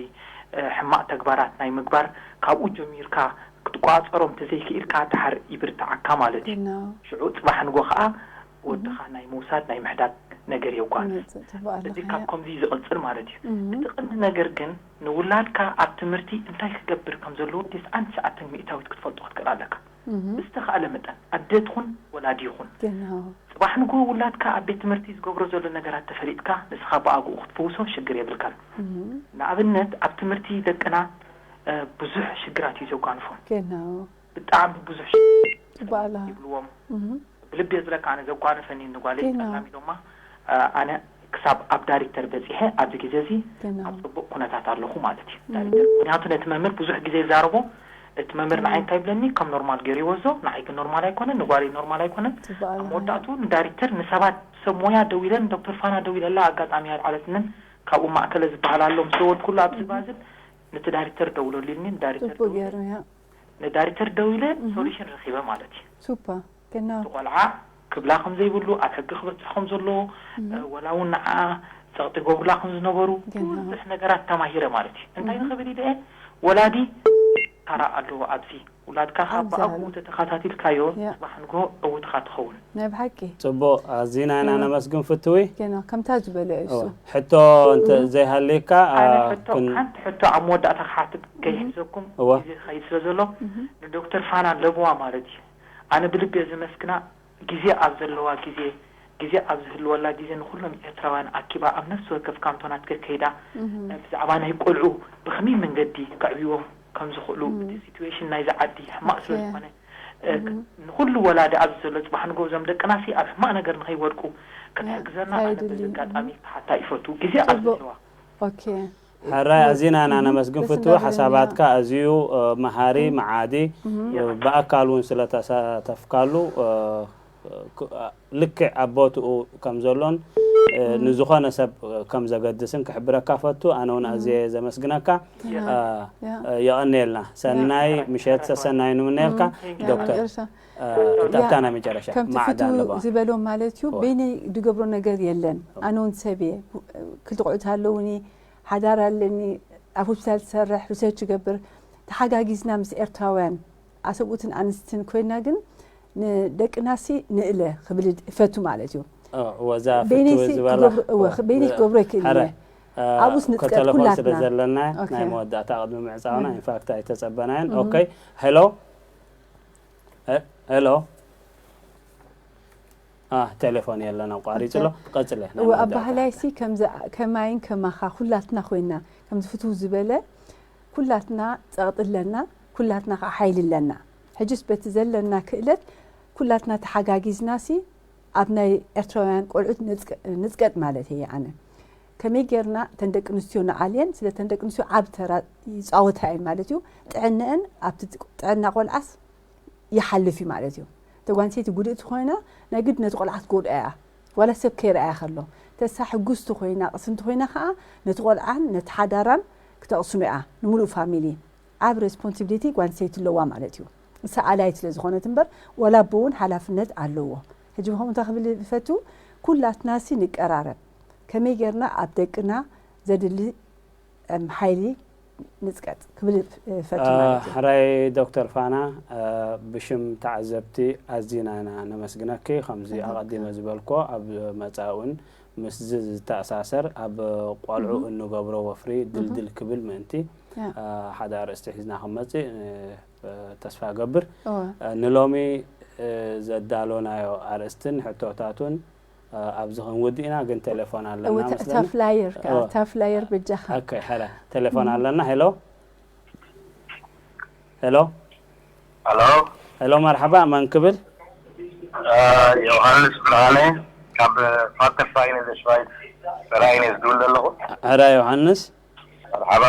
ሕማቕ ተግባራት ናይ ምግባር ካብኡ ጀሚርካ ክትቆፃፀሮም ተዘይክኢልካ ድሓር ይብርትዓካ ማለት እዩ ሽዑ ፅባሕ ንጎ ከዓ ወድኻ ናይ ምውሳድ ናይ ምሕዳግ ነገር የጓንፍ። ይመጽእ፣ ጽቡቕ ኣለኻ፣ እዚ ካብ ያ። ከምዚ ዝቕጽል ማለት እዩ። እም፣ እቲ ቀንዲ ነገር ግን ንውላድካ ኣብ ትምህርቲ እንታይ ክገብር ከም ዘለዎ ትስዓን ትሽዓተን ሚእታዊት ክትፈልጦ ክትክእል ኣለካ። እም፣ ብዝተኻእለ መጠን ኣደ ትኹን ወላዲ ይኹን ገና። ጽባሕ ንግሆ ውላድካ ኣብ ቤት ትምህርቲ ዝገብሮ ዘሎ ነገራት ተፈሊጥካ ንስኻ ብኣግኡ ክትፍውሶ ሽግር የብልካን። እም፣ ንኣብነት ኣብ ትምህርቲ ደቅና እ፣ ብዙሕ ሽግራት እዩ ዘጓንፎም። ገና። ብጣዕሚ ብዙሕ ሽግር ጽቡቕ ኣለኻ። ይብልዎም። እም፣ ብልቢ እየ ዝብለካ ኣነ ዘጓነፈኒ ንጓለይ ጌና። ተላሚዶማ ኣነ ክሳብ ኣብ ዳይሬክተር በፂሐ ኣብዚ ግዜ እዚ ጌና። ኣብ ፅቡቅ ኩነታት ኣለኹ ማለት እዩ። ዳይሬክተር ምክንያቱ ነቲ መምህር ብዙሕ ግዜ ይዛረቦ። እቲ መምህር ንዓይ እንታይ ይብለኒ ከም ኖርማል ገይሩ ይወስዶ፣ ንዓይ ግን ኖርማል ኣይኮነን፣ ንጓለይ ኖርማል ኣይኮነን። ጽቡቅ ኣብ ኣለኻ። መወዳእቱ ንዳይሬክተር ንሰባት ሰብ ሞያ ደዊለን ዶክተር ፋና ደዊለላ ኣጋጣሚ ኣልዓለትንን ካብኡ ማእከለ ዝበሃል ኣሎ ምስ ደወልኩሉ ኣብዚ ባዝን ነቲ ዳይሬክተር ደውለሉ ኢልኒ ንዳይሬክተር ጽቡቅ ደዊለ ገይሩ፣ ያ። ንዳይሬክተር ደዊለ ሶሉሽን ረኺበ ማለት እዩ። ሱፐር። ጌና። እቲ ቆልዓ ክብላ ከም ዘይብሉ ኣብ ሕጊ ክበጽሕ ከም ዘለዎ እ፣ ወላ እውን ንዓ ጸቕጢ ገብሩላ ከም ዝነበሩ ገና። ብዙሕ ነገራት ተማሂረ ማለት እዩ። እንታይ ንኽብል ኢለ ወላዲ ታራ ኣለዎ ኣብዚ ውላድካ ካብ ኣብዚ ብኣግኡ ኣሎ። ተተኻታቲልካዮ ያ። ጽባሕ ንግሆ ዕውትኻ ትኸውን። ናይ ብሓቂ። ጽቡቅ ኣዚና ኢና ያ። ነመስግን ፍትዊ። ጌና ከምታ ዝበለ እዩ እሱ። እወ፣ ሕቶ እንተ ዘይሃልየካ ኣነ ኣ፣ ሕቶ ክን- ሓንቲ ሕቶ ኣብ መወዳእታ ክሓትት ከይሕዘኩም እወ። ግዜ ክኸይድ ስለ ዘሎ ንዶክተር ፋና ለብዋ ማለት እዩ። ኣነ ብልቢ እየ ዘመስግና። ግዜ ኣብ ዘለዋ ግዜ ግዜ ኣብ ዝህልወላ ግዜ ንኩሎም ኤርትራውያን ኣኪባ ኣብ ነፍሲ ወከፍ ካንቶናት ከከይዳ እ፣ ብዛዕባ ናይ ቆልዑ ብኸመይ መንገዲ ከዕብይዎም ከም ዝኽእሉ እቲ ሲትዌሽን ናይዚ ዓዲ ሕማቕ ስለ ኦኬ። ዝኾነ እ፣ ንኩሉ ወላዲ ኣብዚ ዘሎ ጽባሕ ንግሆ እዞም ደቅናሲ ኣብ ሕማቕ ነገር ንኸይወድቁ ክትሕግዘና ታይ ኣነ በዚ ድልዩ? ኣጋጣሚ ክሓታ ይፈቱ። ግዜ ኣብ ጽቡቅ። ዘለዋ ኦኬ። ሕራይ ኣዚና ኢና ነመስግን ደስ ፍትዊ እንዳበለኒ ሓሳባትካ ኣዝዩ እ፣ መሃሪ መዓዲ እ፣ ብኣካል እውን ስለተሳተፍካሉ እ፣ ክ- እ፣ ልክዕ ኣብ ቦትኡ ከም ዘሎን እ፣ ንዝኾነ ሰብ እ፣ ከም ዘገድስን ክሕብረካ ፈቱ። ኣነ እውን ኣዝየ ዘመስግነካ። እ፣ ያ። እ፣ የቐንየልና። ሰናይ ምሸት ሰሰናዩ ንምነየልካ ያ፣ ዶክተር። መጨረሻ። እ፣ እታ እታ ናይ መጨረሻ ከምቲ ማዕዳ ፍትው ኣለዋ። ዝበሎ ማለት እዩ እወ። በይነይ ድገብሮ ነገር የለን። ኣነ እውን ሰብ እየ። ክልተ ቆልዑት ኣለውኒ፣ ሓዳር ኣለኒ፣ ኣብ ሆስፒታል ዝሰርሕ ሪሰርች ይገብር። ተሓጋጊዝና ምስ ኤርትራውያን ኣሰብኡትን ኣንስትን ኮይና ግን ንደቅናሲ ንእለ ክብል እፈቱ ማለት እዩ። እ፣ ወዛ በይነይ ፍትዊ ሲ ዝበላ ክገብር- እወ፣ በይነይ ክገብሮ ይክእል ሕረ እየ። ኣብኡስ ንጥቀጥ ቴሌፎን ስለ ኩላትና። ዘለና ኦኬ። ናይ መወዳእታ ቅድሚ ምዕፃውና እም። ኢንፋክት ኣይተፀበናዮን። እም። ኦኬ፣ ሄሎ ሄ- ሄሎ። አ፣ ቴሌፎን የለን፣ ኣቋሪጽ ኣሎ። ቀጽለ፣ ናይ እወ፣ ኣብ መወዳእታ። ባህላይ ሲ ከምዚ ከማይን ከማኻ ኩላትና ኮይና፣ ከምዚ ፍትው ዝበለ ኩላትና ጸቕጢ ኣለና፣ ኩላትና ከዓ ሓይሊ ኣለና። ሕጅስ በቲ ዘለና ክእለት ኩላትና ተሓጋጊዝና ሲ ኣብ ናይ ኤርትራውያን ቆልዑት ንጽቀ-፣ ንጽቀጥ ማለት እየ ኣነ። ከመይ ጌርና እተን ደቂ ኣንስትዮ ንዓልየን፣ ስለ እተን ደቂ ኣንስትዮ ዓብ ተራ ይጻወታ እየን ማለት እዩ። ጥዕነአን ኣብቲ ጥዕና ቆልዓስ ይሓልፍ እዩ ማለት እዩ። እተ ጓል ኣንስተይቲ ጉድእቲ ኮይና ናይ ግድ ነቲ ቆልዓ ክትጎድኦ እያ። ዋላ ሰብ ከይረኣያ ከሎ። ተሳ ሕጉስቲ ኮይና፣ ቅስንቲ ኮይና ከኣ ነቲ ቆልዓን ነቲ ሓዳራን ክተቕስኖ እያ፣ ንምሉእ ፋሚሊ። ዓብ ሬስፖንሲቢሊቲ ጓል ኣንስተይቲ ኣለዋ ማለት እዩ። ንሳ ኣላይት ስለ ዝኾነት እምበር፣ ዋላ ኣቦ እውን ሓላፍነት ኣለዎ። ሕጂ ብኸምኡ እንታይ ክብል ይፈቱ? ኩላትናሲ ንቀራረብ። ከመይ ጌርና ኣብ ደቅና ዘድሊ እም፣ ሓይሊ ንጽቀጥ ክብል እፈቱ ማለት እዩ። ሕራይ ዶክተር ፋና፣ እ፣ ብሽም ተዓዘብቲ ኣዚና ኢና ነመስግነኪ። ከምዚ ኣቐዲመ ዝበልኮ ኣብ መጻኢ እውን ምስዚ ዝተኣሳሰር ኣብ ቆልዑ እንገብሮ ወፍሪ ድልድል ክብል ምእንቲ፣ ያ። እ፣ ሓደ ኣርእስቲ ሒዝና ክንመጽእ፣ እ፣ ተስፋ እገብር። እወ። እ፣ ንሎሚ፣ እ፣ ዘዳሎናዮ ኣርእስትን ሕቶታቱን እ፣ ኣብዚ ክንውድእ ኢና፣ ግን ቴሌፎን ኣለና እወ፣ ተ-፣ መስለኒ። እታ ፍላየር ከኣ፣ እወ። እታ ፍላየር በጃኻ። ኦኬ፣ ሕረ። ቴሌፎን ኣለና። ሄሎ። ሄሎ። ሄሎ። ሄሎ፣ መርሓባ፣ መን ክብል? እ፣ ዮሃንስ ብርሃነ ካብ ፋተር ፋይነ ዘሽዋይት ራይነ ዝድውል ዘለኹ። ሕረ ዮሃንስ። መርሓባ።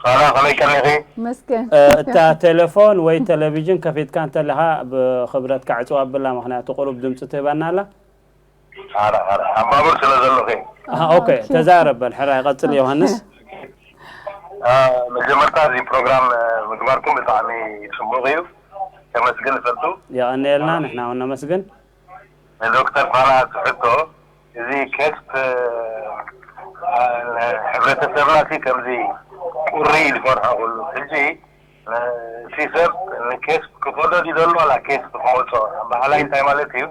ሳራ ከመይ ቀኒኺ? መስገን። እ፣ እታ ቴሌፎን ወይ ቴሌቪዥን ከፊትካ እንተለኻ ብኽብረትካ ዕጽዋ ኣብላ፣ ምኽንያቱ ቁሩብ ድምፂ ትህበና ኣላ። ሓራ፣ ሓራ። ኣብ ባቡር ስለ ዘለኹ። ኣሃ፣ ኦኬ፣ ተዛረብ በል። ሕራይ፣ ቀጽል ዮሃንስ። እ፣ መጀመርታ እዚ ፕሮግራም፣ እ፣ ምግባርኩም ብጣዕሚ ጽቡቕ እዩ። ከመስግን እፈቱ። የቐንየልና፣ ንሕና እውን ነመስግን። ንዶክተር ፋና ሕቶ፣ እዚ ኬስፕ፣ እ፣ ሕብረተሰብና ሲ ከምዚ ቁሪ ኢሉ ዝፈርሖ ኩሉ። ሕጂ፣ እ፣ እቲ ሰብ ንኬስፕ ክፈዶ ድዩ ዘሎ ዋላ ኬስፕ ክመጾ? ባህላይ እንታይ ማለት እዩ?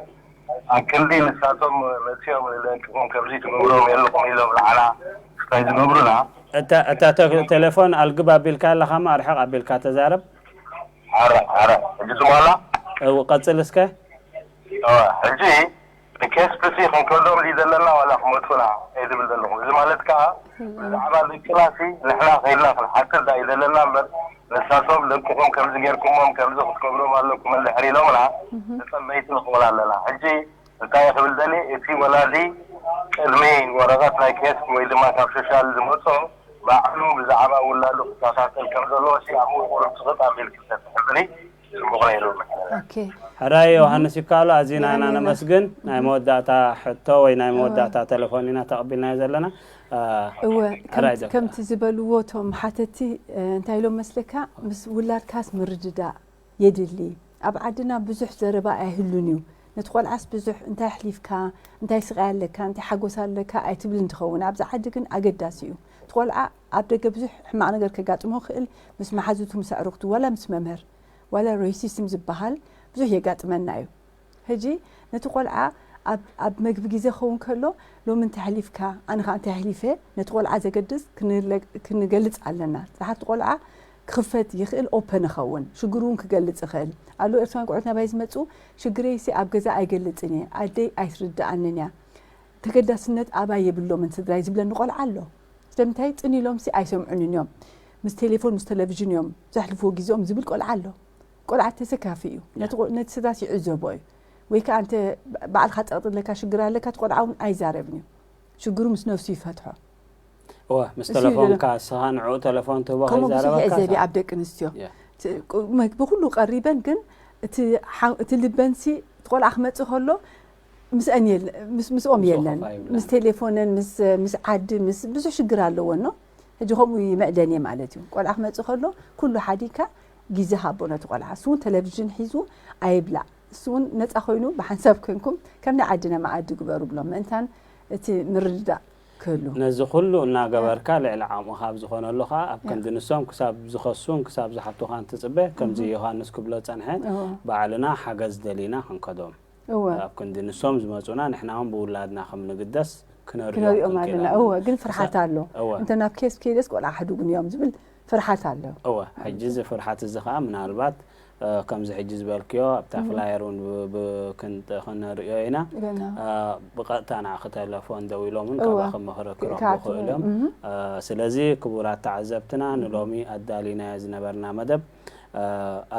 ኣክልዲ ንሳቶም መፅኦም ንደቅኹም ከምዚ ትገብሮም የለኹም ኢሎም ንዓና እንታይ ዝገብሩና። እታ እታ ተ- ቴሌፎን ኣልግብ ኣቢልካ ኣለኻ፣ ማ ኣርሕቕ ኣቢልካ ተዛረብ። ኣረ ኣረ ሕጂ ዝማላ እው፣ ቀጽል እስከ። ሕጂ ንኬስፕሲ ክንከዶም ድዩ ዘለና ዋላ ክመቱና እየ ዝብል ዘለኹ። እዚ ማለት ከዓ ብዛዕባ ደቅናሲ ንሕና ከይድና ክንሓትት ዳ እዩ ዘለና እምበር፣ ንሳቶም ደቅኹም ከምዚ ጌርኩሞም ከምዚ ክትገብሮም ኣለኩም እንድሕር ኢሎምና ተጸበይቲ ንኸውን ኣለና። ሕጂ እንታይ ክብል ደሊ፣ እቲ ወላዲ ቅድሚ ወረቐት ናይ ኬስፕ ወይ ድማ ካብ ሶሻል ዝመጾ ባዕሉ ብዛዕባ ውላዱ ክከታተል ከም ዘለዎ ሲ ኣብኡ ቁሩብ ትኽእት ኣቢልኪ ተትሕብሪ ጽቡቕ ነይሩ ይመስለኒ። ኦኬ ሕራይ ዮሃንስ ይከኣሎ፣ ኣዚና ኢና ዮሃንስ። ነመስግን። ናይ መወዳእታ ሕቶ ወይ ናይ መወዳእታ ቴሌፎን ኢና ተቐቢልናዮ ዘለና። አ፣ እወ ሕራይ ከምቲ- ዶክተር። ከምቲ ዝበልዎ እቶም ሓተቲ እ፣ እንታይ ኢሎም መስለካ፣ ምስ ውላድካስ ምርድዳእ የድሊ። ኣብ ዓድና ብዙሕ ዘረባ ኣይህሉን እዩ። ነቲ ቆልዓስ ብዙሕ እንታይ ኣሕሊፍካ፣ እንታይ ስቓይ ኣለካ፣ እንታይ ሓጎስ ኣለካ ኣይትብልን ትኸውን። ኣብዚ ዓዲ ግን ኣገዳሲ እዩ። እቲ ቆልዓ ኣብ ደገ ብዙሕ ሕማቕ ነገር ከጋጥሞ ክእል፣ ምስ መሓዙቱ፣ ምስ ኣዕሩኽቱ፣ ዋላ ምስ መምህር፣ ዋላ ሬሲስም ዝበሃል ብዙሕ የጋጥመና እዩ። ሕጂ ነቲ ቆልዓ ኣብ ኣብ መግቢ ግዜ ክኸውን ከሎ፣ ሎሚ እንታይ ኣሕሊፍካ፣ ኣነ ኸዓ እንታይ ኣሕሊፈ፣ ነቲ ቆልዓ ዘገድስ ክንለ- ክንገልጽ ኣለና። ድሓር እቲ ቆልዓ ክኽፈት ይኽእል፣ ኦፐን ይኸውን፣ ሽግሩ እውን ክገልጽ ይኽእል ኣሎ። ኤርትራውያን ቆልዑት ናባይ ዝመጹ ሽግረይሲ ኣብ ገዛ ኣይገልጽን እየ፣ ኣደይ ኣይትርድኣንን እያ፣ ተገዳስነት ኣባይ የብሎምን ስድራይ ዝብለኒ ቆልዓ ኣሎ። ስለምንታይ ጽን ኢሎምሲ ኣይሰምዑንን እዮም፣ ምስ ቴሌፎን ምስ ቴሌቪዥን እዮም ዘሕልፍዎ ግዜኦም ዝብል ቆልዓ ኣሎ። ቆልዓ ተሰካፊ እዩ። ነቲ ቆ- ነቲ ስድራስ ይዕዘቦ እዩ። ወይ ከዓ እንተ ባዕልካ ጸቕጢ ኣለካ፣ ሽግር ኣለካ፣ እቲ ቆልዓ እውን ኣይዛረብን እዩ። ሽግሩ ምስ ነፍሱ ይፈትሖ። እወ፣ ምስ እሱ ተለፎንካ ይደለ- እስኻ ንዕኡ ተለፎን ትህቦ ከምኡ ብዙሕ ከይዛረበካ ይዕዘብ እዩ ሳ- ኣብ ደቂ ኣንስትዮ። ያ። እቲ ቁ- መ- ብኩሉ ቀሪበን ግን እቲ ሓ- እቲ ልበንሲ እቲ ቆልዓ ክመጽእ ከሎ ምስአን የለ- ምስ- ምስኦም ምስኡ የለን። ከፋ ይብላ። ምስ ቴሌፎነን ምስ ምስ ዓዲ ምስ ብዙሕ ሽግር ኣለወን ነው። ሕጂ ከምኡ ይምዕደን እየ ማለት እዩ። ቆልዓ ክመጽእ ከሎ ኩሉ ሓዲግካ ግዜ ሃቦ ነቲ ቆልዓ። እሱ እውን ቴሌቪዥን ሒዙ ኣይብላዕ። እሱ እውን ነፃ ኮይኑ ብሓንሳብ ኮንኩም ከም ናይ ዓድና መኣዲ ግበሩ ብሎም። ምእንታን እቲ ምርድዳእ ክህሉ። ነዚ ኩሉ እናገበርካ ልዕሊ ዓቕምኻ ኣብ ዝኾነሉ ኸዓ ኣብ ክንዲ ንሶም ክሳብ ዝኸሱን ክሳብ ዝሓቱኻን ትጽበ። ከምዚ ዮሃንስ ክብሎ ጸንሐ፣ እዎ። ባዕልና ሓገዝ ደሊና ክንከዶም። እወ ኣብ ክንዲ ንሶም ዝመጹና ንሕና እውን ብውላድና ከም ንግደስ ክነሪኦም ክነሪኦም ክንክእል ኣለና። ኣለና። እወ ግን ፍርሓት ኣሎ። እወ። እንተ ናብ ኬስ ከይደስ ቆልዓ ሕዱግ እዮም ዝብል ፍርሓት ኣሎ። እወ፣ ሕጂ እዚ ፍርሓት እዚ ኸዓ ምናልባት እ፣ ከምዚ ሕጂ ዝበልክዮ ኣብታ ፍላየር እውን ብ- ብ- ክንጥ- ክንርእዮ ኢና። ገና። እ፣ ብቐጥታ ንዓኺ ተለፎን ደዊሎም እውን እወ። ካባኺ ምኽሪ ክረኽቡ ክኣትዉ፣ ክእል እዮም። እም። እ፣ ስለዚ ክቡራት ተዓዘብትና ንሎሚ ኣዳሊናዮ ዝነበርና መደብ እ፣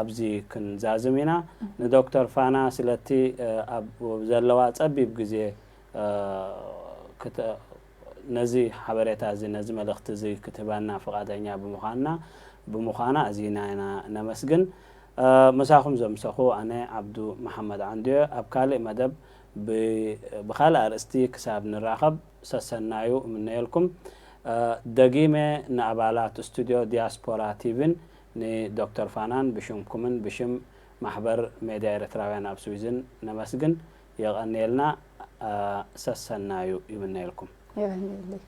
ኣብዚ ክንዛዝም ኢና። ንዶክተር ፋና ስለቲ እ፣ ኣብ ዘለዋ ጸቢብ ግዜ እ፣ ክተ- ነዚ ሓበሬታ እዚ ነዚ መልእኽቲ እዚ ክትህበና ፍቓደኛ ብምዃንና ብምዃና ኣዚና ኢና ነመስግን። እ፣ ምሳኹም ዘምሰኹ ኣነ ዓብዱ መሓመድ ዓንዱዮ። ኣብ ካልእ መደብ ብ- ብኻልእ ኣርእስቲ ክሳብ ንራኸብ ሰሰናዩ እምነየልኩም። እ፣ ደጊመ ንኣባላት ስቱድዮ ዲያስፖራ ቲቪን ንዶክተር ፋናን ብሽምኩምን ብሽም ማሕበር ሜድያ ኤርትራውያን ኣብ ስዊዝን ነመስግን። የቐንየልና። እ፣ ሰሰናዩ ይምነየልኩም። የቐንየለይ።